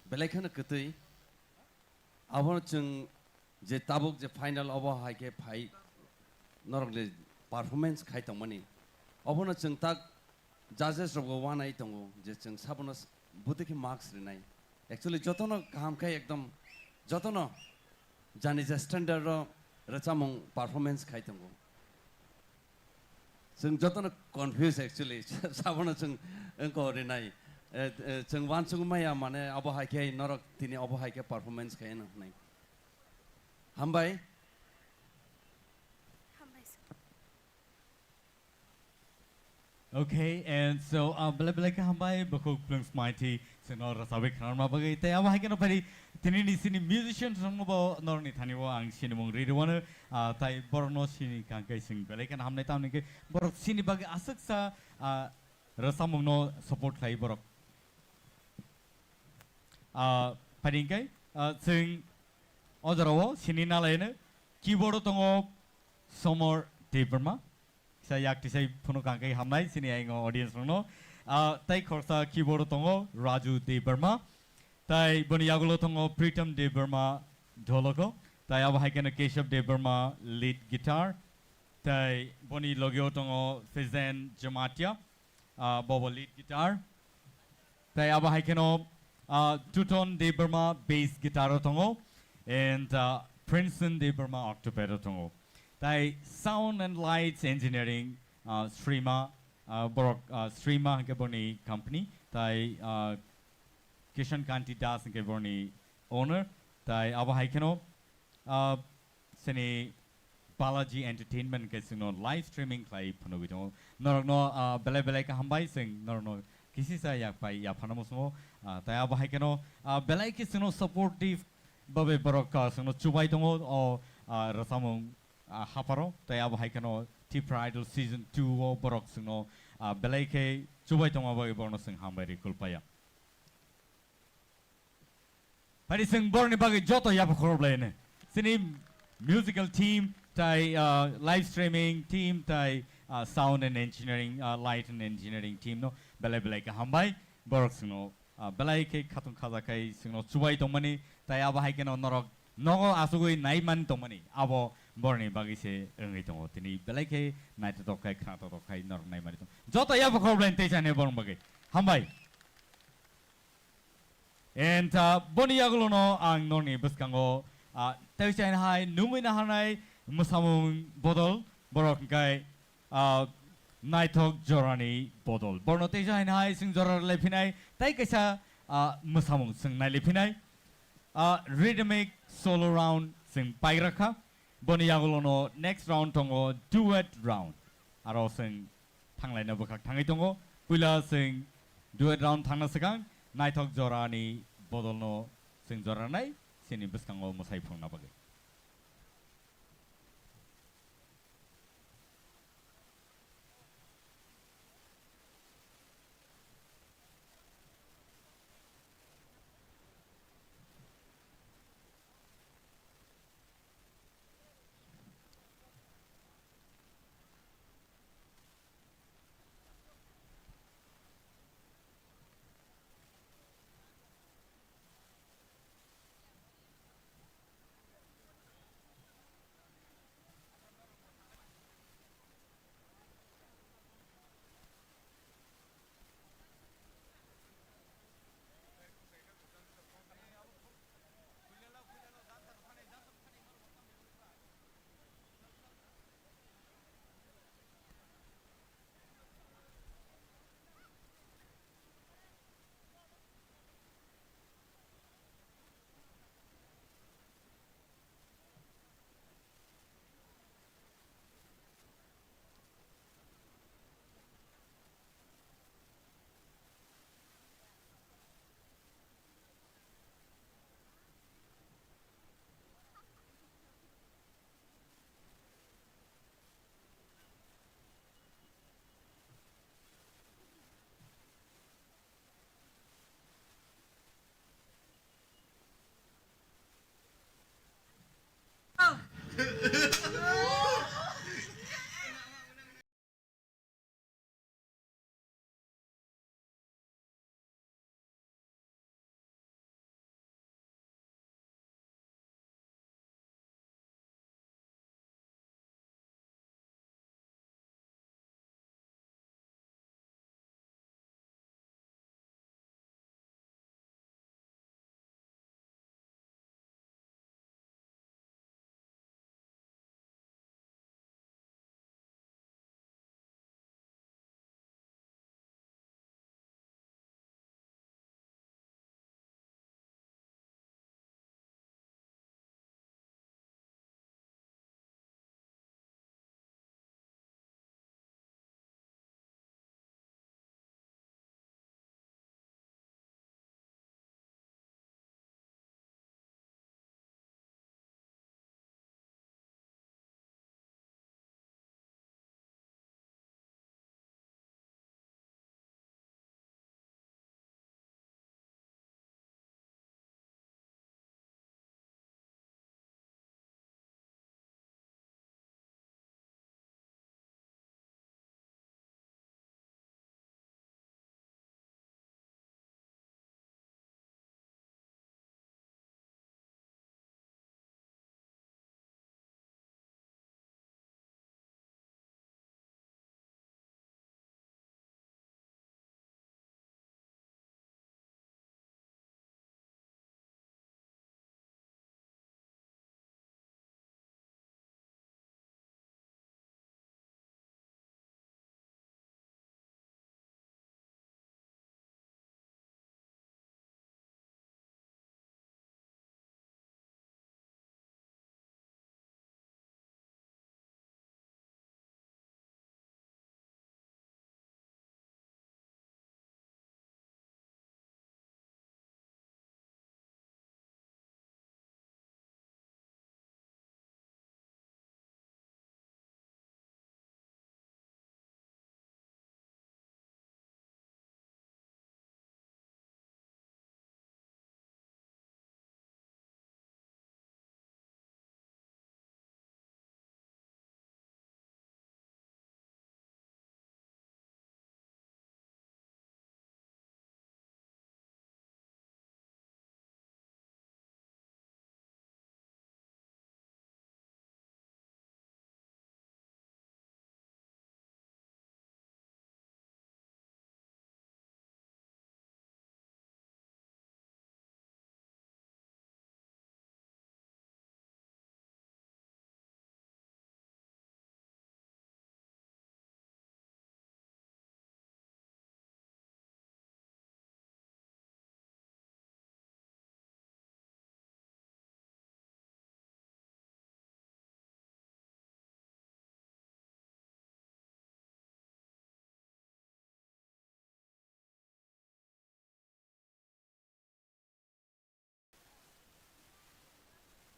belai kheno kwtwi. Abono chwng je tabuk je final obo hai khe phai norok le performance khai tongmani. Obono chwng tak judges rokbo wanai tongo je chwng sabono s-, bwtwi khe marks rinai. Actually, jotono kaham khai ekdom jotono jani je standard ro rwchapmung performance khai tongo. Chwng jotono confuse actually. Sabono chwng wngko rinai. Eh, eh, chwng wansugwi maya mane abo hai khe norok tini abo hai khe performance khai nang hwnwi. Hambai. Hambai sir. Okay, and so, uh, belai belai khe hambai, bukhuk Plung Smaiti, chwngno rwchapwi khna rwna bagwi. Tei abo hai kheno phari, tini ni sini musician rokno bo norokni thani o ang sinimung ri rwano, uh, tai borokno sini kangkhe chwng belai kheno hamnai, tamni khe borok sini bagwi aswksa, uh, rwchapmungno support khlai borok. Uh, phari hwnkhe, uh, chwng o jorao sini nalaino keyboard o tongo Somor Debbarma. Kisa yak tisai phunuk ang khe hamnai chini ayang audience rokno. Ah, tei khoroksa keyboard o tongo Raju Debbarma. Tei boni yagulo tongo Pritam Debbarma dholoko. Tei abo hai kheno Keshav Debbarma lead guitar. Tei boni logio tongo Fizen Jamatia, ah, bobo lead guitar. Tei abo hai kheno, ah, Tuton Debbarma bass guitar o tongo, and, ah, Princeton Debbarma octopad o tongo. Tei sound and lights engineering, ah, Srima, ah, borok, ah, Srima hwnkhe boni company, tei, ah, Kishan Kanti Das hwnkhe boni owner, tei abo hai kheno, ah, sini Balaji Entertainment khe chwngno live streaming khlai phunugwi tongo. Norokno, ah, belai belai khe hambai, chwng norokno kisisa yak pai yapharna muchungo. Ah, tei abo hai kheno, ah, belai khe chwngno supportive babe borok, ah, chwngno chubai tongo o, ah, rwchapmung, ah, hapharo. Tei abo hai kheno Tipra Idol season two o borok chwngno, ah, belai khe chubai tongma bagwi borokno chwng hambai rwi kulpaya. Phari chwng borokni bagwi joto yapha khorop laino. Chini musical team, tai, ah, live streaming team, tai, ah, sound and engineering, ah, light and engineering team no belai belai khe hambai. Borok chwngno, ah, belai khe khatung khaja khai chwngno chubai tongmani, tai abo hai kheno norok nogo asugwi naimani tongmani. Abo borokni bagwi se wngwi tongo. Tini belai khe naithotok khai, khnathotok khai norok naimani tongo. Joto yapha khorop laino tei sani borokni bagwi. Hambai. And, uh, boni yagulono ang norni bwskango, uh, tei chaina hai nungwi naharnai mwsamung bodol, borok hwnkhe, uh, naithok jorani bodol. Borno tei chaina hai chwng jora rwlai phinai, tei kaisa, uh, mwsamung chwng nailai phinai. Uh, rhythmic solo round Chwng paigra kha. Boni yagulono next round tongo, duet round. Aro chwng thanglaina bwkhak thangwi tongo. Puila chwng duet round thangna swkang naithok jorani bodolno chwng jora nai chini bwskango mwsai phunukna bagwi.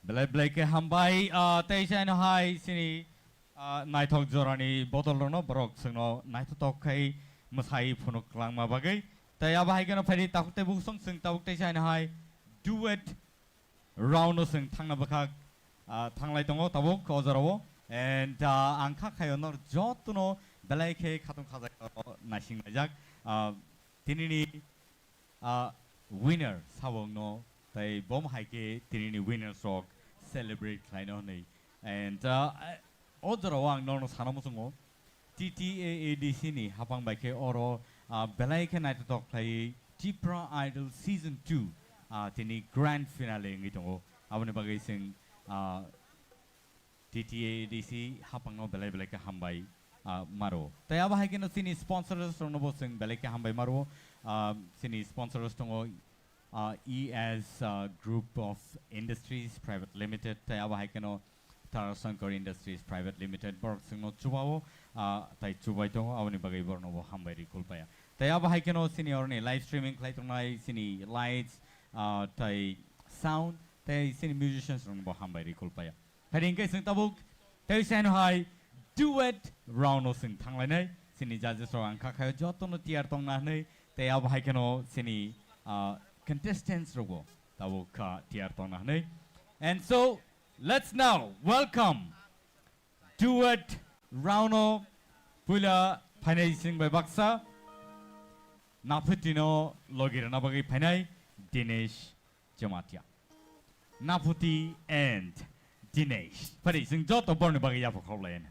Belai belai khe hambai, ah, tei saino hai sini, ah, naithok jorani bodol rokno borok chwngno naithotok khai mwsai phunuk langma bagwi. Tei abo hai kheno phaidi takhuk tei bukhuk song chwng tabuk tei saino hai duet round o chwng thangna bwkhak, ah, thanglai tongo tabuk o jorao. And, ah, ang kha khaio nor jotono belai khe khatung khajak naising laijak. Ah, tinini ah, winner sabo wngno, tei bom hai khe tinini winners rok celebrate khlaino hwnwi. And, ah, o jorao ang norno sana muchungo, T T A A D C ni hapang bai khe oro, ah, belai khe naithotok khlaiwi Tipra Idol Season two, ah, tini grand finale wngwi tongo. Aboni bagwi chwng, ah, T T A D C hapangno belai belai khe hambai, ah, maro. Tei abo hai kheno chini sponsors rokno bo chwng belai khe hambai maro. Ah, chini sponsors tongo, ah, E S, ah, Group of Industries Private Limited, tei abo hai kheno Tarashankar Industries Private Limited, borok chwngno chubao, ah, tei chubai tongo, aboni bagwi borokno bo hambai rwi khulpaya. Tei abo hai kheno chini oroni live streaming khlai tongnai chini lights, ah, tei sound, tei chini musicians rokno bo hambai rwi khulpaya. Phaidi hwnkhe chwng tabuk tei saino hai duet round o chwng thanglainai. Chini judges rok ang kha khayo jotono tiyar tongna hwnwi, tei abo hai kheno chini, ah, contestants rokbo tabuk kha tiyar tongna hwnwi. And so, let's now welcome duet round o puila phainai chwng bai baksa Naphutino logi rwna bagwi phainai Dinesh Jamatia. Naphuti and Dinesh. Phari, chwng joto borni bagwi yapha khawlayan.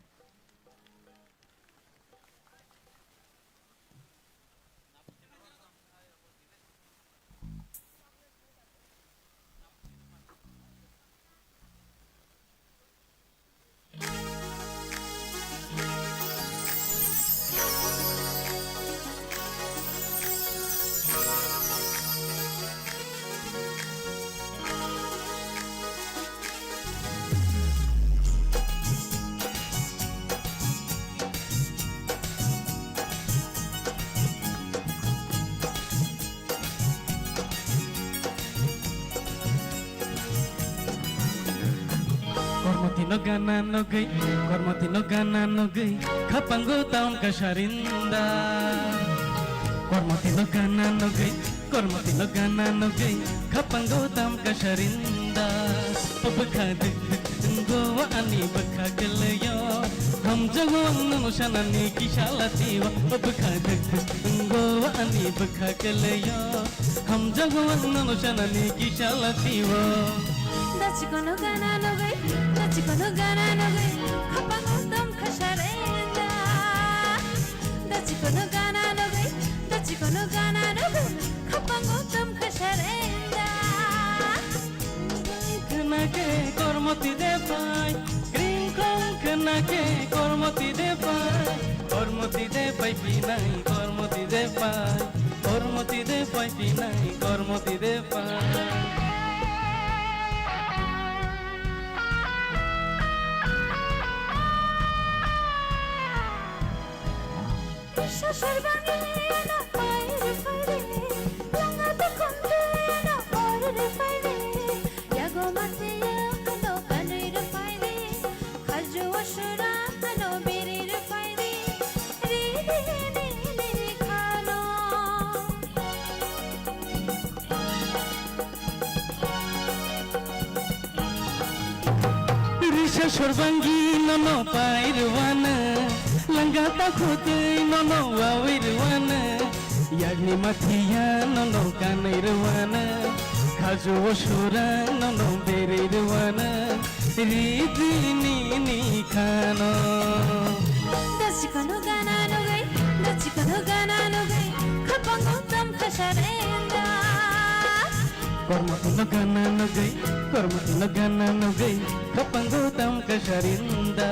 Kormoti no gana nogwi, kormoti no gana nogwi, khapango taun kasarinda. Kormoti no gana nogwi, kormoti no gana nogwi, khapango taun kasarinda. O bwkha dik dik wnggo ani bwkha kwlwio, hamjago ang nono sanani kisa latio. O bwkha dik dik wnggo ani bwkha kwlwio, hamjago ang nono sanani kisa latio. Dachikono gana nogwi, dachikono gana nogwi, khapango tom khasarenda. Dachikono gana nogwi, dachikono gana nogwi, khapango tom khasarenda. Khwnake kormoti de pai, kringkong khwnake kormoti de pai, kormoti de pai pinai, kormoti de pai, kormoti de pai pinai, kormoti de pai. Sasar bangino pairi pairi, langa takhondino pairi pairi, yago matiya ano kanri pairi, khaju asura ano biri pairi, ri ri ni ni khano. Risa sorbangi nono pairwana, langa takhutwi nono wawirwana, yagni mathiya nono kanairwana, khaju osura nono berirwana, ridini ni khano. Dachikono gana nogwi, dachikono gana nogwi, khapango tam khasarenda. Kormoti no gana nogwi, kormoti no gana nogwi, khapango tam kasarinda.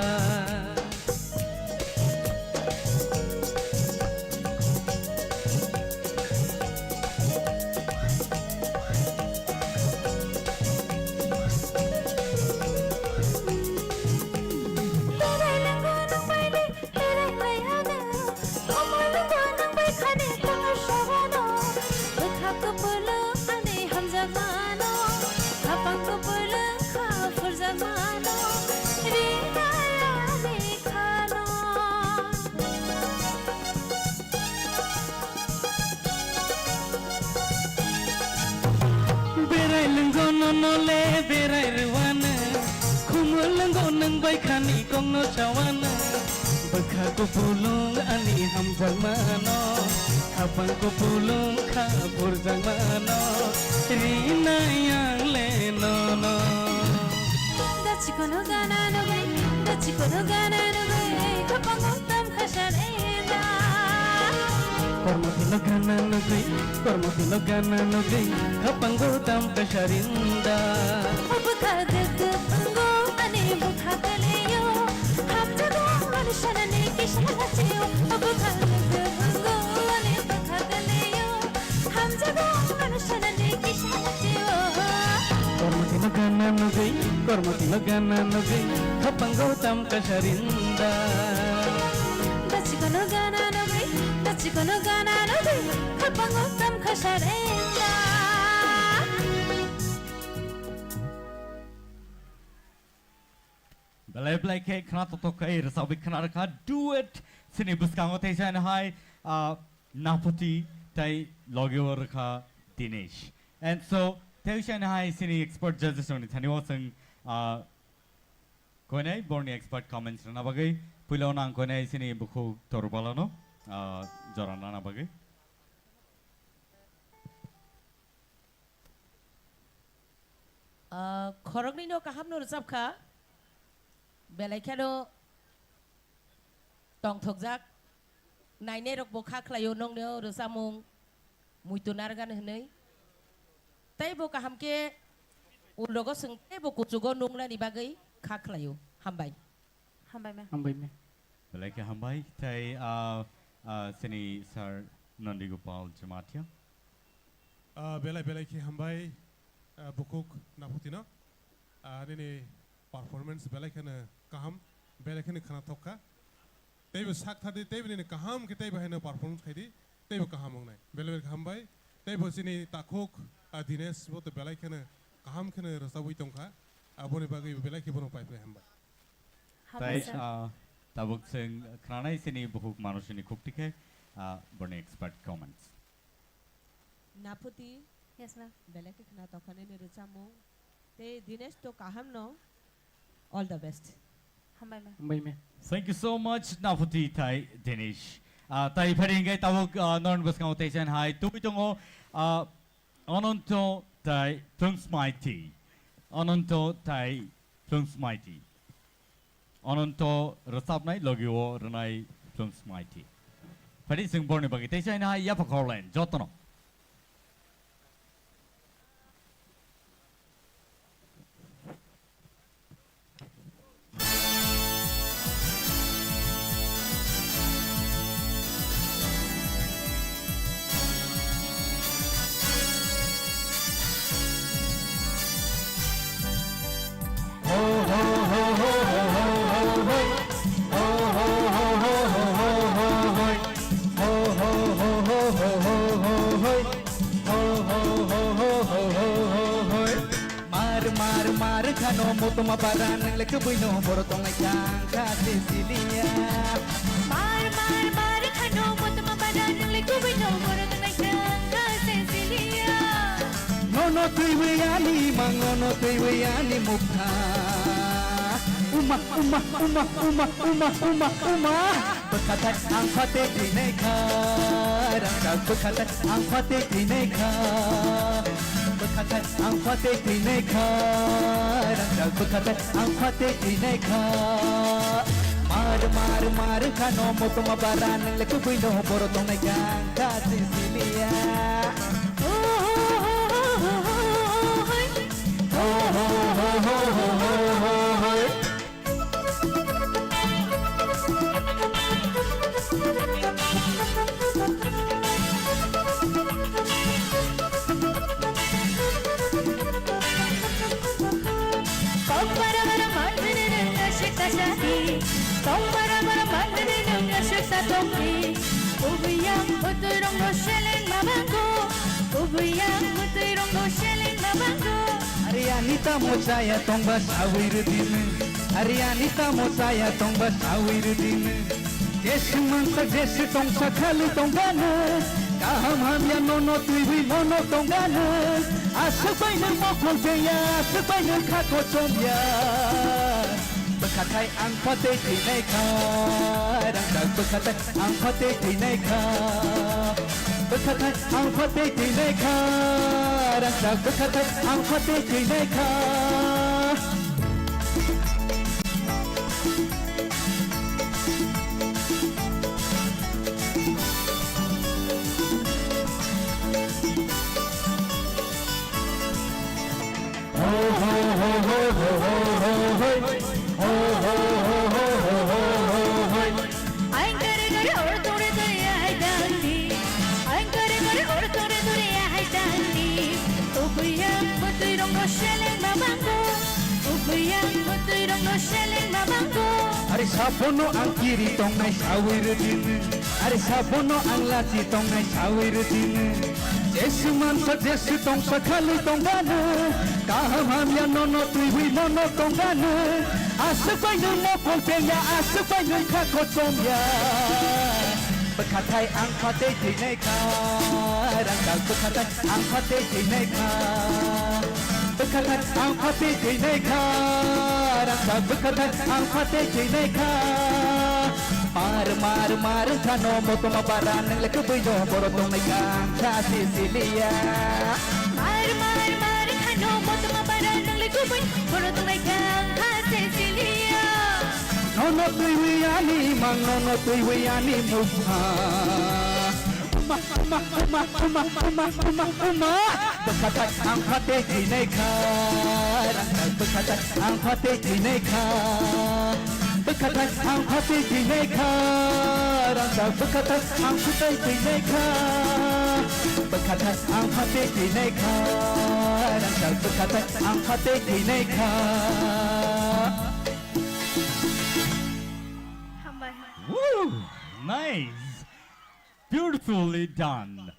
Berai lango nang bai di, berai lai ano, omo lango nang bai khani tong sohano, bwkha kupulung ani hamjakmano, khapang kupulung kha Berai rwano, khumulwngo nwng bai khani kokno sawano. Bwkha kupulung ani hamjakmano, khapang kupulung kha burjakmano, rinai ang le nono. Da chikono gana nugwi, da chikono gana nugwi, khapango tam khasar enda. Kormo tilo gana nugwi, kormo tilo gana nugwi, khapango tam khasar enda. Bwkha gugubungo ani bwkha kwlwio, hamjago ani sanani kisa lachio. Bwkha gugubungo ani bwkha kwlwio, hamjago ani sanani kisa lachio. Kormo tilo gana nugwi, kormo tilo gana nugwi, khapango tam khasar enda. Da chikono gana nugwi, da chikono gana nugwi, khapango tam khasar enda. Belai belai khe khna totok khe rwchapwi khna rwkha duet sini bwskango teisa hai, ah, Naphuti tai logio rwkha Dinesh. And so teisa hai sini expert judges rokni thani o chwng, ah, koinai borni expert comments rwna bagwi puila o nang koinai sini bukhuk Torubalano, ah, jora nana bagwi. Ah, khoroknwino kahamno rwchapkha, belai kheno tongthokjak, nainairokbo kha khlaio nongno rwchapmung muitu narwkani hwnwi. Teibo kaham khe ulrogo chwng teibo kuchugo nuknani bagwi kha khlaio. Hambai. Hambai me. Hambai me. Belai khe hambai, tei, ah, ah, sini Sir Nandi Gopal Jamatia. Ah, belai belai khe hambai, ah, bukhuk Naphutino. Ah, nini performance belai kheno kaham, belai kheno khna thok kha. Teibo sak thadi, teibo nini kaham khe teibo haino performance khaidi, teibo kaham wngnai. Belai belai khe hambai, teibo chini takhuk, ah, Dinesh bo to belai kheno kaham kheno rwchabwi tongkha. Aboni bagwi belai khe bono pai pai hambai. Hambai. Tai, sir. Ah, tabuk chwng khnanai sini bukhuk manusini khukti khe, ah, borni expert comments. Naphuti. Yes, ma'am. Belai khe khna tokha nini rwchapmung. Tei Dinesh to kaham no. All the best. Hambai, ma'am. Hambai, ma'am. Thank you so much, Naphuti tai Dinesh. Ah, tai phari hingkai tabuk, ah, norni bwskango teisa hai tubui tongo, ah, Ananto tai Plungsmaiti. Ananto tai Plungsmaiti. Ananto rwchapnai logi o rwnai Plungsmaiti. Phadi chwng borni bagwi teisa hai yapha khorlen jotono. Mar, mar, mar khano motoma bara nang le kubui no boro tongnai kha ang kha se siliya. Mar, mar, mar khano motoma bara nang le kubui no boro tongnai kha ang kha se siliya. Nono twiwi ani mang, nono twiwi ani mukha. Uma, uma, uma, uma, uma, uma, uma. Bwkhathai ang phatwi thwinai kha, rangchak bwkhathai ang phatwi thwinai kha, bwkhathai ang phatwi thwinai kha, rangchak bwkhathai ang phatwi thwinai kha. Mar, mar, mar khano motoma bara nang le kubui no boro tongnai kha ang kha se siliya. Kok bara bara manjini nung aswk ta sadi. Tong bara bara manjini nung aswk ta tongdi. Kubui yang bwtwi rong no seleng ma bango. Kubui yang bwtwi rong no seleng ma bango. Ari ani tamo chaya tongba sawi rwdini. Ari ani tamo chaya tongba sawi rwdini. Jesi mangsa jesi tongsa khali tongkano. Kaham hamya nono twiwi mono tongganw. Aswk bai nwng mokol beya, aswk bai nwng kha kochomya. Bwkhathai ang phatwi thwinaikha, rangchak bwkhathai ang phatwi thwinaikha. Bwkhathai ang phatwi thwinaikha, rangchak bwkhathai ang phatwi thwinaikha. Ang kare kare ortore duriya hai dandi. Ang kare kare ortore duriya hai dandi. Ubuyang butui rong no seleng ma bango. Ubuyang butui rong no seleng ma bango. Are sabono ang kiri tongnai sawi rwdini. Are sabono ang lachi tongnai sawi rwdini. Jesu mansa, Jesu tongsa khalwi tongganw. Kaham hamya nono twiwi mono tongganw. Aswk bai nwng mokol pengya, aswk bai nwng kha kochomya. Bwkhathai ang phatwi thwinaikha, rangchak bwkhathai ang phatwi thwinaikha. Bwkhathai ang phatwi thwinaikha, rangchak bwkhathai ang phatwi thwinaikha. Mar, mar, mar, khano motoma bara nang le kubui no boro tongnai kha ang kha Cecilia. Mar, mar, mar, khano motoma bara nang le kubui boro tongnai kha ang kha Cecilia. Nono twiwi ani mang, nono twiwi ani mukha. Uma, uma, uma. Bwkhathai ang phatwi thwinaikha, rangchak bwkhathai ang phatwi thwinaikha. Bwkhathai ang phatwi thwinaikha, rangchak bwkhathai ang phatwi thwinaikha. Bwkhathai ang phatwi thwinaikha, rangchak bwkhathai ang phatwi thwinaikha. Hambai. Woo! Nice! Beautifully done.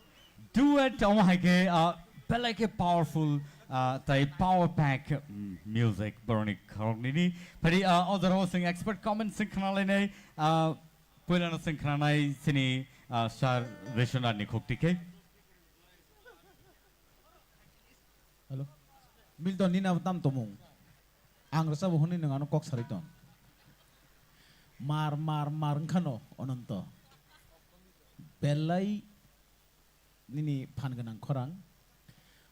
Duet omo hai khe, ah, belai khe powerful, ah, tai power pack, mm, music boroni khoroknwini. Phari, ah, o jorao chwng expert comment chwng khna lainai, ah, puilano chwng khnanai chini, ah, Sir Vishwanath ni khukti khe. Hello. Milton, nini abo tam tomung. Ang rwchabo hwnwi nwng ano kok sarwi tong. Mar, mar, mar wngkhano Ononto. Belai nini phan gwnang khorang.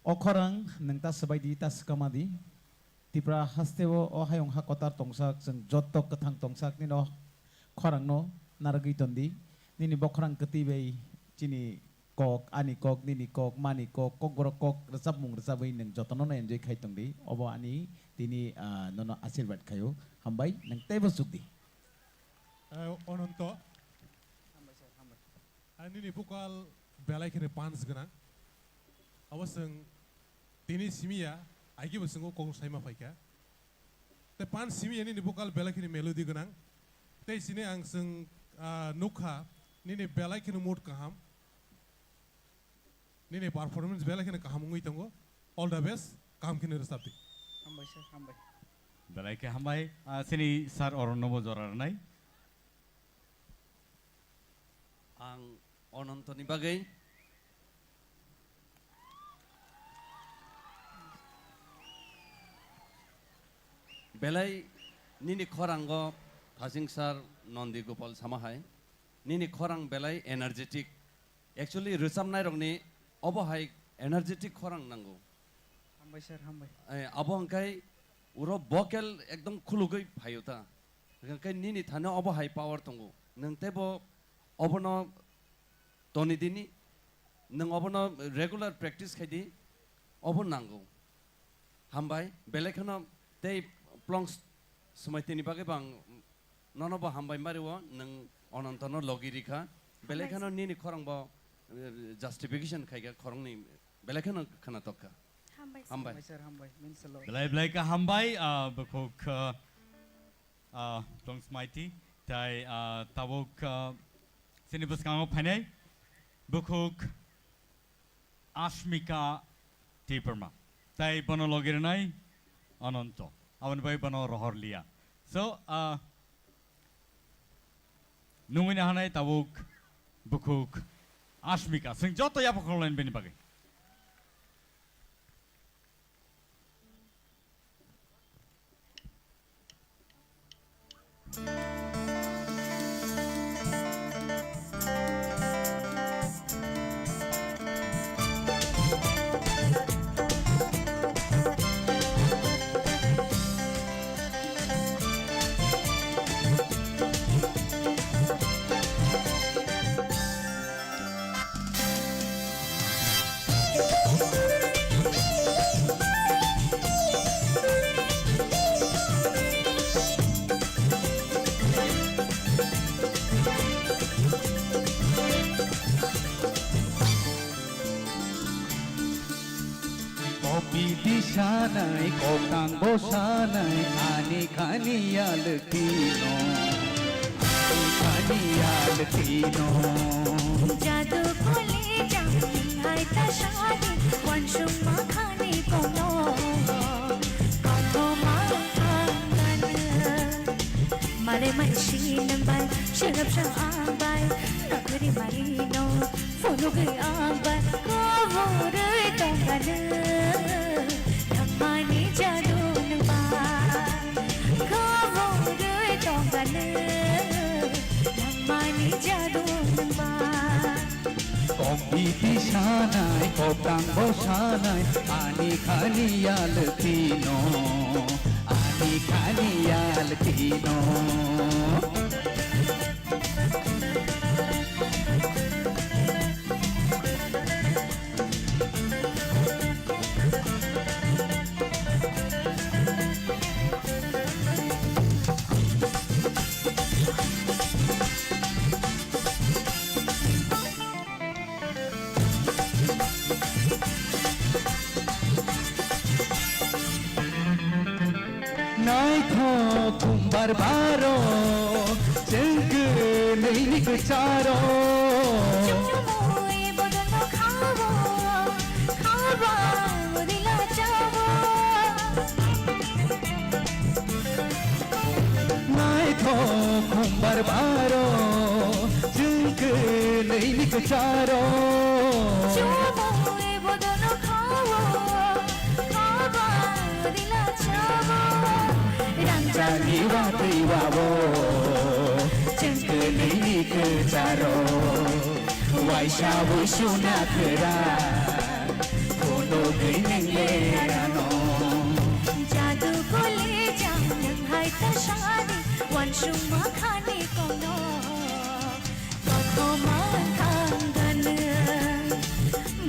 O khorang nwng ta swbai di, ta swkama di. Tipra hasteo o hayung ha kotor tongsak, chwng joto kwthang tongsak nini o khorangno narwgwi ton di. Nini bokhorang kwtwi bai chini kok, ani kok, nini kok, mani kok, kokborok kok rwchapmung rwchabwi nwng jotono no enjoy khai tong di. Obo ani tini, ah, nono asirwad khaio. Hambai, nwng teibo chuk di. Eh, Ononto. Hambai sir, hambai. Ah, nini vocal belai kheno punch gwnang. Abo chwng tini simi ya, agibo chwng o kok saima phaikha. Tei punch simi ya nini vocal belai kheno melody gwnang. Tei sini ang chwng, ah, nukha nini belai kheno mood kaham. Nini performance belai kheno kaham wngwi tongo. All the best, kaham kheno rwchap di. Hambai sir, hambai. Belai khe hambai, ah, chini sir Oronno bo jora rwnai. Ang Onontoni bagwi belai nini khorango Thasing sir Nondi Gopal sama hai, nini khorang belai energetic. Actually, rwchapnairokni obo hai energetic khorang nango. Hambai sir, hambai. Eh, abo hwnkhe uro vocal ekdom khulugwi phaio ta. Hwnkhe nini thani obo hai power tongo. Nwng teibo obono toni dini, nwng obono regular practice khai di, obo nango. Hambai, belai kheno tei plongs swmai tini bagwi bo ang nono bo hambai mari o, nwng Onontono logi rikha. Belai kheno nini khorang bo, eh, justification khaikha khorangni, belai kheno khwnatok kha. Hambai sir. Hambai. Hambai sir, hambai. Means a lot. Belai belai kha hambai, ah, bukhuk, ah, ah, Tong Smaiti, tai, ah, tabuk, ah, chini bwskango phainai bukhuk Ashmika Debbarma. Tai bono logi rwnai Ananto. Aboni bai bono rohor liya. So, ah, nungwi nahanai tabuk bukhuk Ashmika, chwng joto yapha khoroknai bini bagwi. Kopiti sanai, koktang bo sanai, ani khani yaltino, ani khani yaltino. Jadu kuli jang hai ta shadi, wansung ma khani kono, kono ma khangana. Mare mai si nang bai, shirap sa ang bai, nakri mari no. Phunugwi ang bai kaborwi tongkha nw, nangmani jadu nwng bai. Kaborwi tongkha nw, nangmani jadu nwng bai. Kok biti sanai, koktang bo sanai, ani khani yaltino, ani khani yaltino. Naithok khumbar baro, chwng kwnwi ni kwcharo. Chumui bodolno khawo, khawa udila chawo. Naithok khumbar baro, chwng kwnwi ni kwcharo. Chumui bodolno khawo, khawa udila chawo. Rangchakni watwi wawo, chwng kwnwi ni kwcharo. Waisa wisuna kwra, phunugwi nwng lerano. Jadu kuli jang nwng hai ta sadi, wansung ma khani kono. Kothoma thangganw,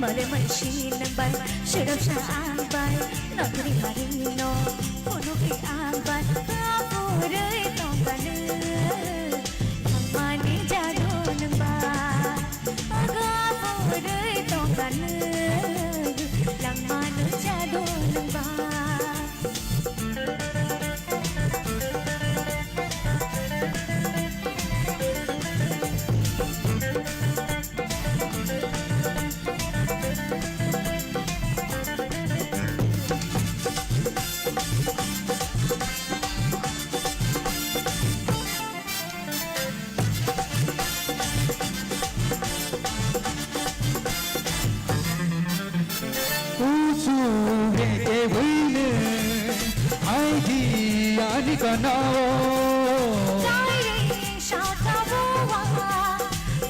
mare mai si nwng bai, sirap sa ang bai, nokri mari no, phunugwi ang bai, kaborwi tongganw. Langmani jadu nwng bai, aga purwi tongganw, langmani jadu nwng bai. Kuchu reke buine, hai di ani kanao. Kairi sata bowa,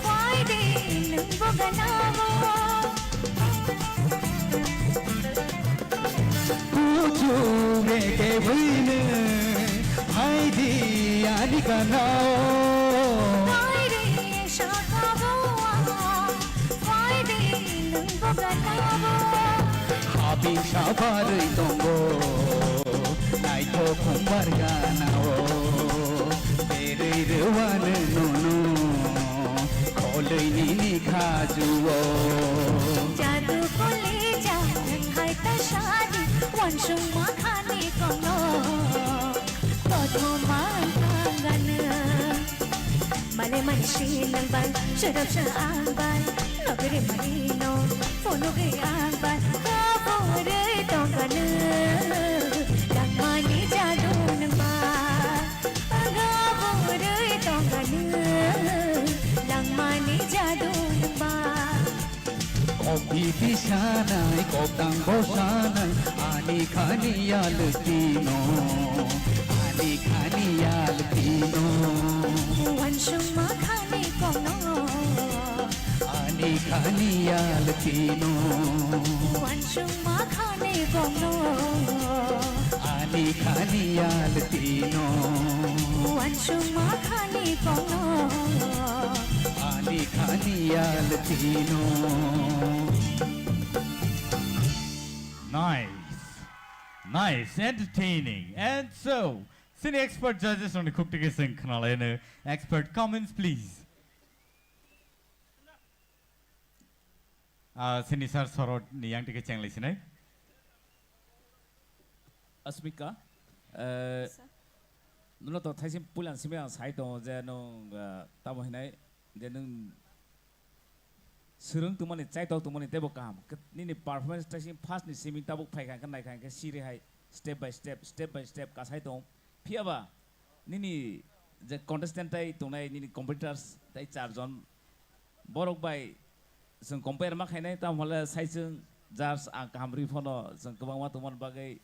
kwai di nungbo ganao. Kuchu reke buine, hai di ani kanao. Kairi sata bowa, kwai di nungbo ganao. Habing sabarwi tongo, naithok khumbar ganao. Berwi rwano nono, kholwi nini khajuo. Jadu koli jang hai ta sadi, wansung ma khani kono. Kothoma thangganw. Male mansi nang bai, sirap sa ang bai, nokri mari no, phunugwi ang bai, kaborwi tongganw. Langmani jadu nwng bai, kaborwi tongganw. Langmani jadu nwng bai. Biti sanai, koktang bo sanai, ani khani yaltino, ani khani yaltino. Wansukma khani kokno. Ani khani yaltino. Wansukma khani kokno. Ani khani yaltino. Wansukma khani kokno. Ani khani yaltino. Nice. Nice. Entertaining. And so, sini expert judges rokni khuk tiki sing khnalaino. Expert comments, please. Ah, sini sir sorot ni yang tiki chenglai sinai. Asmika, eh, Sir. Nono to thaising puilan simi ang sai tongo je nwng, eh, tamo hinai je nwng swrwng tongmani, chaitok tongmani teibo kaham. Ke-, nini performance thaising first ni simi tabuk phaikha hwnkhe naikha hwnkhe siri hai step by step, step by step kasai tongo. Phiyaba nini je contestant tai tongnai nini competitors tai char jon borok bai chwng compare ma khainai, tamo hwnle sai chwng judge ang kaham rwi phano chwng kwbangma tongmani bagwi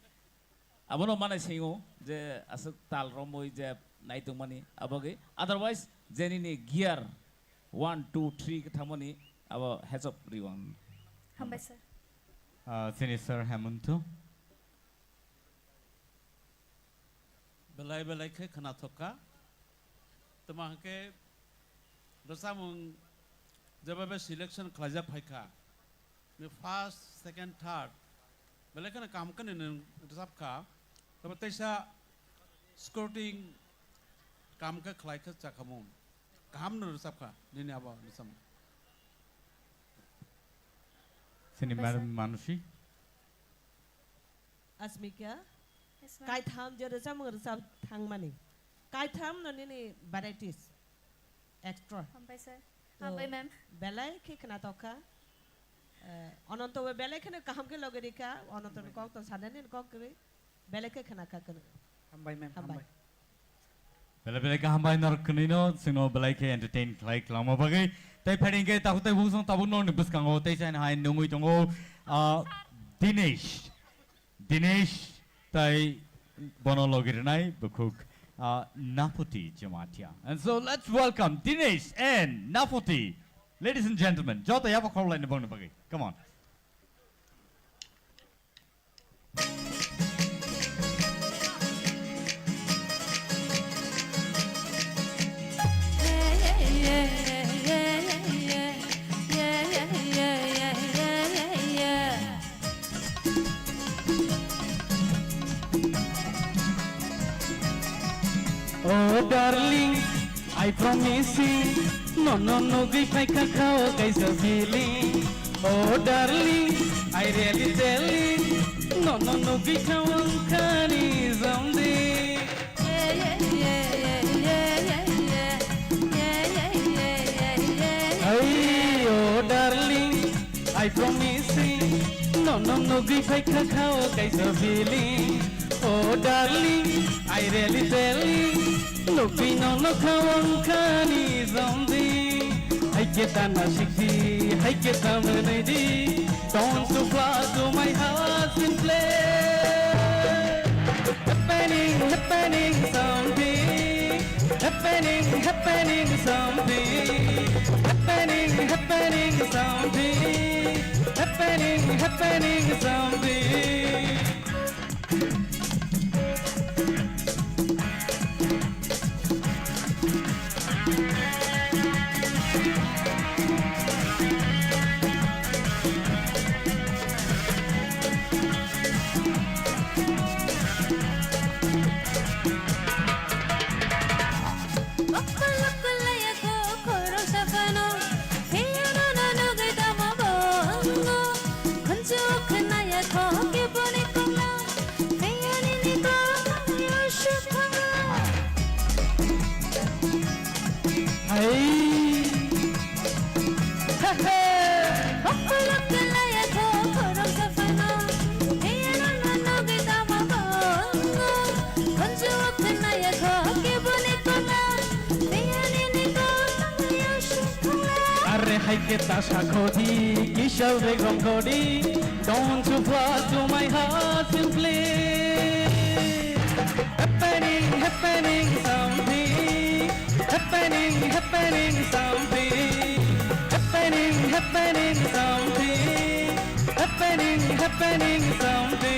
abono manai singo je aswk tal romwi je nai tongmani abagwi, otherwise je nini gear one, two, three khe thangmani abo heads up rwi ang. Hambai sir. Ah, sini sir Hemanto. Belai belai khe khwnathok kha. Tamo hwnkhe rwchapmung jeba be selection khlaijak phai kha, ni first, second, third belai kheno kaham khe nwng rwchap kha. Tamo teisa scouting kaham khe khlai khe chakhamu. Kaham no rwchap kha nini abo rwchapmung. Sini Madam Manushi. Asmika, Yes, ma'am. Kaitham je rwchapmung rwchap thangmani. Kaitham no nini varieties extra. Hambai, sir. To Hambai, ma'am. Belai khe khwnathok kha. Eh, Ononto bo belai kheno kaham khe logi rikha. Ononto ni kok to sanani kok kwrwi. Belai khe khwna kha kwrwi. Hambai, ma'am. Hambai. Hambai. Belai belai khe hambai norok kwnwino chwngno belai khe entertain khlai kwlangma bagwi. Tei phaidi hwnkhe takhuk tei bukhuk song tabuk norokni bwskango tei saini hai nungwi tongo, ah, Dinesh. Dinesh tei bono logi rwnai bukhuk, ah, Napoti Jamatia. And so let's welcome Dinesh and Napoti. Ladies and gentlemen, joto yapha khorlaini bongni bagwi. Come on. Oh darling, I promising, nono nugwi phaikha khao kaisa feeling. Oh darling, I really telling, nono nugwi khao wngkhani something. Hey, oh darling, I promising, nono nugwi phaikha khao kaisa feeling. Oh darling, I really telling, nugwi nono khao wngkhani something. Hai khe tana sikdi, hai khe tamwnaidi, don't to fly to my heart in play. Happening, happening something. Happening, happening something. Happening, happening something. Happening, happening something. Hai. He, he. Are Hai khe ta sakho di, kisa beg rong kho di, don't you fly to my heart simply. Happening, happening something, happening, happening something, happening, happening something, happening, happening something.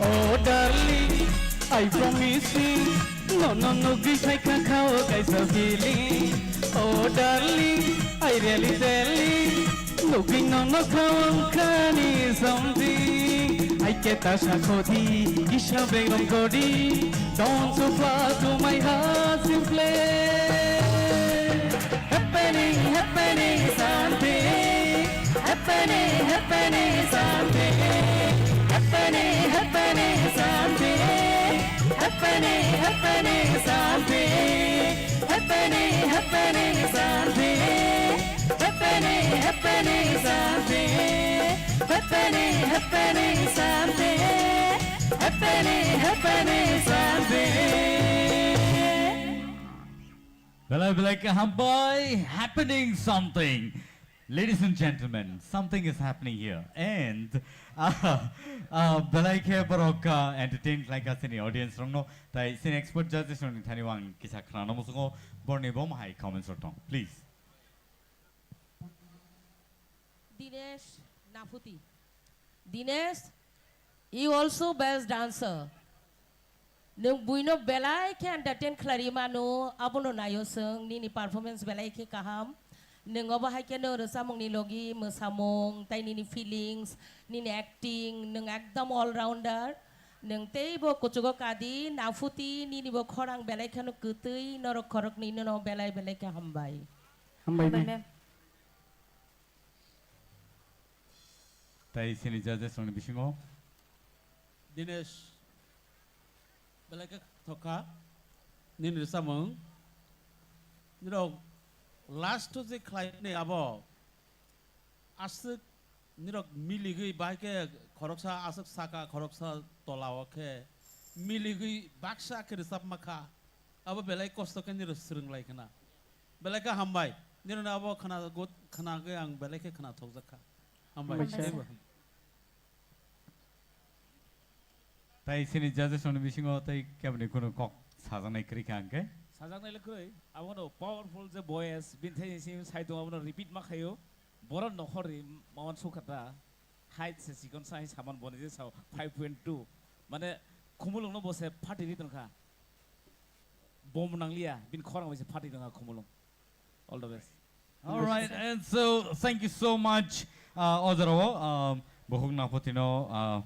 Oh darling, I promise you, no no no, gwi phaikha khao kaisa feeling. Oh darling, I really telling, nugwi no no khao khani something. Hai khe ta sakho di, kisa beg rong kho di, don't you fly to my heart simply. Happening, happening something. Happening, happening something. Happening, happening something. Happening, happening something. Happening, happening something. Happening, happening something. Happening, happening something. Happening, happening something. Belai belai khe hambai, happening something. Ladies and gentlemen, something is happening here. And uh, uh, belai khe borok uh, entertain khlai kha chini audience rokno. Tai chini expert judges rokni thani ang kisa khnana muchungo, borni bo mahai comments rok tong. Please. Dinesh Nafuti. Dinesh, you also best dancer. Nwng buino belai khe entertain khlai mano, abono naio chwng, nini performance belai khe kaham. Nwng obo hai khe nwng rwchapmungni logi mwsamung, tai nini feelings, nini acting, nwng ekdom all rounder. Nwng teibo kuchugo kadi, Nafuti, nini bo khorang belai kheno kwtwi, norok khoroknwi nono belai belai khe hambai. Hambai, ma'am. Tai chini judges rokni bisingo. Dinesh, belai khe thokha nini rwchapmung. Nirok last o je khlaimani abo aswk nirok miligwi bai khe khoroksa aswk saka khoroksa tola o khe miligwi baksa khe rwchapma kha. Abo belai kosto khe nirok swrwng lai khna. Belai khe hambai. Nirokni abo khna gut, khna khe ang belai khe khna thokjak kha. Hambai. Hambai sir. Tai chini judges rokni bisingo tai keboni kunu kok sajaknai kwrwi kha hwnkhe? Sajaknai le kwrwi. Abono powerful je voice, bini thani simi sai tongo, abono repeat ma khaio. Borok nokhorni mawan sukha ta. Height se chikon sa hai saman boni je sao five point two. Mane khumulwngno bo se phatiri tongkha. Bom nangliya, bini khorang bai se phatiri tongkha khumulwng. All the best. All right, and so thank you so much, uh, Ojorao, um, Bokhok Napotino, uh,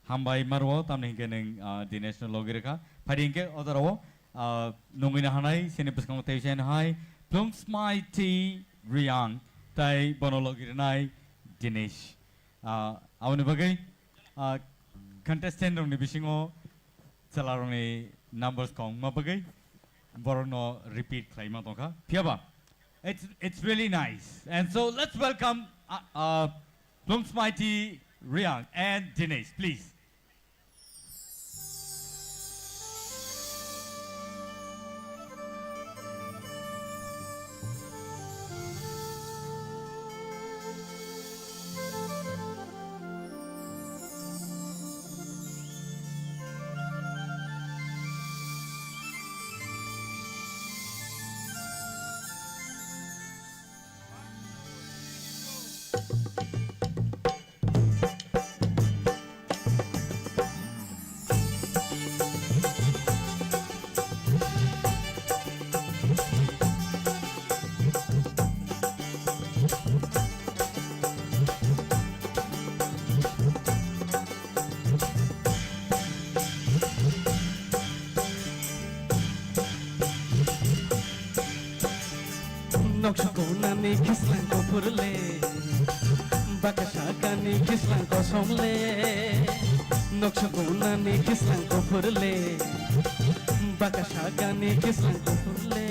hambai marwo, tamni hinkhe nwng, uh, Dinesh no logi rwkha. Phadi hinkhe Ojorao, uh, nungwi na hanai, sini bwskango tei sen hai, Plungsmai T Riang, tai bono logi rwnai Dinesh. Uh, aboni bagwi, uh, contestant rokni bisingo chwlarokni numbers kong wngma bagwi borokno repeat khlaima tongkha. Phiyaba, it's, it's really nice. And so let's welcome, uh, uh, Plungsmai T Riang and Dinesh, please. Noksa gonani kislang kophurle, baksa gani kislang kosongle. Noksa gonani kislang kophurle, baksa gani kislang kophurle.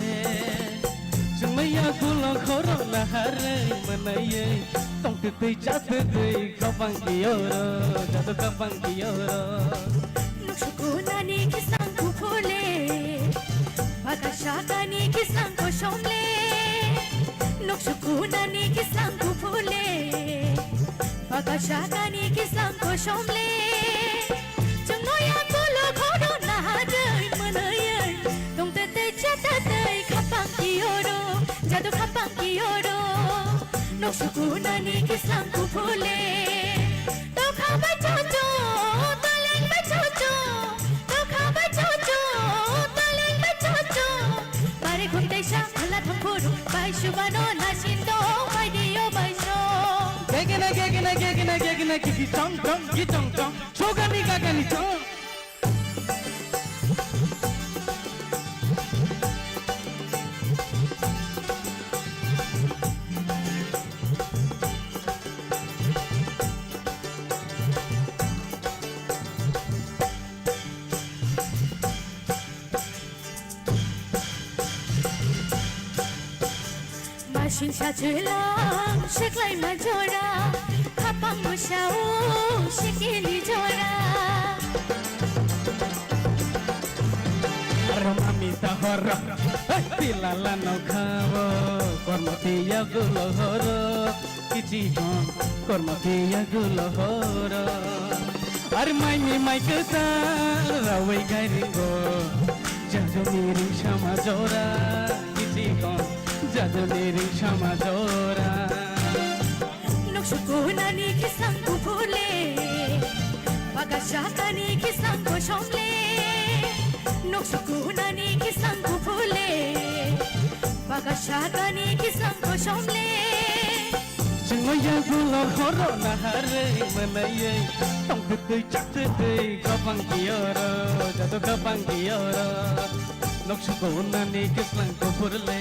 Chwngmaya gulo khorokna Harwi mwnaiwi tongtwtwi chatwtwi khapang kiyoro, jadu khapang kiyoro. Nuksukunani kisang kuphule, bakasakani kisang kosomle. Nuksukunani kisang kuphule, bakasakani kisang kosomle. Chwngno yakulo khodo naharwi mwnaiwi tongtwtwi chatwtwi khapang kiyoro, jadu khapang kiyoro. Nuksukunani kisang kuphule. Tokha bai chocho, toleng bai chocho, tokha bai chocho, toleng bai chocho. Bare khum teisa, khula thangphuru, bai subano nasin dong, bai dio bai song. Gegena, gegena, gegena, gegena, gigi chong chong, gi chong chong, sogani gagani chong. Masin sachilang seklai majora, khapang musao sikili jora. Romami tahor, hey, tilala no khabo, kormo tiya gulo horo. Kichikon kormo phiya gulo horo. Ar mai mi mai kwtal rawi gairingo. Jaduni ring sama jora. Kichikon jaduni ring sama jora. Nuksukunani kisang kuphule. Bakasakani kisang kosomle. Nuksukunani kisang kuphule. Bakasakani kisang kosomle. Chwngno yagulo horo naharwi mwnaiwi tongtwtwi chaktwtwi khapang kiyoro, jadu khapang kiyoro. Noksuko unani kislang kuphurle.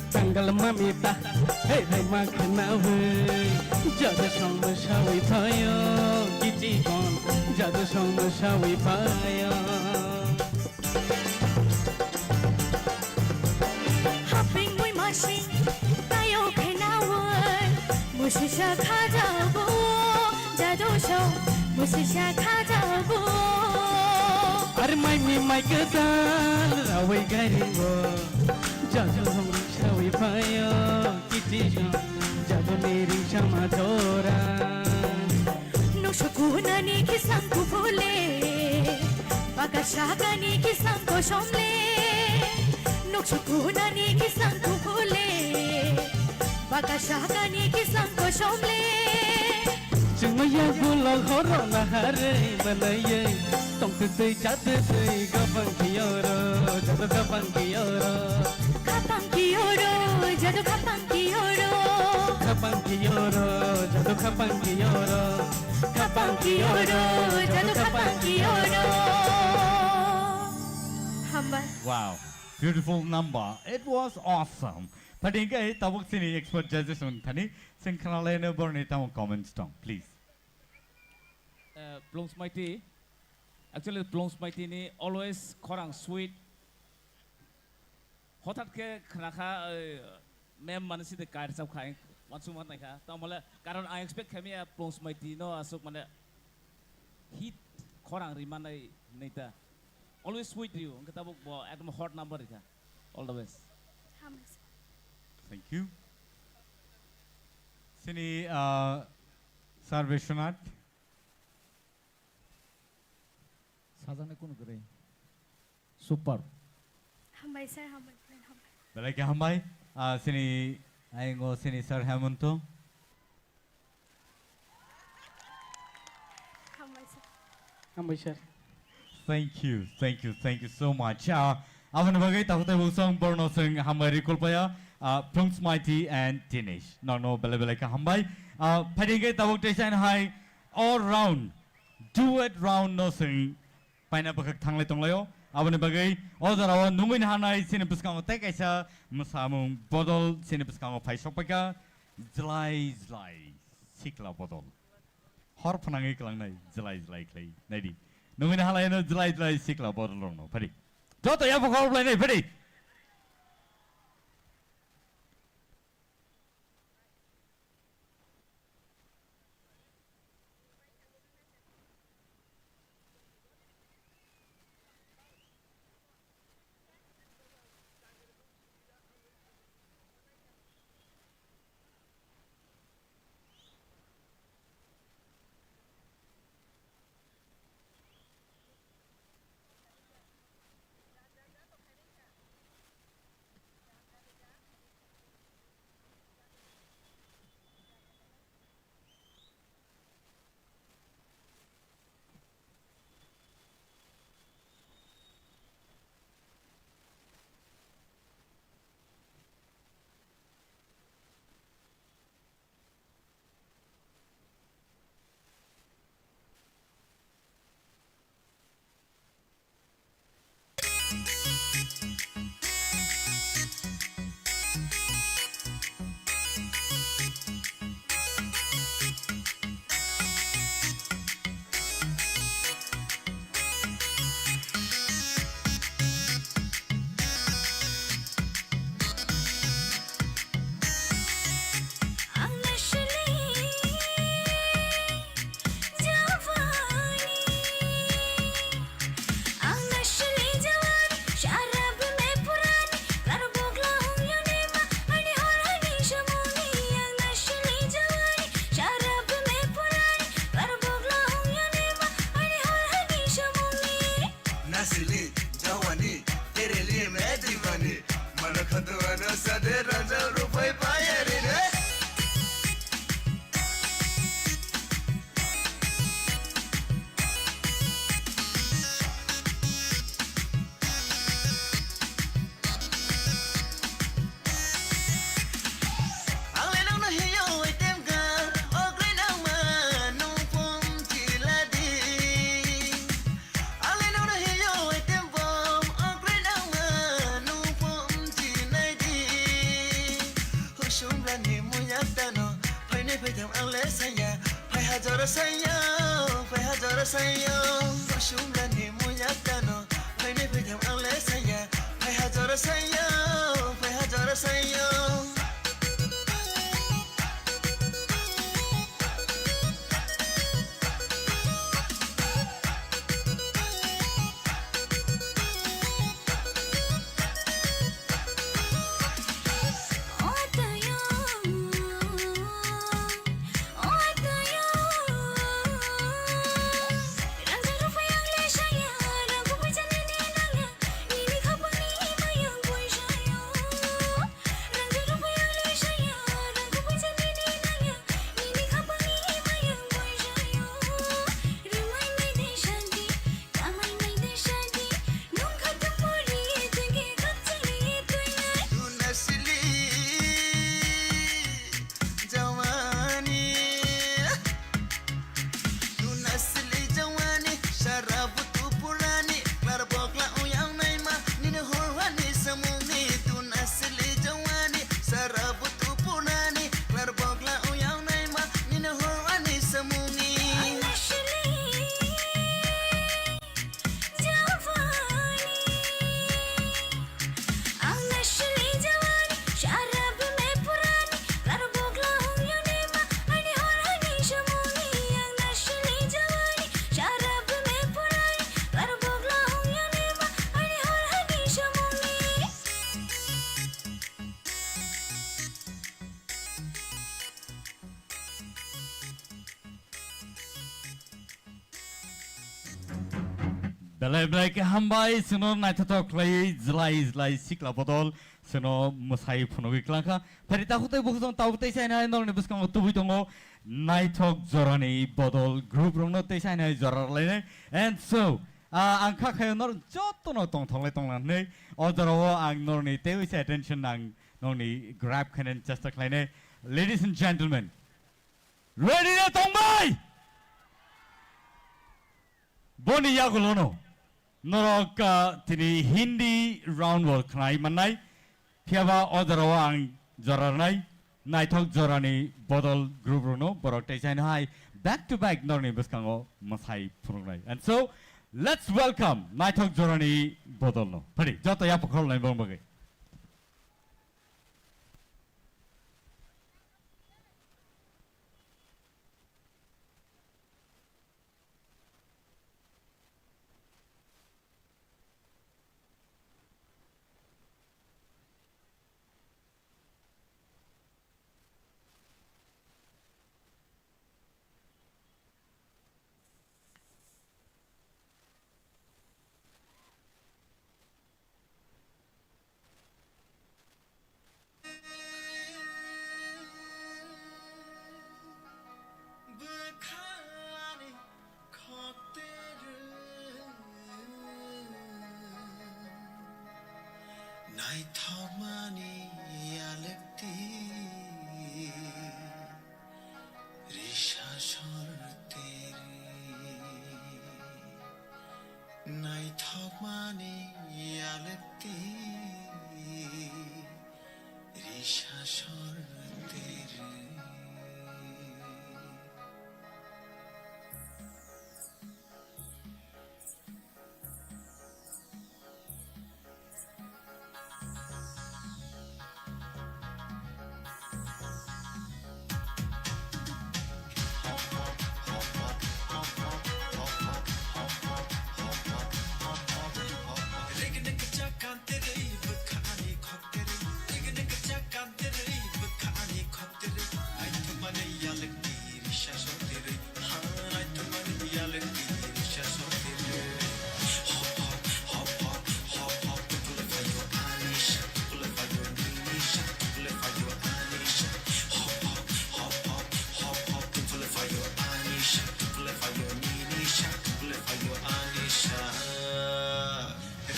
Tangal mamita, hey, hey, ma khanawi. Jadu song ma sawi phayo, kiti kon. Jadu song ma sawi phayo. Haping mui masing tayo khenawoi, musisa khajabo, jadu song musisa khajabo. Ar mai mi mai kedal rawai gairingo, jadu hong sawi phayo, kiti song jadu ni ring sama jora. Noksukunani kisang kuphule, bakasakani kisang kosomle. Noksukunani kisang kuphule, bakasakani kisang kosomle. Chwngno yagulo horo naharwi mwnaiwi, tongtwtwi chatwtwi gabang kiyoro, jadu gabang kiyoro. Khapang kiyoro, jadu khapang kiyoro. Khapang kiyoro, jadu khapang kiyoro. Khapang kiyoro, jadu khapang kiyoro. Hambai. Wow, beautiful number. It was awesome. Phaidi hwnkhe tabuk chini expert judges wng thani chwng khnalaino borni tamo comments tong, please. Eh, Plungsmaiti, actually Plungsmaiti ni always khorang sweet. Hothat khe khna kha, eh, mem mane side kair chap kha, wansuk ma nai kha. Tamo le karon ang expect khaimaya Plungsmaiti no aswk mane hit khorang ri manai nai ta. Always sweet you, hwnkhe tabuk bo ekdom hot number ri kha. All the best. Hambai sir. Thank you. Sini, uh, Sir Biswanath. Sajani kunu kwrwi. Super. Hambai sir, hambai, hambai. Belai khe hambai. Ah, sini, ayungo sini Sir Hemonto. Hambai sir. Hambai sir. Thank you, thank you, thank you so much. Ah, aboni bagwi takhuk tei buksong borno chwng hambai rikul paya. Ah, Plungsmaiti and Tinish. Nokno belai belai khe hambai. Ah, phaidi hwnkhe tabuk teisa hai all round, duet round no swng paina bwkhak thanglai tonglaio. Aboni bagwi o jorao nungwi nahanai chini bwskango tei kaisa mwsamung bodol chini bwskango phai sokpaikha. Jlai jlai sikla bodol. Hor phnangwi klangnai jlai jlai khlai. Naidi. Nungwi nahalaino jlai jlai sikla bodol rokno. Phaidi. Joto yapha khorok lainai, phaidi. Nasili jawani, tereli me diwani. Mano khantu ano sade raja rupai payari re. Ang le nang no hiyo item ka, okre nang ma nung pom chila di. Ale nono hiyo item bom, okre nangma nung bom jinai di. Husum lani muyak tano, phaini phaitham ang le saya, phai hajar saya, phai hajar saya. Husum lani muyak tano, phaini phaitham ang le saya, phai hajar saya, phai hajar saya. Tunasili jawani. Tun asli jawani, sara butu purani, klar bokla uyang naima, nini horwani samungni. Tun asli jawani, sara butu purani, klar bokla uyang naima, nini horwani samungni. Belai belai khe hambai, chwngno naithothok khlaiwi jlai jlai sikla bodol chwngno mwsai phunugwi klangkha. Phari takhuk tei bukhuk chwng tabuk tei sainai norokni bwskango tubui tongo naithok jorani bodol group rokno tei sainai jora rwlainai. And so, ah, ang kha khayo norok jotono tongthoklai tonglang hwnwi o jorao ang norokni teiwi se attention ang Nokni grab khainani chesta khlainai. Ladies and gentlemen, ready na tongbai? Boni yagulono norok, ah, tini Hindi round world khnai mannai. Phiyaba o jorao ang jora rwnai. Naithok jorani bodol group rokno borok tei jaino hai back to back norni bwskango mwsai phunuknai. And so, let's welcome naithok jorani bodolno. Phadi, joto yapha khoroknai borok bagwi. Bwkhani khokterwi naithokmani yalwkti risa sorterwi. Naithokmani yalwkti risa sorterwi.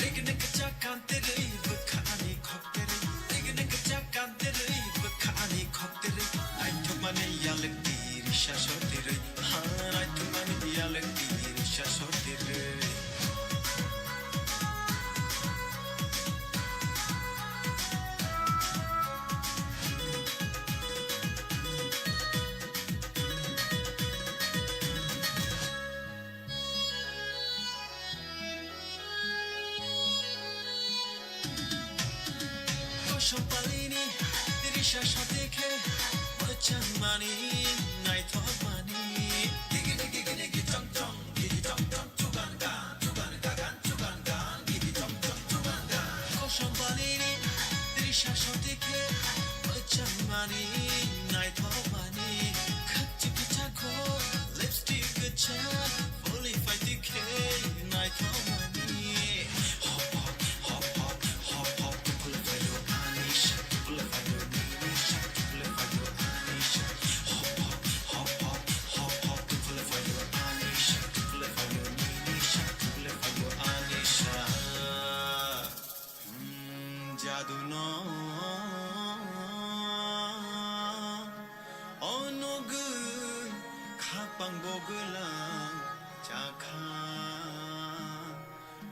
Rigini kachak kantirwi bwkha ani khokterwi. Rigini kachak kantirwi bwkha ani khokterwi. Naithokmani yalwkti risa sortirwi. Ha, naithokmani yalwkti risa sortirwi. Kosom palini risa sate khe mwchangmani naithokmani. Gigini gigini gitong tong gitong tong chugan gan chugan gagan chugan gan gitong tong chugan gan. Kosom palini risa sate khe mwchangmani naithokmani. Khakchi kichakho lipstick kichak. Fully fight the K, my company. Hop, hop, hop, hop, hop, hop, to pull for your Anisha, to pull for your Ninisha, to pull for your Anisha. Hop, hop, hop, hop, hop, to pull for your Anisha, to pull for your Ninisha, to pull for your Anisha. Hmm, jadu no, o nugwi khapang bo gwlang chakha,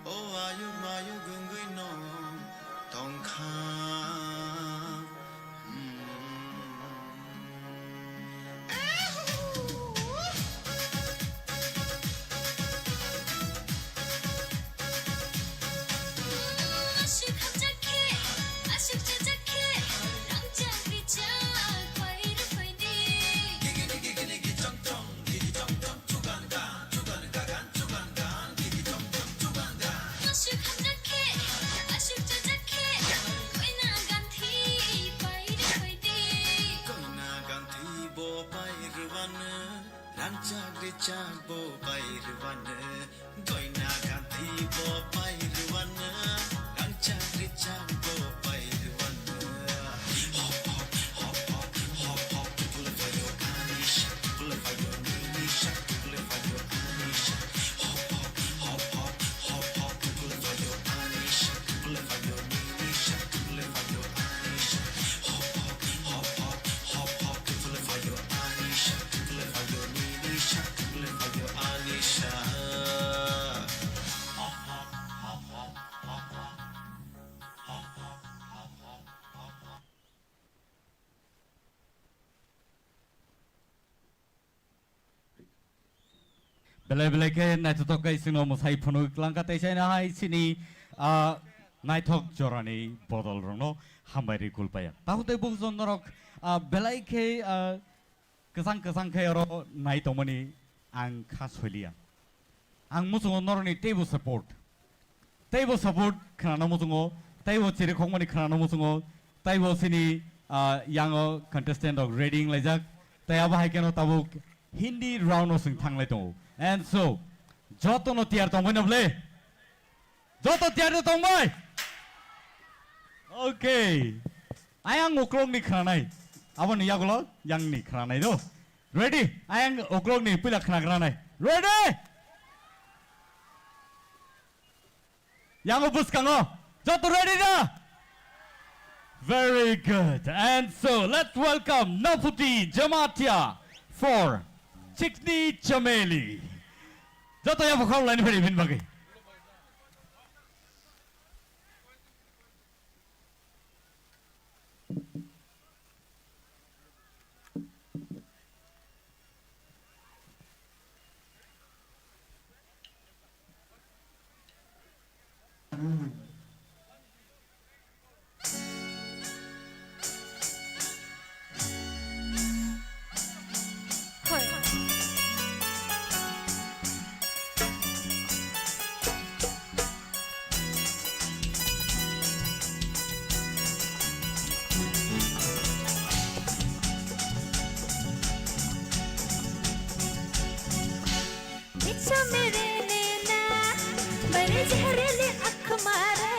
o ayuk mayuk wngwi no tongkha. Hmm. Koina ganthi bo pai rwano, rangchak rwchak bo pai rwano. Koina ganthi bo pai rwano, rangchak rwchak bo pai rwano. Hop, hop, hop, hop, hop, hop, to pull for your Anisha, to pull for your Ninisha, to pull for your Anisha. Hop, hop, hop, hop, hop, to pull for your Anisha, to pull for your Ninisha, to pull for your Anisha. Belai belai khe naithothok khe chwngno mwsai phunuk langkha tei chaina hai chini, ah, naithok jorani bodol rokno hambai ri kulpaya. Takhuk tei bukhuk jon norok, ah, belai khe, ah, kwchang kwchang khe oro nai tongmani ang kha soiliya. Ang muchungo norokni teibo support. Teibo support khwnano muchungo, teibo chirikhokmani khwnano muchungo, teibo chini, ah, yango contestant rok ready wnglaijak, tei abo hai kheno tabuk Hindi round o chwng thanglai tongo. And so, jotono tiyar tongbai na ble? Joto tiyar tongbai? Okay. Ayang uklokni khwnanai. Aboni yagulo yangni khwnanai do. Ready? Ayang uklokni puila khwnagranai. Ready? Yango bwskango. Joto ready da? Very good. And so let's welcome Naputi Jamatia for Chikni Chameli. Joto yabo khau line phari bin bagwi. पीछा मेरे नैना, बड़े जहरीले आँख मारे,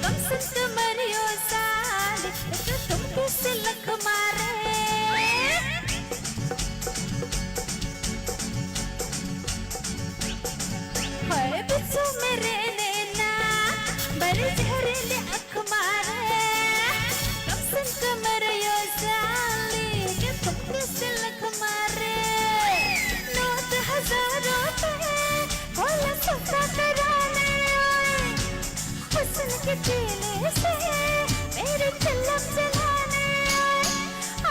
कम सुन कमरियों साले, तो तुम पे सिलक मारे। हाय पीछा मेरे नैना, बड़े जहरीले आँख मारे, कम सुन कमरियों साले, के तुम पे सिलक मारे। नोट हजारों पे होला सौदा कराने आए, हुस्न के चेले से मेरी चिलम जलाने आए।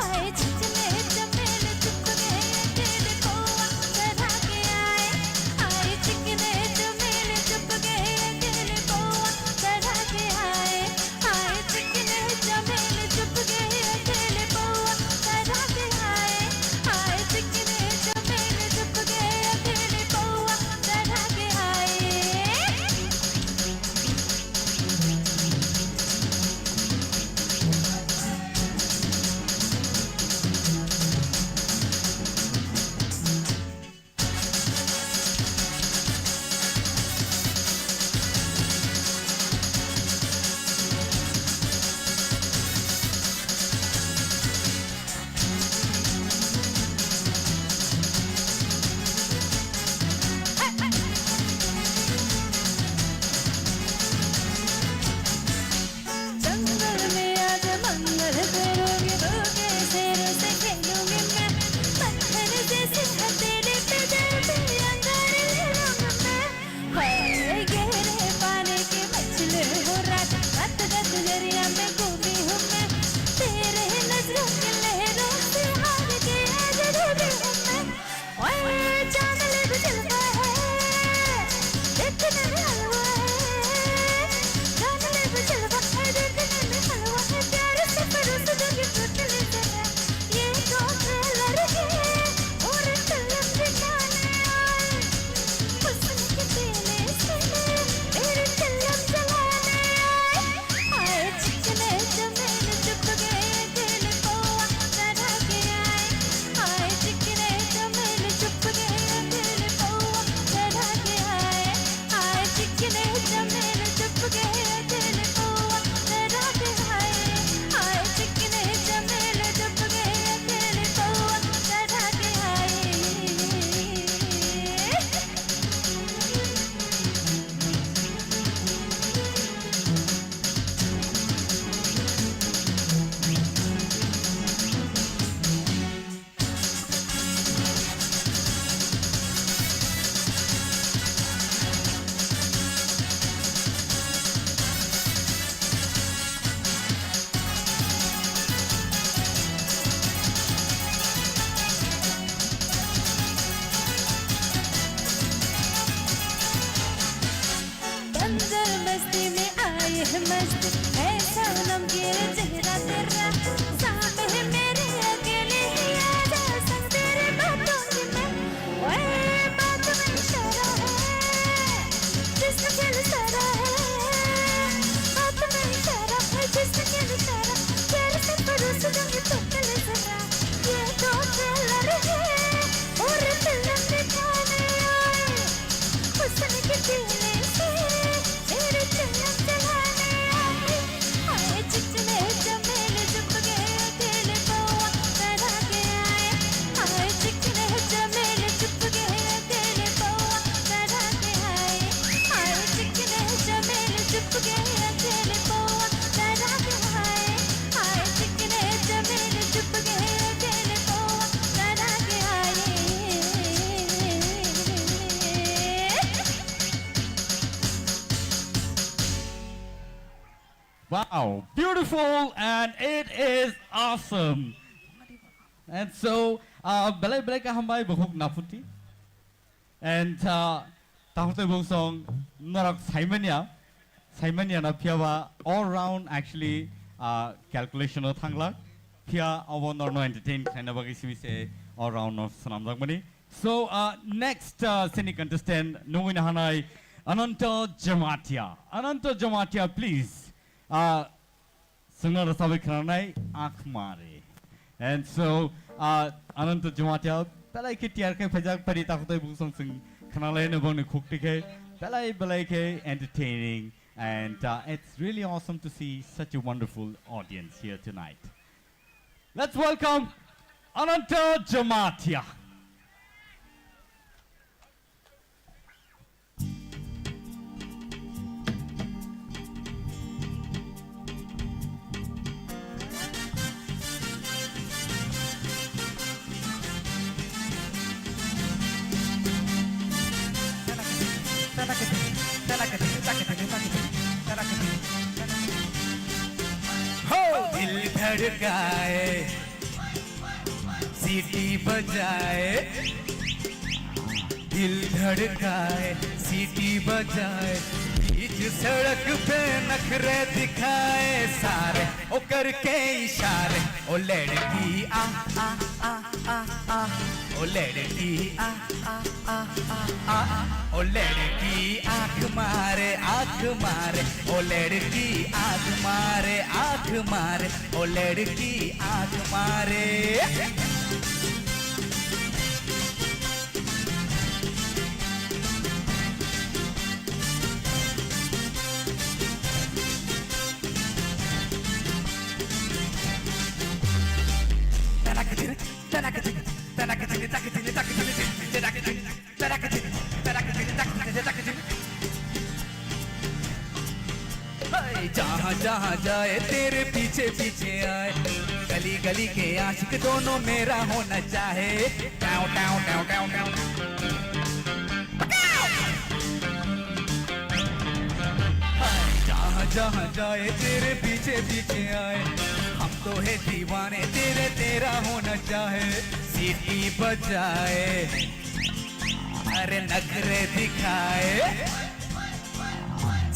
आए चिकने चमेल चुप गए तेरे को चढ़ा के आए। आए चिकने चमेल चुप गए तेरे को चढ़ा के आए। मस्त है सनम ये चेहरा तेरा, सामने मेरे अकेले ही आजा, संग तेरे बातों की मैं, ओए बात में इशारा है, जिसम चल सारा है, बात में इशारा है, जिसम चल सारा, प्यार से परोस दूंगी तो कल जरा, ये तो ट्रेलर है और फिल्म दिखाने आए, हुस्न के पीले से मेरे चलम चलाने आए। आए चिकने चमेल चुप गए अकेले पौआ करा के आए। आए चिकने चमेल चुप गए अकेले पौआ करा के आए। आए चिकने चमेल चुप गए अकेले पौआ करा के आए। आए चिकने चमेल चुप गए अकेले पौआ करा के आए। Wow, beautiful and it is awesome. And so, uh, belai belai ka hambai bukhuk naputi. And uh, tahutoi bungsong norok saimanya, saimanya na phiya ba all round actually uh, calculation o thangla phiya abo norno entertain khlaina bagwi simi se all round no swnamjakmani. So, uh, next uh, sini contestant nungwi na hanai Ananta Jamatia. Ananta Jamatia, please. Uh, sungna rasabai khananai Akhmare. And so, uh, Ananta Jamatia, belai ke tiar ke phajak pari takutoi bungsong sung khanalai no bangni khukti ke, belai belai ke entertaining. And uh, it's really awesome to see such a wonderful audience here tonight. Let's welcome Ananta Jamatia. हो दिल धड़काए, सीटी बजाए, दिल धड़काए, सीटी बजाए, बीच सड़क पे नखरे दिखाए सारे, ओ करके इशारे, ओ लड़की आ, आ, आ, आ, आ, ओ लड़की आ, आ, आ, आ, आ, ओ लड़की आंख मारे, आंख मारे, ओ लड़की आंख मारे, आंख मारे, ओ लड़की आंख मारे। हाय, जहाँ जहाँ जाए तेरे पीछे पीछे आए, गली गली के आशिक दोनों मेरा होना चाहे। टाउ, टाउ, टाउ, टाउ, टाउ। हाय, जहाँ जहाँ जाए तेरे पीछे पीछे आए, हम तो है दीवाने तेरे, तेरा होना चाहे। सीटी बजाए, अरे नखरे दिखाए,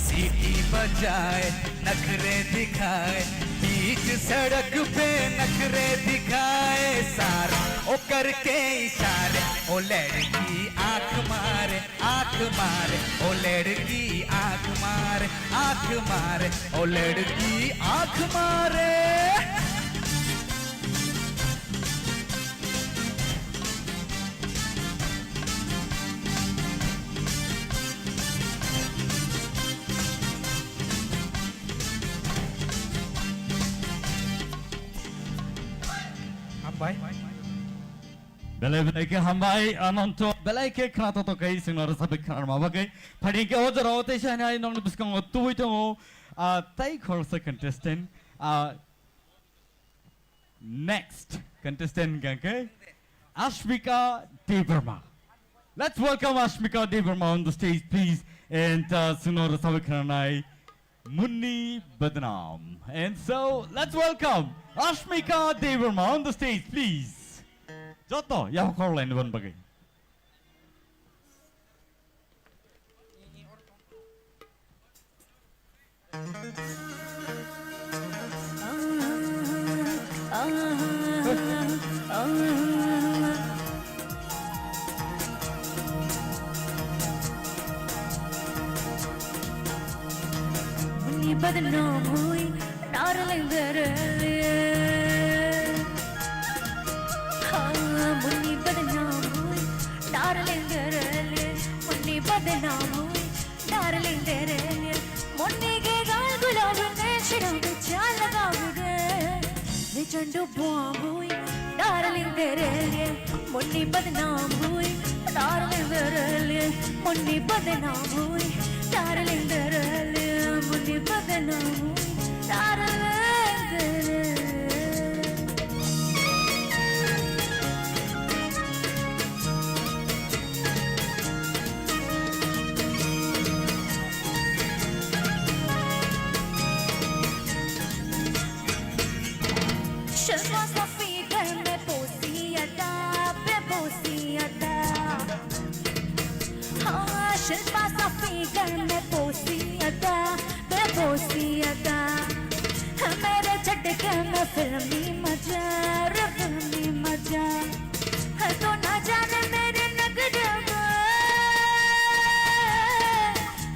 सीटी बजाए, नखरे दिखाए, बीच सड़क पे नखरे दिखाए सारे, ओ करके इशारे, ओ लड़की आंख मारे, आंख मारे, ओ लड़की आंख मारे, आंख मारे, ओ लड़की आंख मारे। Hambai. Belai belai khe hambai, Ananto. Belai khe khna to to kai singno rwchapwi khnarma bagwi. Phaidi khe o jorao tei sainai nokni bwskango tubui tongo, ah, tei khoroksa contestant. Ah, next contestant hwnkha khe Ashmika Debbarma. Let's welcome Ashmika Debbarma on the stage, please. And, uh, singno rwchapwi khnanai Munni Badnam. And so, let's welcome Ashmika Debbarma on the stage, please. Joto, yaphang khorok lainai boni bagwi. Muni badnaam hui, darling, darling. Haan, muni badnaam hui, darling, darling. Muni badnaam hui, darling, darling. Muni ke gaal gulab ne chhida de chal lagab de. Ne chandu bomb hui, darling, darling. Muni badnaam hui, darling, darling. Muni badnaam hui, darling, darling. Muni badnaam hui, darling, darling. Shilpa sa figure mein bosi ada, bebosi ada. Haan, Shilpa sa figure mein bosi ada, bebosi ada. Mere jhatke mein filmi maja, re filmi maja. Haan, tu na jaane mere nakhre mein,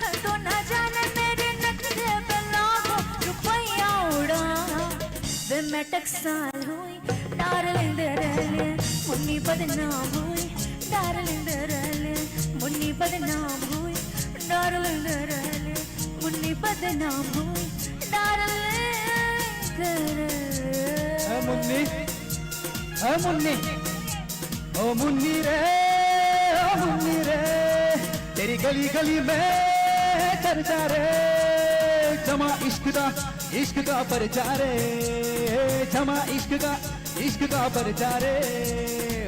haan, tu na jaane mere nakhre mein lakhon rupaiya uda. Ve main taksa hui, darling, darling, muni badnaam hui, darling, darling, muni badnaam hui, darling, darling, muni badnaam hui, darling, darling. Hey, Munni. Hey, Munni. ओ मुन्नी रे, ओ मुन्नी रे, तेरी गली गली में चर्चा रे, जमा इश्क का, इश्क का पर्चा रे, जमा इश्क का, इश्क का पर्चा रे,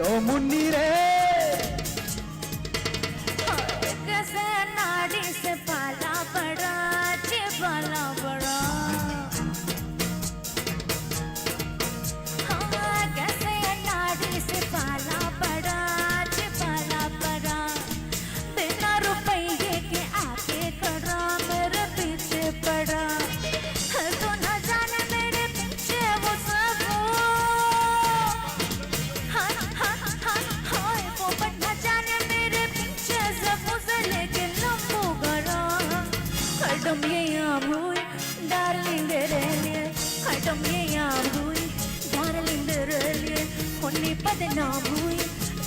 ओ मुन्नी रे। कैसे नाड़ी से पाला पड़ा, जे पाला पड़ा। हाँ, कैसे नाड़ी से पाला पड़ा, जे पाला पड़ा। बिना रुपये के आके खड़ा, मेरे पीछे पड़ा। तू ना जाने मेरे पीछे वो सब वो। हाँ, हाँ, हाँ, हाँ, वो ना जाने मेरे पीछे सब वो से लेके लंबू गड़ा। हरदम ये आम हुई, darling, darling, hardom ye yaad hui, darling, darling, muni badnaam hui,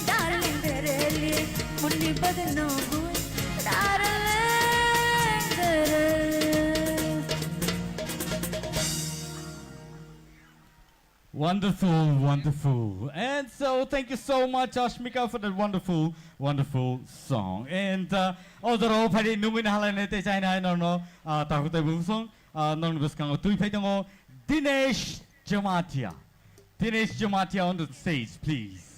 darling, darling, muni badnaam hui, darling, darling. Wonderful, wonderful. And so, thank you so much, Ashmika, for that wonderful, wonderful song. And, uh, o jora o phaidi nungwi na halai nai tei chai nai norno, uh, takhuk tei buphusong, uh, norno bwskango twi phai tongo Dinesh Jamatia. Dinesh Jamatia on the stage, please.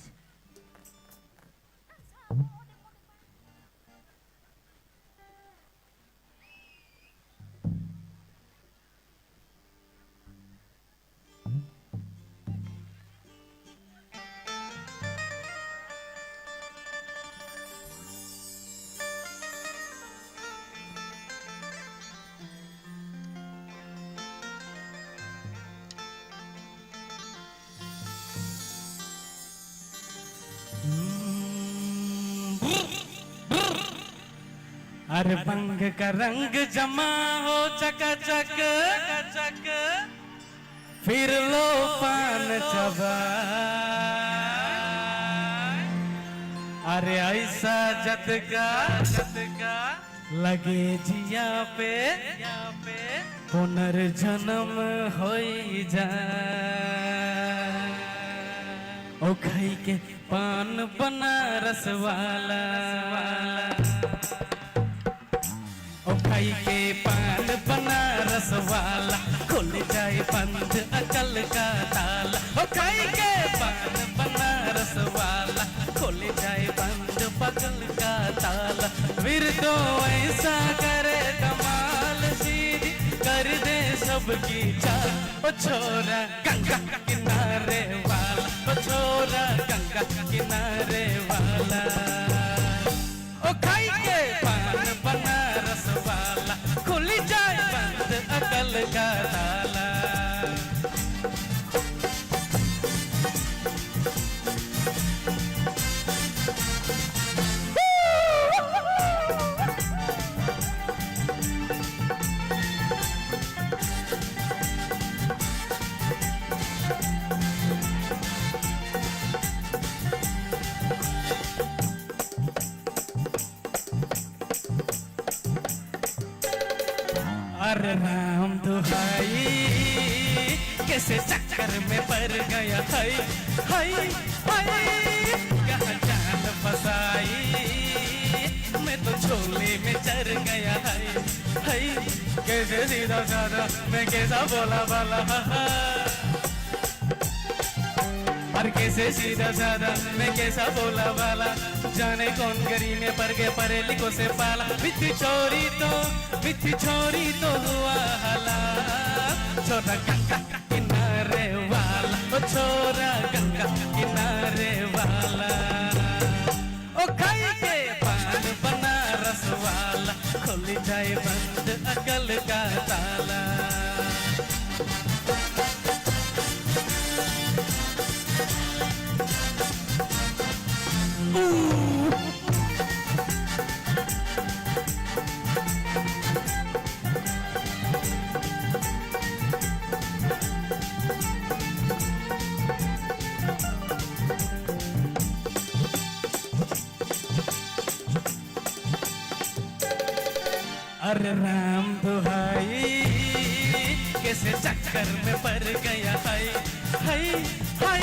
अरे बंग का रंग जमा हो चकाचक, फिर लो पान चबा। अरे ऐसा झटका, झटका लगे जिया पे, पुनर्जन्म होई जा। ओ खाई के पान बनारस वाला, ओ खाई के पान बनारस वाला, खुल जाए बंद अकल का ताला। ओ खाई के पान बनारस वाला, खुल जाए बंद पगल का ताला। फिर तो ऐसा करे कमाल, सीधी कर दे सबकी चाल। ओ छोरा गंगा किनारे वाला, ओ छोरा गंगा किनारे वाला। ओ खाई के पान बनारस वाला, खुल जाए बंद अरे राम दुहाई, कैसे चक्कर में पड़ गया है, है, है। कहाँ जान फंसाई, मैं तो झोले में चढ़ गया है, है। कैसे सीधा साधा, मैं कैसा भोला भाला। और कैसे सीधा साधा, मैं कैसा भोला भाला। जाने कौन गली में पड़ गए परेलिकों से पाला। मिठी छोरी तो, मिठी छोरी तो हुआ हला। छोरा गंगा किनारे वाला, ओ छोरा गंगा किनारे वाला। ओ खाई के पान बनारस वाला, खुल जाए बंद अकल का ताला। अरे राम दुहाई, कैसे चक्कर में पड़ गया है, है, है।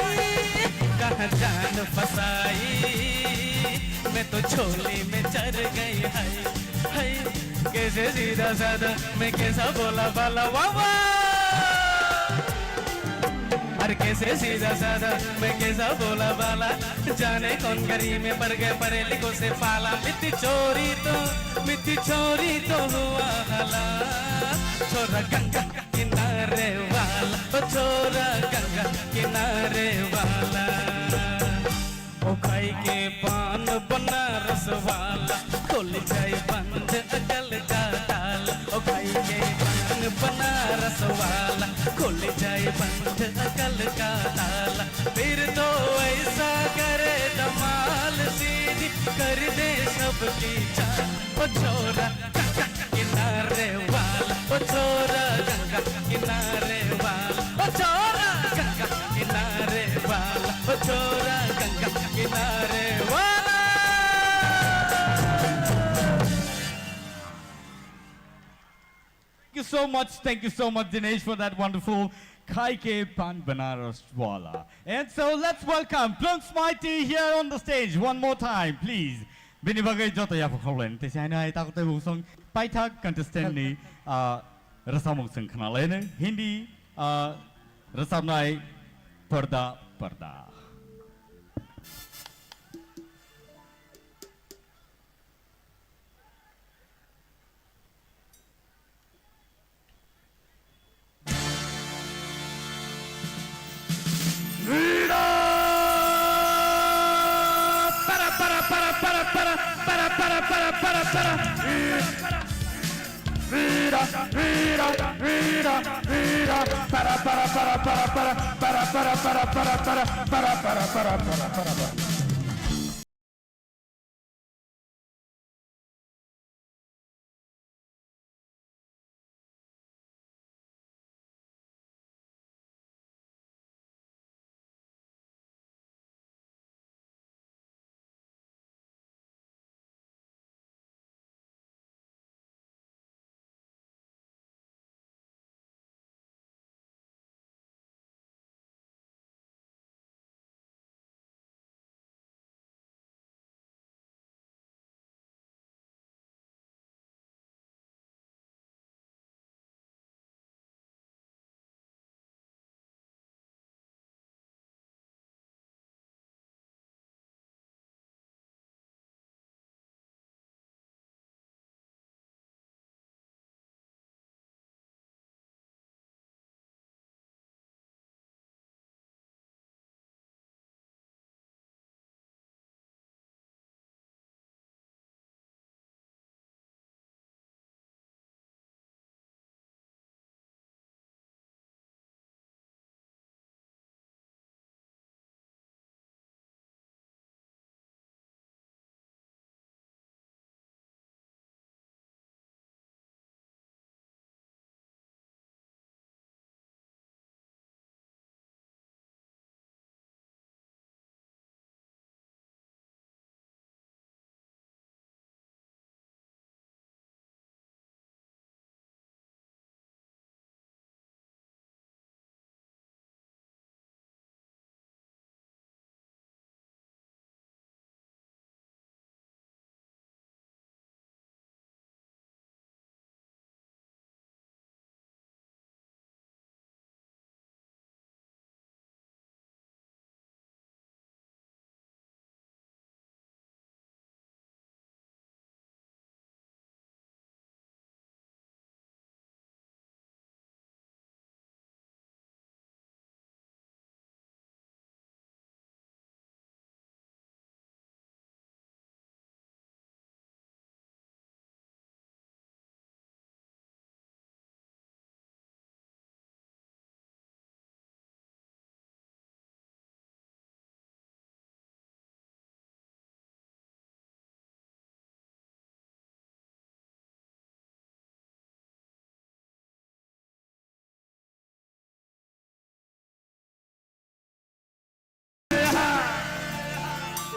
कहाँ जान फंसाई, मैं तो झोले में चढ़ गई है, है। कैसे सीधा साधा, मैं कैसा भोला भाला, वाह, वाह। अरे कैसे सीधा साधा, मैं कैसा भोला भाला। जाने कौन गली में पड़ गए परेलिकों से पाला। मिठी छोरी तो, मिठी छोरी तो हुआ हला। छोरा गंगा किनारे वाला, ओ छोरा गंगा किनारे वाला। ओ खाई के पान बनारस वाला, खुल जाए बंद अकल का ताला। ओ खाई के पान बनारस वाला, खुल जाए बंद अकल का ताला। फिर तो ऐसा करे धमाल, सीधी कर दे सबकी चाल। ओ छोरा गंगा किनारे वाला, ओ छोरा गंगा किनारे वाला, ओ छोरा गंगा किनारे वाला, ओ छोरा गंगा किनारे वाला। Thank you so much, thank you so much, Dinesh, for that wonderful Khai Ke Pan Banaras Wala. And so let's welcome Plunks Mighty here on the stage one more time, please. Bini bagwi joto yapha khawlaini tei saino hai takhuk tei bwswng paithak contestant ni, ah, rwchapmung chwng khwnalaino Hindi, ah, rwchapnai Parda Parda.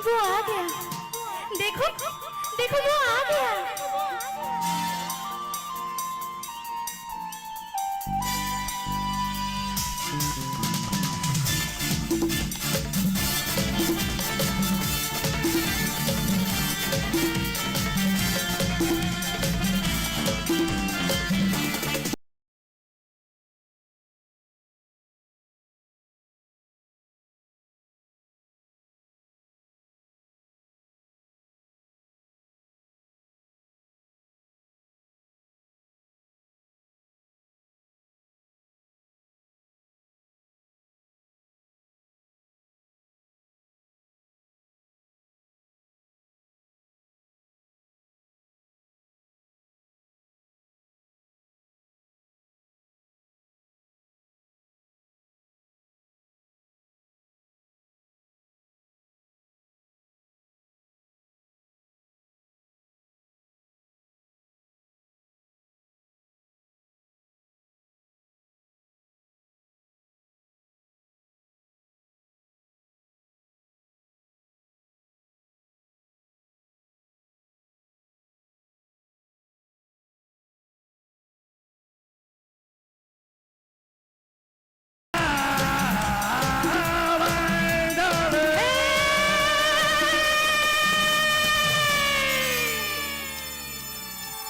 वो आ गया। देखो, देखो, वो आ गया।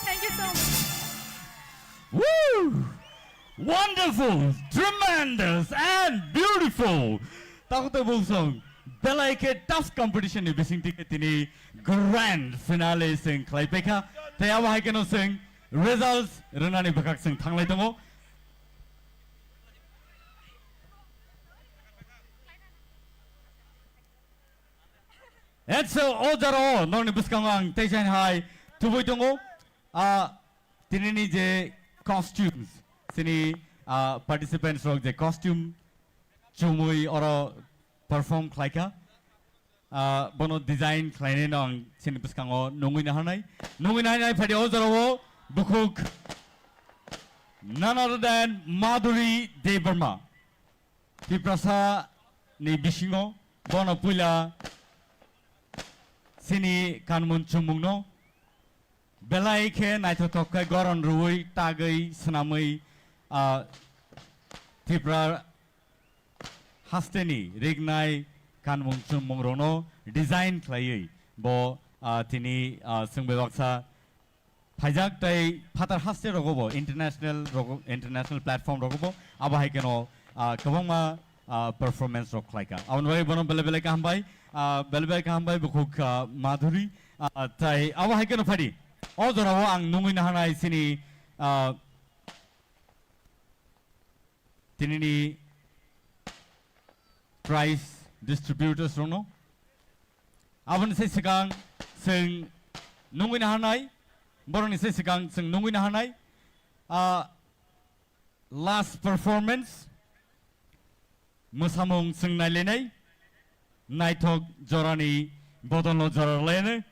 Thank you so much. Woo! Wonderful, tremendous and beautiful. Takhuk tei bukhuk song, belai khe tough competition ni bisingtwi khe tini grand finale chwng khlai paikha. Tei abo hai kheno chwng results rwnani bwkhak chwng thanglai tongo. And so, o jora o nokni bwskango ang teisa hai tubui tongo. Ah, tinini je costumes, chini, ah, participants rok je costume chumui oro perform khlaikha, ah, bono design khlainai no ang chini bwskango nungui naharnai. Nungui naharnai phadi o jora o bukhuk none other than Madhuri Debbarma. Tiprasa ni bisingo bono puila chini kanmung chumungno belai khe naithothok khe goron rwui tagwi swnamwi, ah, Tripura hasteni rignai kanmung chumung rokno design khlaiwi bo, ah, tini, ah, chwng bai baksa phaijak tei phatar haste rogo bo international rogo, international platform rogo bo abo hai kheno, ah, kwbangma, ah, performance rok khlaikha. Aboni bagwi bono belai belai kaham bai, ah, belai belai kaham bai bukhuk, ah, Madhuri, ah, tei abo hai kheno phadi. O jorao ang nungui naharnai chini, ah, tinini prize distributors rokno. Aboni se swkang chwng nungui naharnai, borokni se swkang chwng nungui naharnai, ah, last performance, mwsamung chwng nailainai, naithok jorani bodolno jora rwlainai.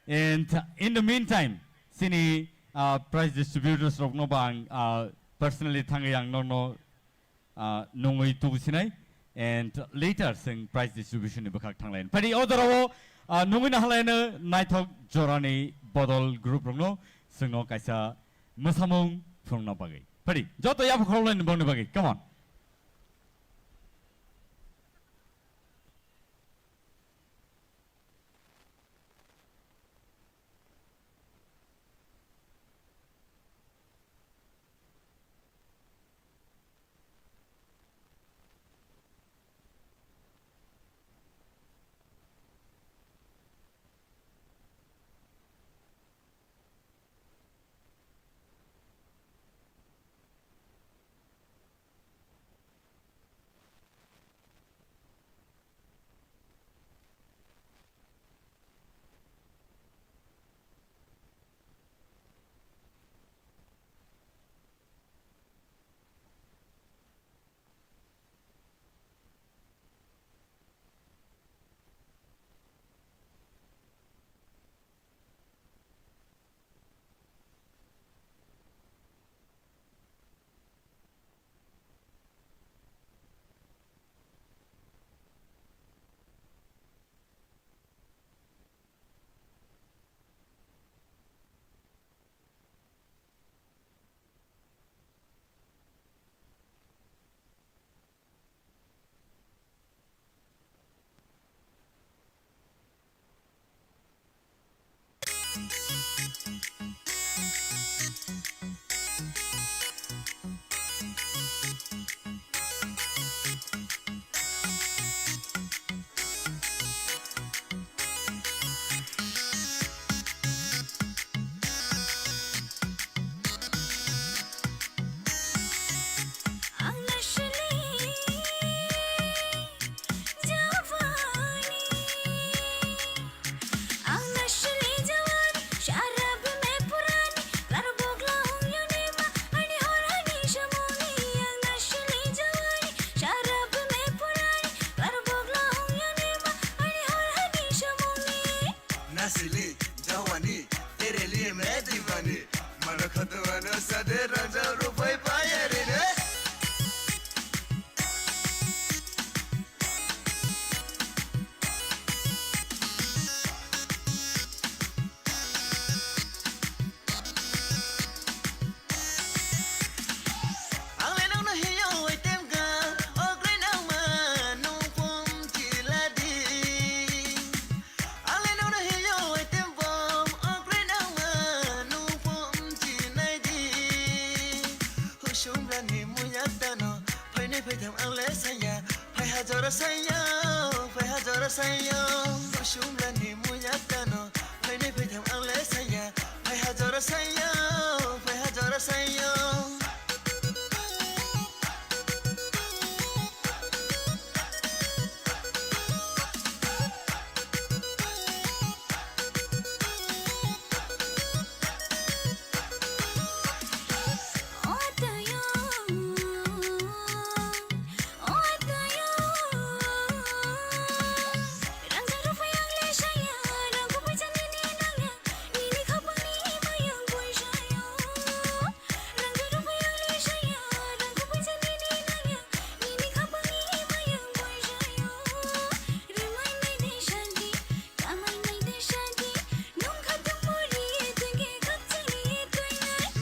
And in the meantime, chini, ah, prize distributors rokno bo ang, ah, personally thangwi ang norokno ah, nungwi tubu sinai, and later chwng prize distribution ni bwkhak thanglaini. Phadi o jorao, ah, nungwi naharlaino naithok jorani bodol group rokno chwngno kaisa mwsamung phwrwngna bagwi. Phadi joto yapha khoroknai ni bongni bagwi. Come on. Ang nasli jawani, ang nasli jawani, sharab mein purani, kar bogla hung yone ma, ani hor ani shamoni. Ang nasli jawani, sharab mein purani, kar bogla hung yone ma, ani hor ani shamoni. Nasli jawani, tere liye main diwani. Mano khatu mano sade raja rupai payari re. Ang le nung no hiyo waitem ka, okre nang ma nung pom chiladi. Ang le nung no hiyo waitem pom, okre nang ma nung pom chinai di. Husum lani muyak tano, phainai phaitham ang le saya, phai hajora saya, phai hajora saya. Husum lani muyak tano, phainai phaitham ang le saya, phai hajora saya, phai hajora saya.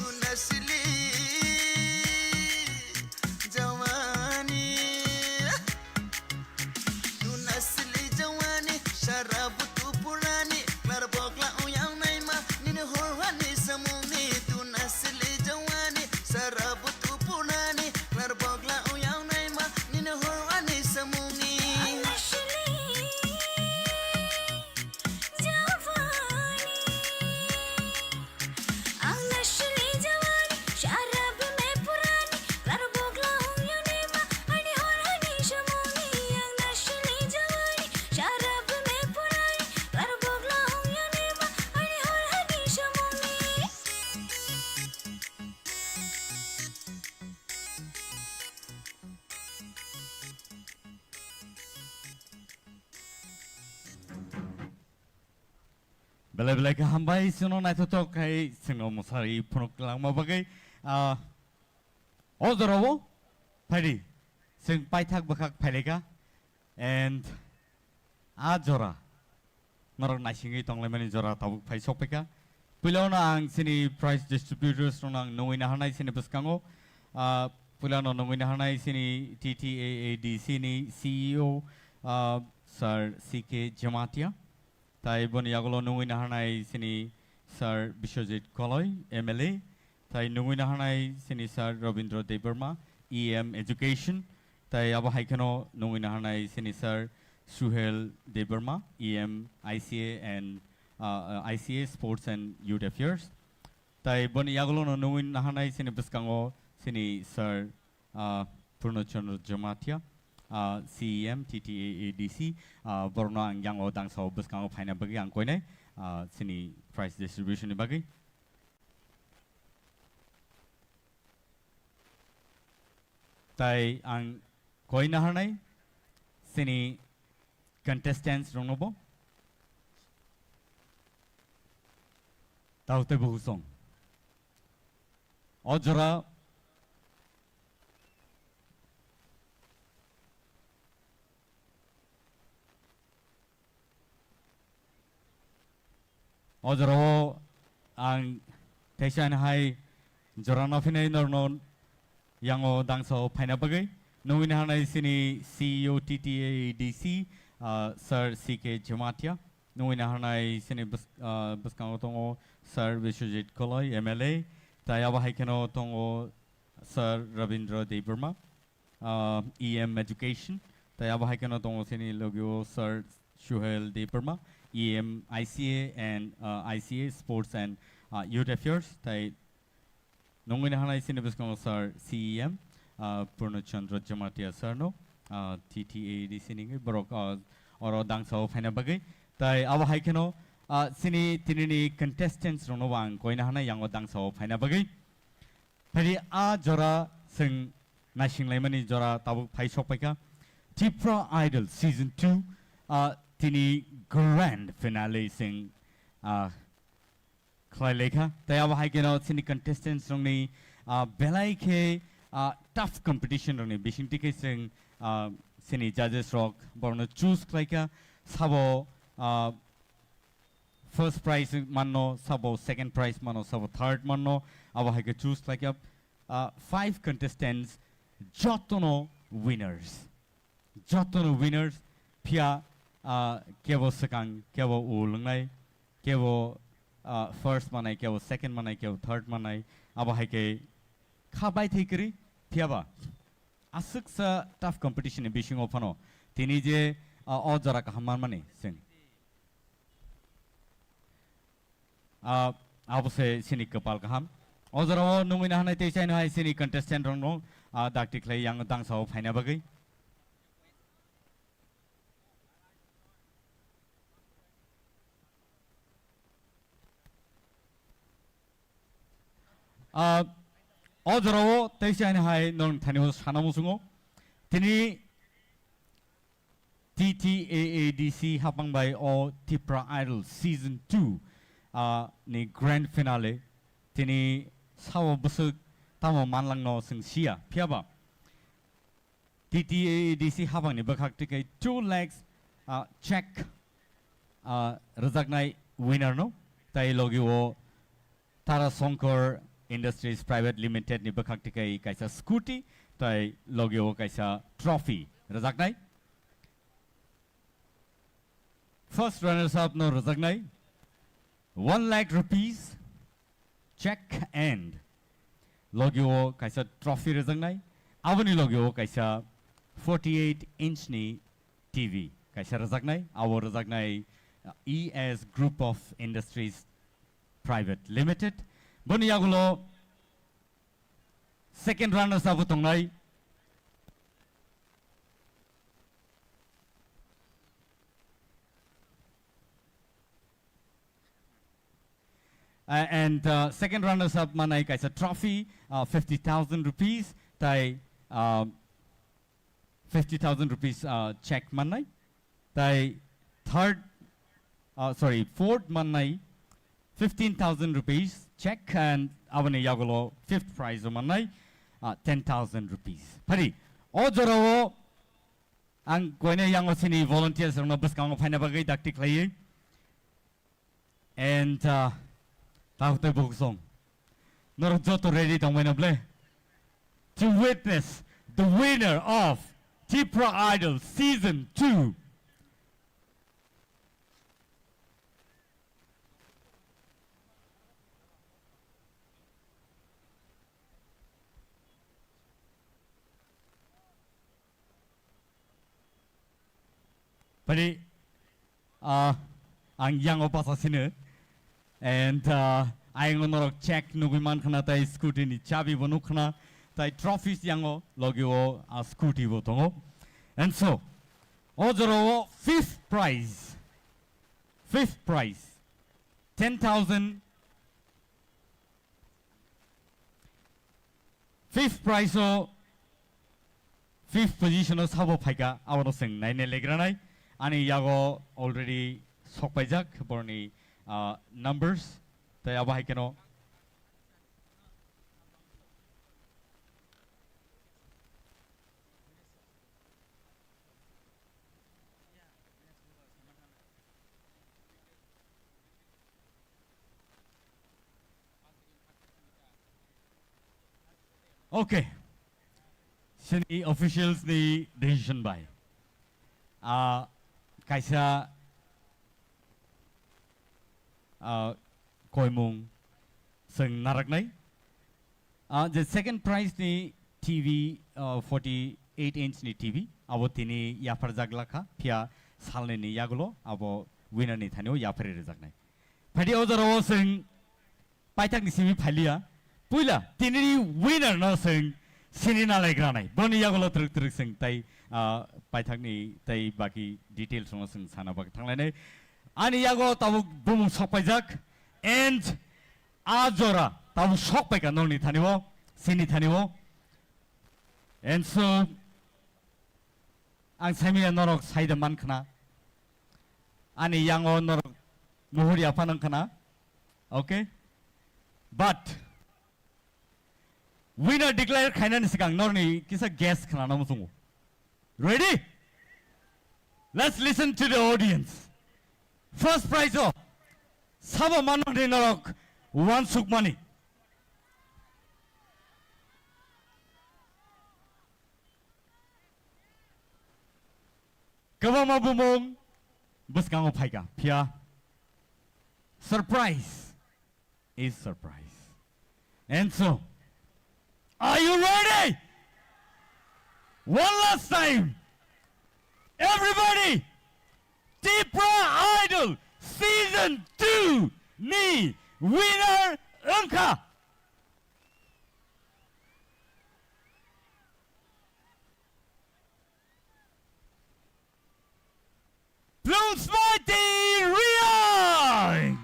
Tunasili jawani. Tunasili jawani, sharab tu purani, klar bokla uyang naima, nini horwani samungni. Tunasili jawani, sharab tu purani, klar bokla uyang naima, nini horwani samungni. Ang nasli jawani, ang nasli jawani, sharab mein purani, klar bokla hung yone ma, ani hor ani shamoni. Ang nasli jawani, sharab mein purani, klar bokla hung yone ma, ani hor ani shamoni. Belai belai khe hambai, chwngno naithothok khai chwngno mwsari phunuk langma bagwi. Ah, o jorao phaidi, chwng paithak bwkhak phailaikha. And a jora norok naisingwi tonglaimani jora tabuk phai sokphaikha. Puilano ang chini prize distributors rokno ang nungwi naharnai chini bwskango. Ah, puilano nungwi naharnai chini T T A A D C ni C E O, ah, Sir C K Jamatia. Tai boni yagulo nungwi naharnai chini Sir Biswajit Koloi, M L A. Tai nungwi naharnai chini Sir Robindra Debbarma, E M Education. Tai abo hai kheno nungwi naharnai chini Sir Suhel Debbarma, E M I C A and, uh, uh, I C A Sports and Youth Affairs. Tai boni yagulono nungwi naharnai chini bwskango chini Sir, uh, Purno Chandra Jamatia, uh, C E M T T A A D C, uh, borokno ang yango dangsa o bwskango phaina bagwi ang koinai, uh, chini prize distribution ni bagwi. Tai ang koi naharnai chini contestants rokno bo. Tao tei bo husong. O jora O jorao ang teisa hai jora no phinai norno yango dangsa o phaina bagwi nungwi naharnai chini C E O T T A A D C, ah, Sir C K Jamatia. Nungwi naharnai chini bwsk-, ah, bwskango tongo Sir Biswajit Koloi, M L A, tai abo hai kheno tongo Sir Rabindra Debbarma, ah, E M Education, tai abo hai kheno tongo chini logio Sir Suhel Debbarma, E M I C A and, ah, I C A Sports and, ah, Youth Affairs, tai nungwi naharnai chini bwskango Sir C E M, ah, Purno Chandra Jamatia Sir no, ah, T T A A D C ni wngwi borok, ah, oro dangsa o phaina bagwi. Tai abo hai kheno, ah, chini tinini contestants rokno bo ang koi naharnai yango dangsa o phaina bagwi. Phai di a jora chwng naisinglaimani jora tabuk phai sok paikha. Tipra Idol Season two, ah, tini grand finale chwng, ah, khlai laikha. Tai abo hai kheno chini contestants rokni, ah, belai khe, ah, tough competition rokni bisingtwi khe chwng, ah, chini judges rok borokno choose khlaikha. Sabo, ah, first prize manno, sabo second prize manno, sabo third manno, abo hai khe choose khlaikha. Ah, five contestants jotono winners. Jotono winners, phiya, ah, kebo swkang, kebo u lwngnai, kebo, ah, first manai, kebo second manai, kebo third manai, abo hai khe kha bai thai kwrwi, phiyaba aswksa tough competition ni bisingo phano tini je, ah, o jora kaham manmani chwng. Ah, abo se chini kwpal kaham. O jorao nungwi naharnai tei chaino hai chini contestant rokno, ah, dakti khlai yang dangsa o phaina bagwi. Ah, o jorao tei chaino hai nong thani o sana muchungo. Tini T T A A D C hapang bai o Tipra Idol Season two, ah, ni grand finale. Tini sao bwswk tamo manlangno chwng siya. Phiyaba T T A A D C hapangni bwkhak twi khe two lakhs, ah, check, ah, rwjaknai winner no. Tai logi o Tara Shankar Industries Private Limited ni bwkhak twi khe kaisa scooty, tai logi o kaisa trophy rwjaknai. First runners up no rwjaknai one lakh rupees check and logi o kaisa trophy rwjaknai. Aboni logi o kaisa forty-eight inch ni T V kaisa rwjaknai. Abo rwjaknai, uh, E S Group of Industries Private Limited. Boni yagulo second runners up tongnai. Uh, and, uh, second runners up manai kaisa trophy, uh, fifty thousand rupees, tai, uh, fifty thousand rupees, uh, check manai. Tai third, uh, sorry, fourth manai fifteen thousand rupees check and aboni yagulo fifth prize o manai, uh, ten thousand rupees. Phari, o jorao ang koine yango sini volunteers rokno bwskango phaina bagwi dakti khlaiwi. And, uh, takhuk tei bukhuk song. Norok joto ready tongbai na ble? To witness the winner of Tipra Idol Season two. Bani, ah, ang yango basa sino. And, ah, ayang norok check nugui man khna tai scooty ni chabi bo nuk khna tai trophies yango logi o, ah, scooty bo tongo. And so, o jora o fifth prize, fifth prize, ten thousand. Fifth prize o, fifth position o sabo phaika, abono chwng naina legranai. Ani yago already sokpaijak borni, ah, numbers. Tai abo hai kheno. Okay. Sini officials ni decision bai. Ah, kaisa, ah, koimung chwng naraknai. Ah, je second prize ni T V, ah, forty eight inch ni T V, abo tini yapharjak lakha, phiya salnwi ni yagulo abo winner ni thani o yapharwi rwjaknai. Phaidi o jora o chwng paithak ni simi phailiya. Puila tini ni winner no chwng sini nalaigra nai. Boni yagulo twrwk twrwk chwng tai, ah, paithak ni tai baki details no chwng sana bak thanglainai. Ani yago tabuk bumung sokpaijak and a jora tabuk sokpaika nokni thani o, sini thani o. And so, ang saimanya norok saida man khna. Ani yango norok muhur yapha nang khna. Okay? But winner declare khainani swkang norni kisa guess khna nang muchungo. Ready? Let's listen to the audience. First prize o sabo manmani norok wansukmani. Kwbangma bumung bwskango phaika, phiya surprise is surprise. And so, are you ready? One last time, everybody, Tipra Idol Season two ni winner wngkha Blungsmaiti Riang!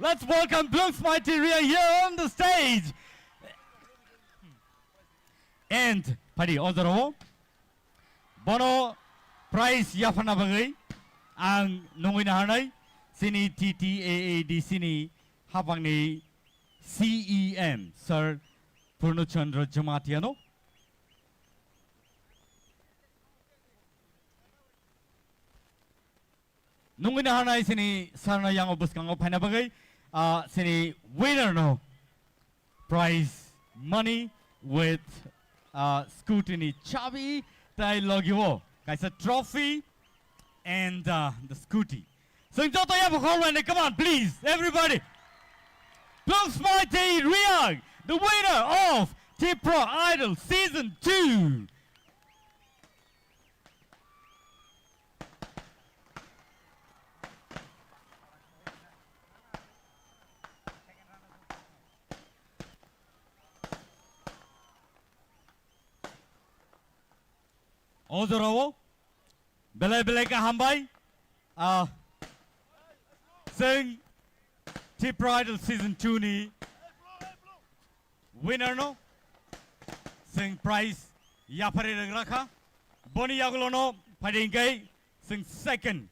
Let's welcome Blungsmaiti Riang here on the stage. And, phaidi, o jora o bono prize yapharna bagwi ang nungwi naharnai chini T T A A D C ni hapangni C E M, Sir Purno Chandra Jamatia no. Nungwi naharnai sini sarno yango bwskango phaina bagwi, ah, sini winner no prize money with, ah, scooty ni chabi tai logi o kaisa trophy and, ah, the scooty. Chwng joto yapha khorlainai, come on, please, everybody. Blungsmaiti Riang, the winner of Tipra Idol Season two. O jorao belai belai khe hambai. Ah, chwng Tipra Idol Season two ni winner no chwng prize yapharwi rwgra kha. Boni yagulo no phaidi hwnkhe chwng second.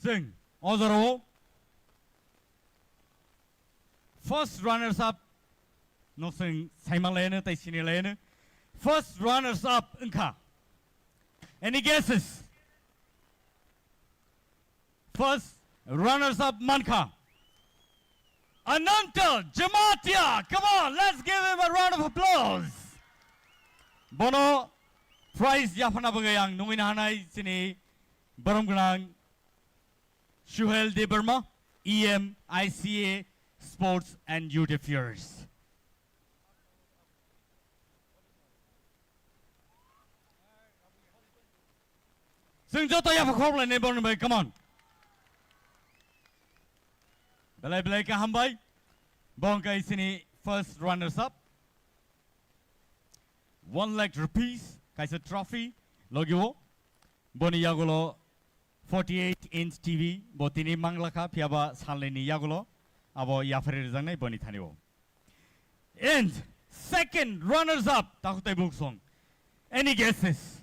Chwng o jorao first runners up no chwng saima laiyano tei sini laiyano. First runners up wngkha. Any guesses? First runners up mankha Ananta Jamatia. Come on, let's give him a round of applause. Bono prize yaphana bagwi ang nungwi nahanai chini borom gwnang Suhel Debbarma, E M I C A Sports and Youth Affairs. Chwng joto yapha khorlainai borni bai, come on. Belai belai khe hambai. Bo wngkha chini first runners up. One lakh rupees kaisa trophy logio. Boni yagulo forty-eight inch T V bo tini manglakha, phiyaba salnini yagulo abo yapharwi rwjaknai boni thanio. And second runners up, takhuk tei buksong. Any guesses?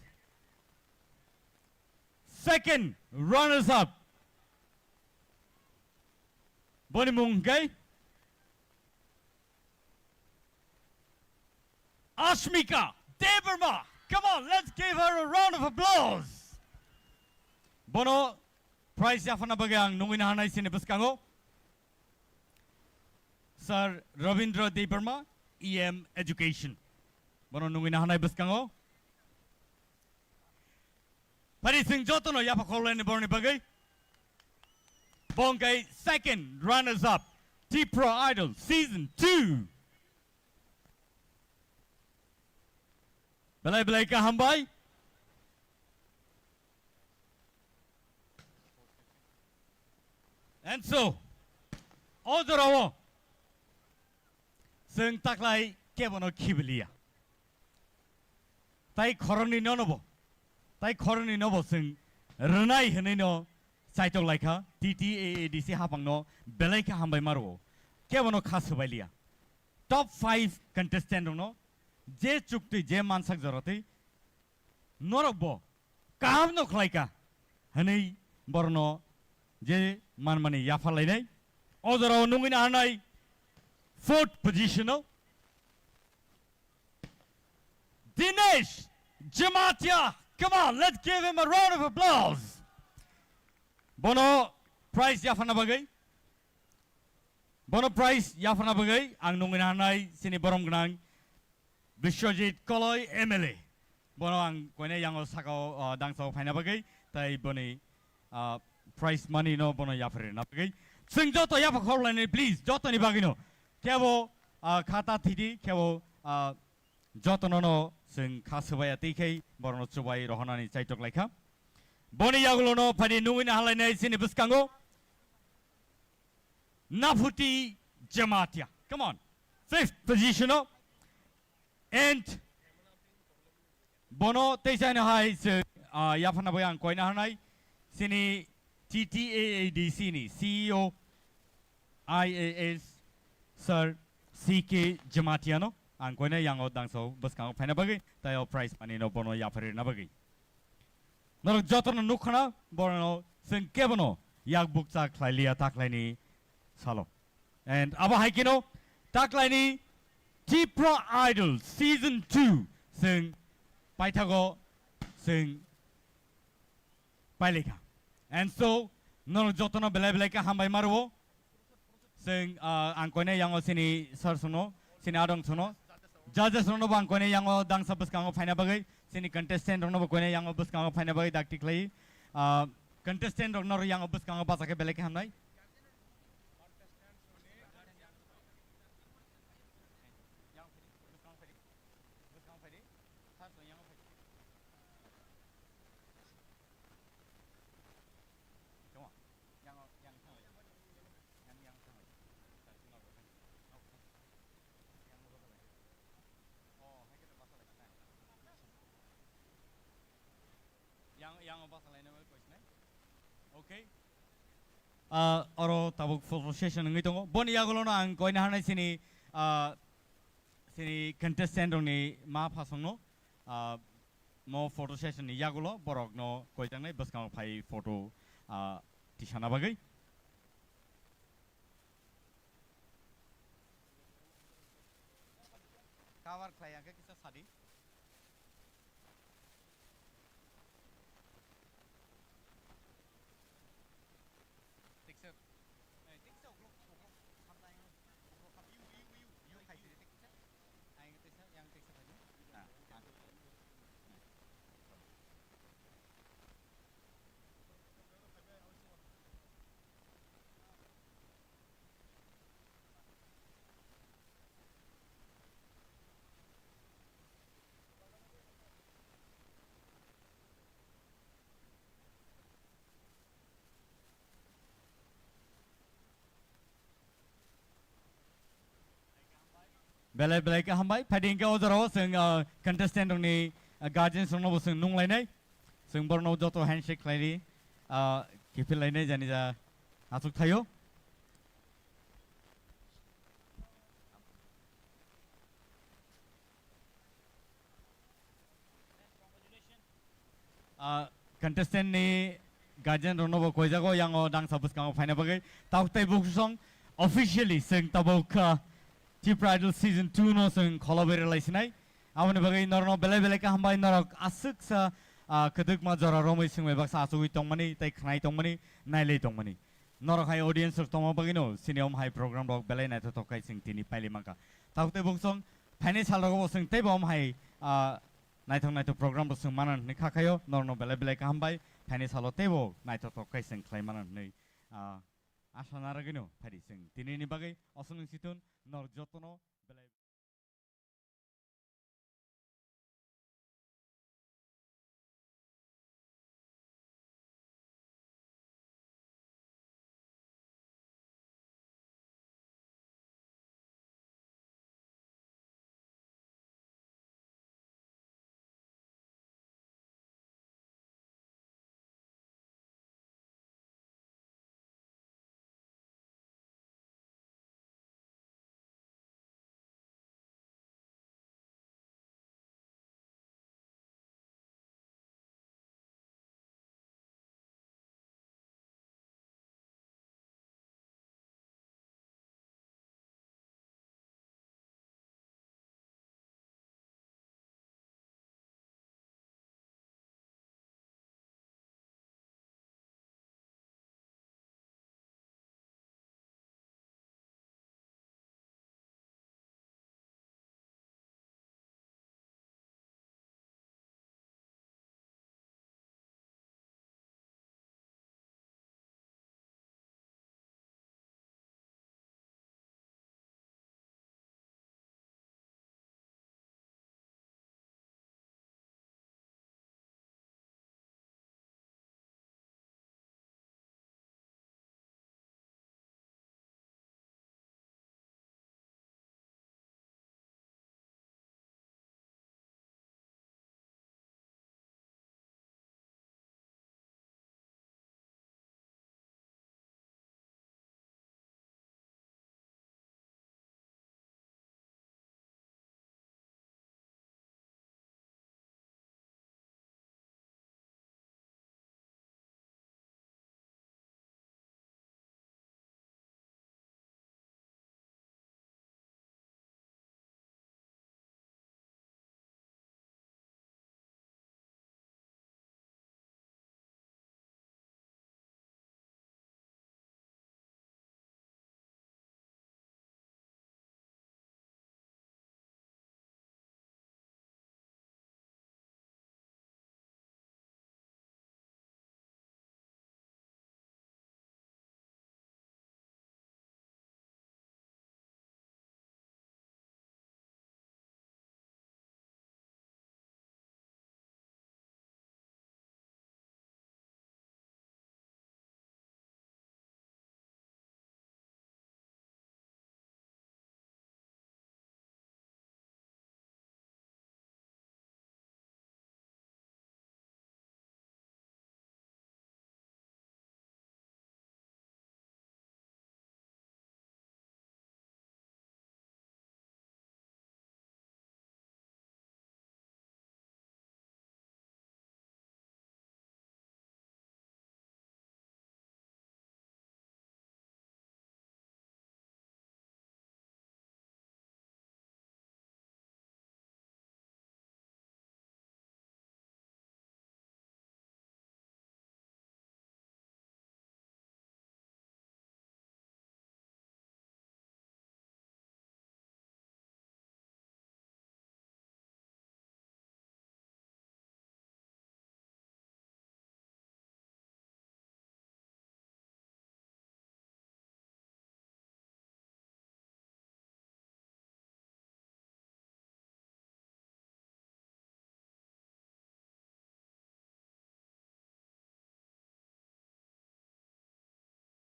Second runners up. Boni mung hwnkhe Ashmika Debbarma. Come on, let's give her a round of applause. Bono prize yaphana bagwi ang nungwi nahanai chini bwskango Sir Rabindra Debbarma, E M Education. Bono nungwi nahanai bwskango. Phari chwng jotono yapha khorlaini boroni bagwi. Bo wngkha second runners up Tipra Idol season two. Belai belai khe hambai. And so, o jorao chwng taklai kebono khibiliya. Tai khoroknwi nono bo, tai khoroknwi nobo chwng rwnai hwnwi no chaitok laikha, T T A A D C hapangno belai khe hambai ma rwo. Kebono kha swbailiya. Top five contestant rokno je chuktwi, je mansak joratwi norok bo kaham no khlaika hwnwi borno je manmani yapharlainai. O jorao nungwi naharnai fourth position o Dinesh Jamatia. Come on, let's give him a round of applause. Bono prize yapharna bagwi, bono prize yapharna bagwi ang nungwi naharnai chini borom gwnang Biswajit Koloi M L A. Bono ang koine yango sakao, o, dangsao phaina bagwi, tai boni, o, prize money no bono yapharina bagwi. Chwng joto yapha khorlaini, please, jotoni bagwino. Kebo, o, khata thidi, kebo, o, jotono no chwng kha swbaiya tei khai borokno chubai rohornani chaitok laikha. Boni yagulono phadi nungwi naharlainai chini bwskango Naphuti Jamatia. Come on. Fifth position o. And bono teisa hino hai se, ah, yapharna bai ang koina hanai. Sini T T A A D C ni C E O I A S Sir C K Jamatia no ang koina yango dangso bwskango phaina bagwi, tai o prize money no bono yapharina bagwi. Norok jotono nukkhana, borokno chwng kebono yak bukcha khlai liya taklaini salo. And abo hai kheno taklaini Tipra Idol Season two chwng paithago chwng pailikha. And so, norok jotono belai belai khe hambai ma rwo. Chwng, ah, ang koine yango sini sir sono, sini adong sono. Judges rono bo ang koine yango dangsa bwskango phaina bagwi, sini contestant rono bo koine yango bwskango phaina bagwi dakti khlai. Ah, contestant rok noro yango bwskango bacha khe belai khe hamnai. Yang, yang o basa laina bai koisnai. Okay. Ah, oro tabuk photo session wngwi tongo. Boni yagulono ang koina hanai sini, ah, sini contestant rokni ma phasongno, ah, mo photo session ni yagulo borokno koijaknai bwskango phai photo, ah, tisana bagwi. Cover khlai ya khe kisa sadi. Tiksa, eh, tiksa uklok, uklok, hamnai, uklok ham, yu, yu, yu, yu, khaisiri tiksa. Ang tiksa, yang tiksa khaisiri. Ah, ah. Belai belai khe hambai. Phaidi hwnkhe o jorao chwng, ah, contestant rokni, ah, guardians rokno bo chwng nunglainai. Chwng borokno joto handshake khlairi, ah, kiphil lainai jani ja achuk thaio. Ah, contestant ni guardian rokno bo koijago, yango dangsa bwskango phaina bagwi. Tabuk tei buksong officially chwng tabuk, ah, Tipra Idol Season two no chwng kholo berwi lai sinai. Aboni bagwi norokno belai belai khe hambai, norok aswksa, ah, kwdwkma jora romwi swngbai baksa achugwi tongmani tei khnai tongmani, nailai tongmani. Norok hai audience rok tongma bagwino sini om hai program rok belai naithothok khai chwng tini pailai mankha. Tabuk tei buksong Thaini salrogo bo chwng teibo omo hai, ah, naithok naithok program bo chwng mano hwnwi kha khaio, norno belai belai kaham bai thaini salo teibo naithotok khe chwng khlai mano hwnwi, ah, asa narwgwino phaidi chwng tinini bagwi osonwi sithun nor jotono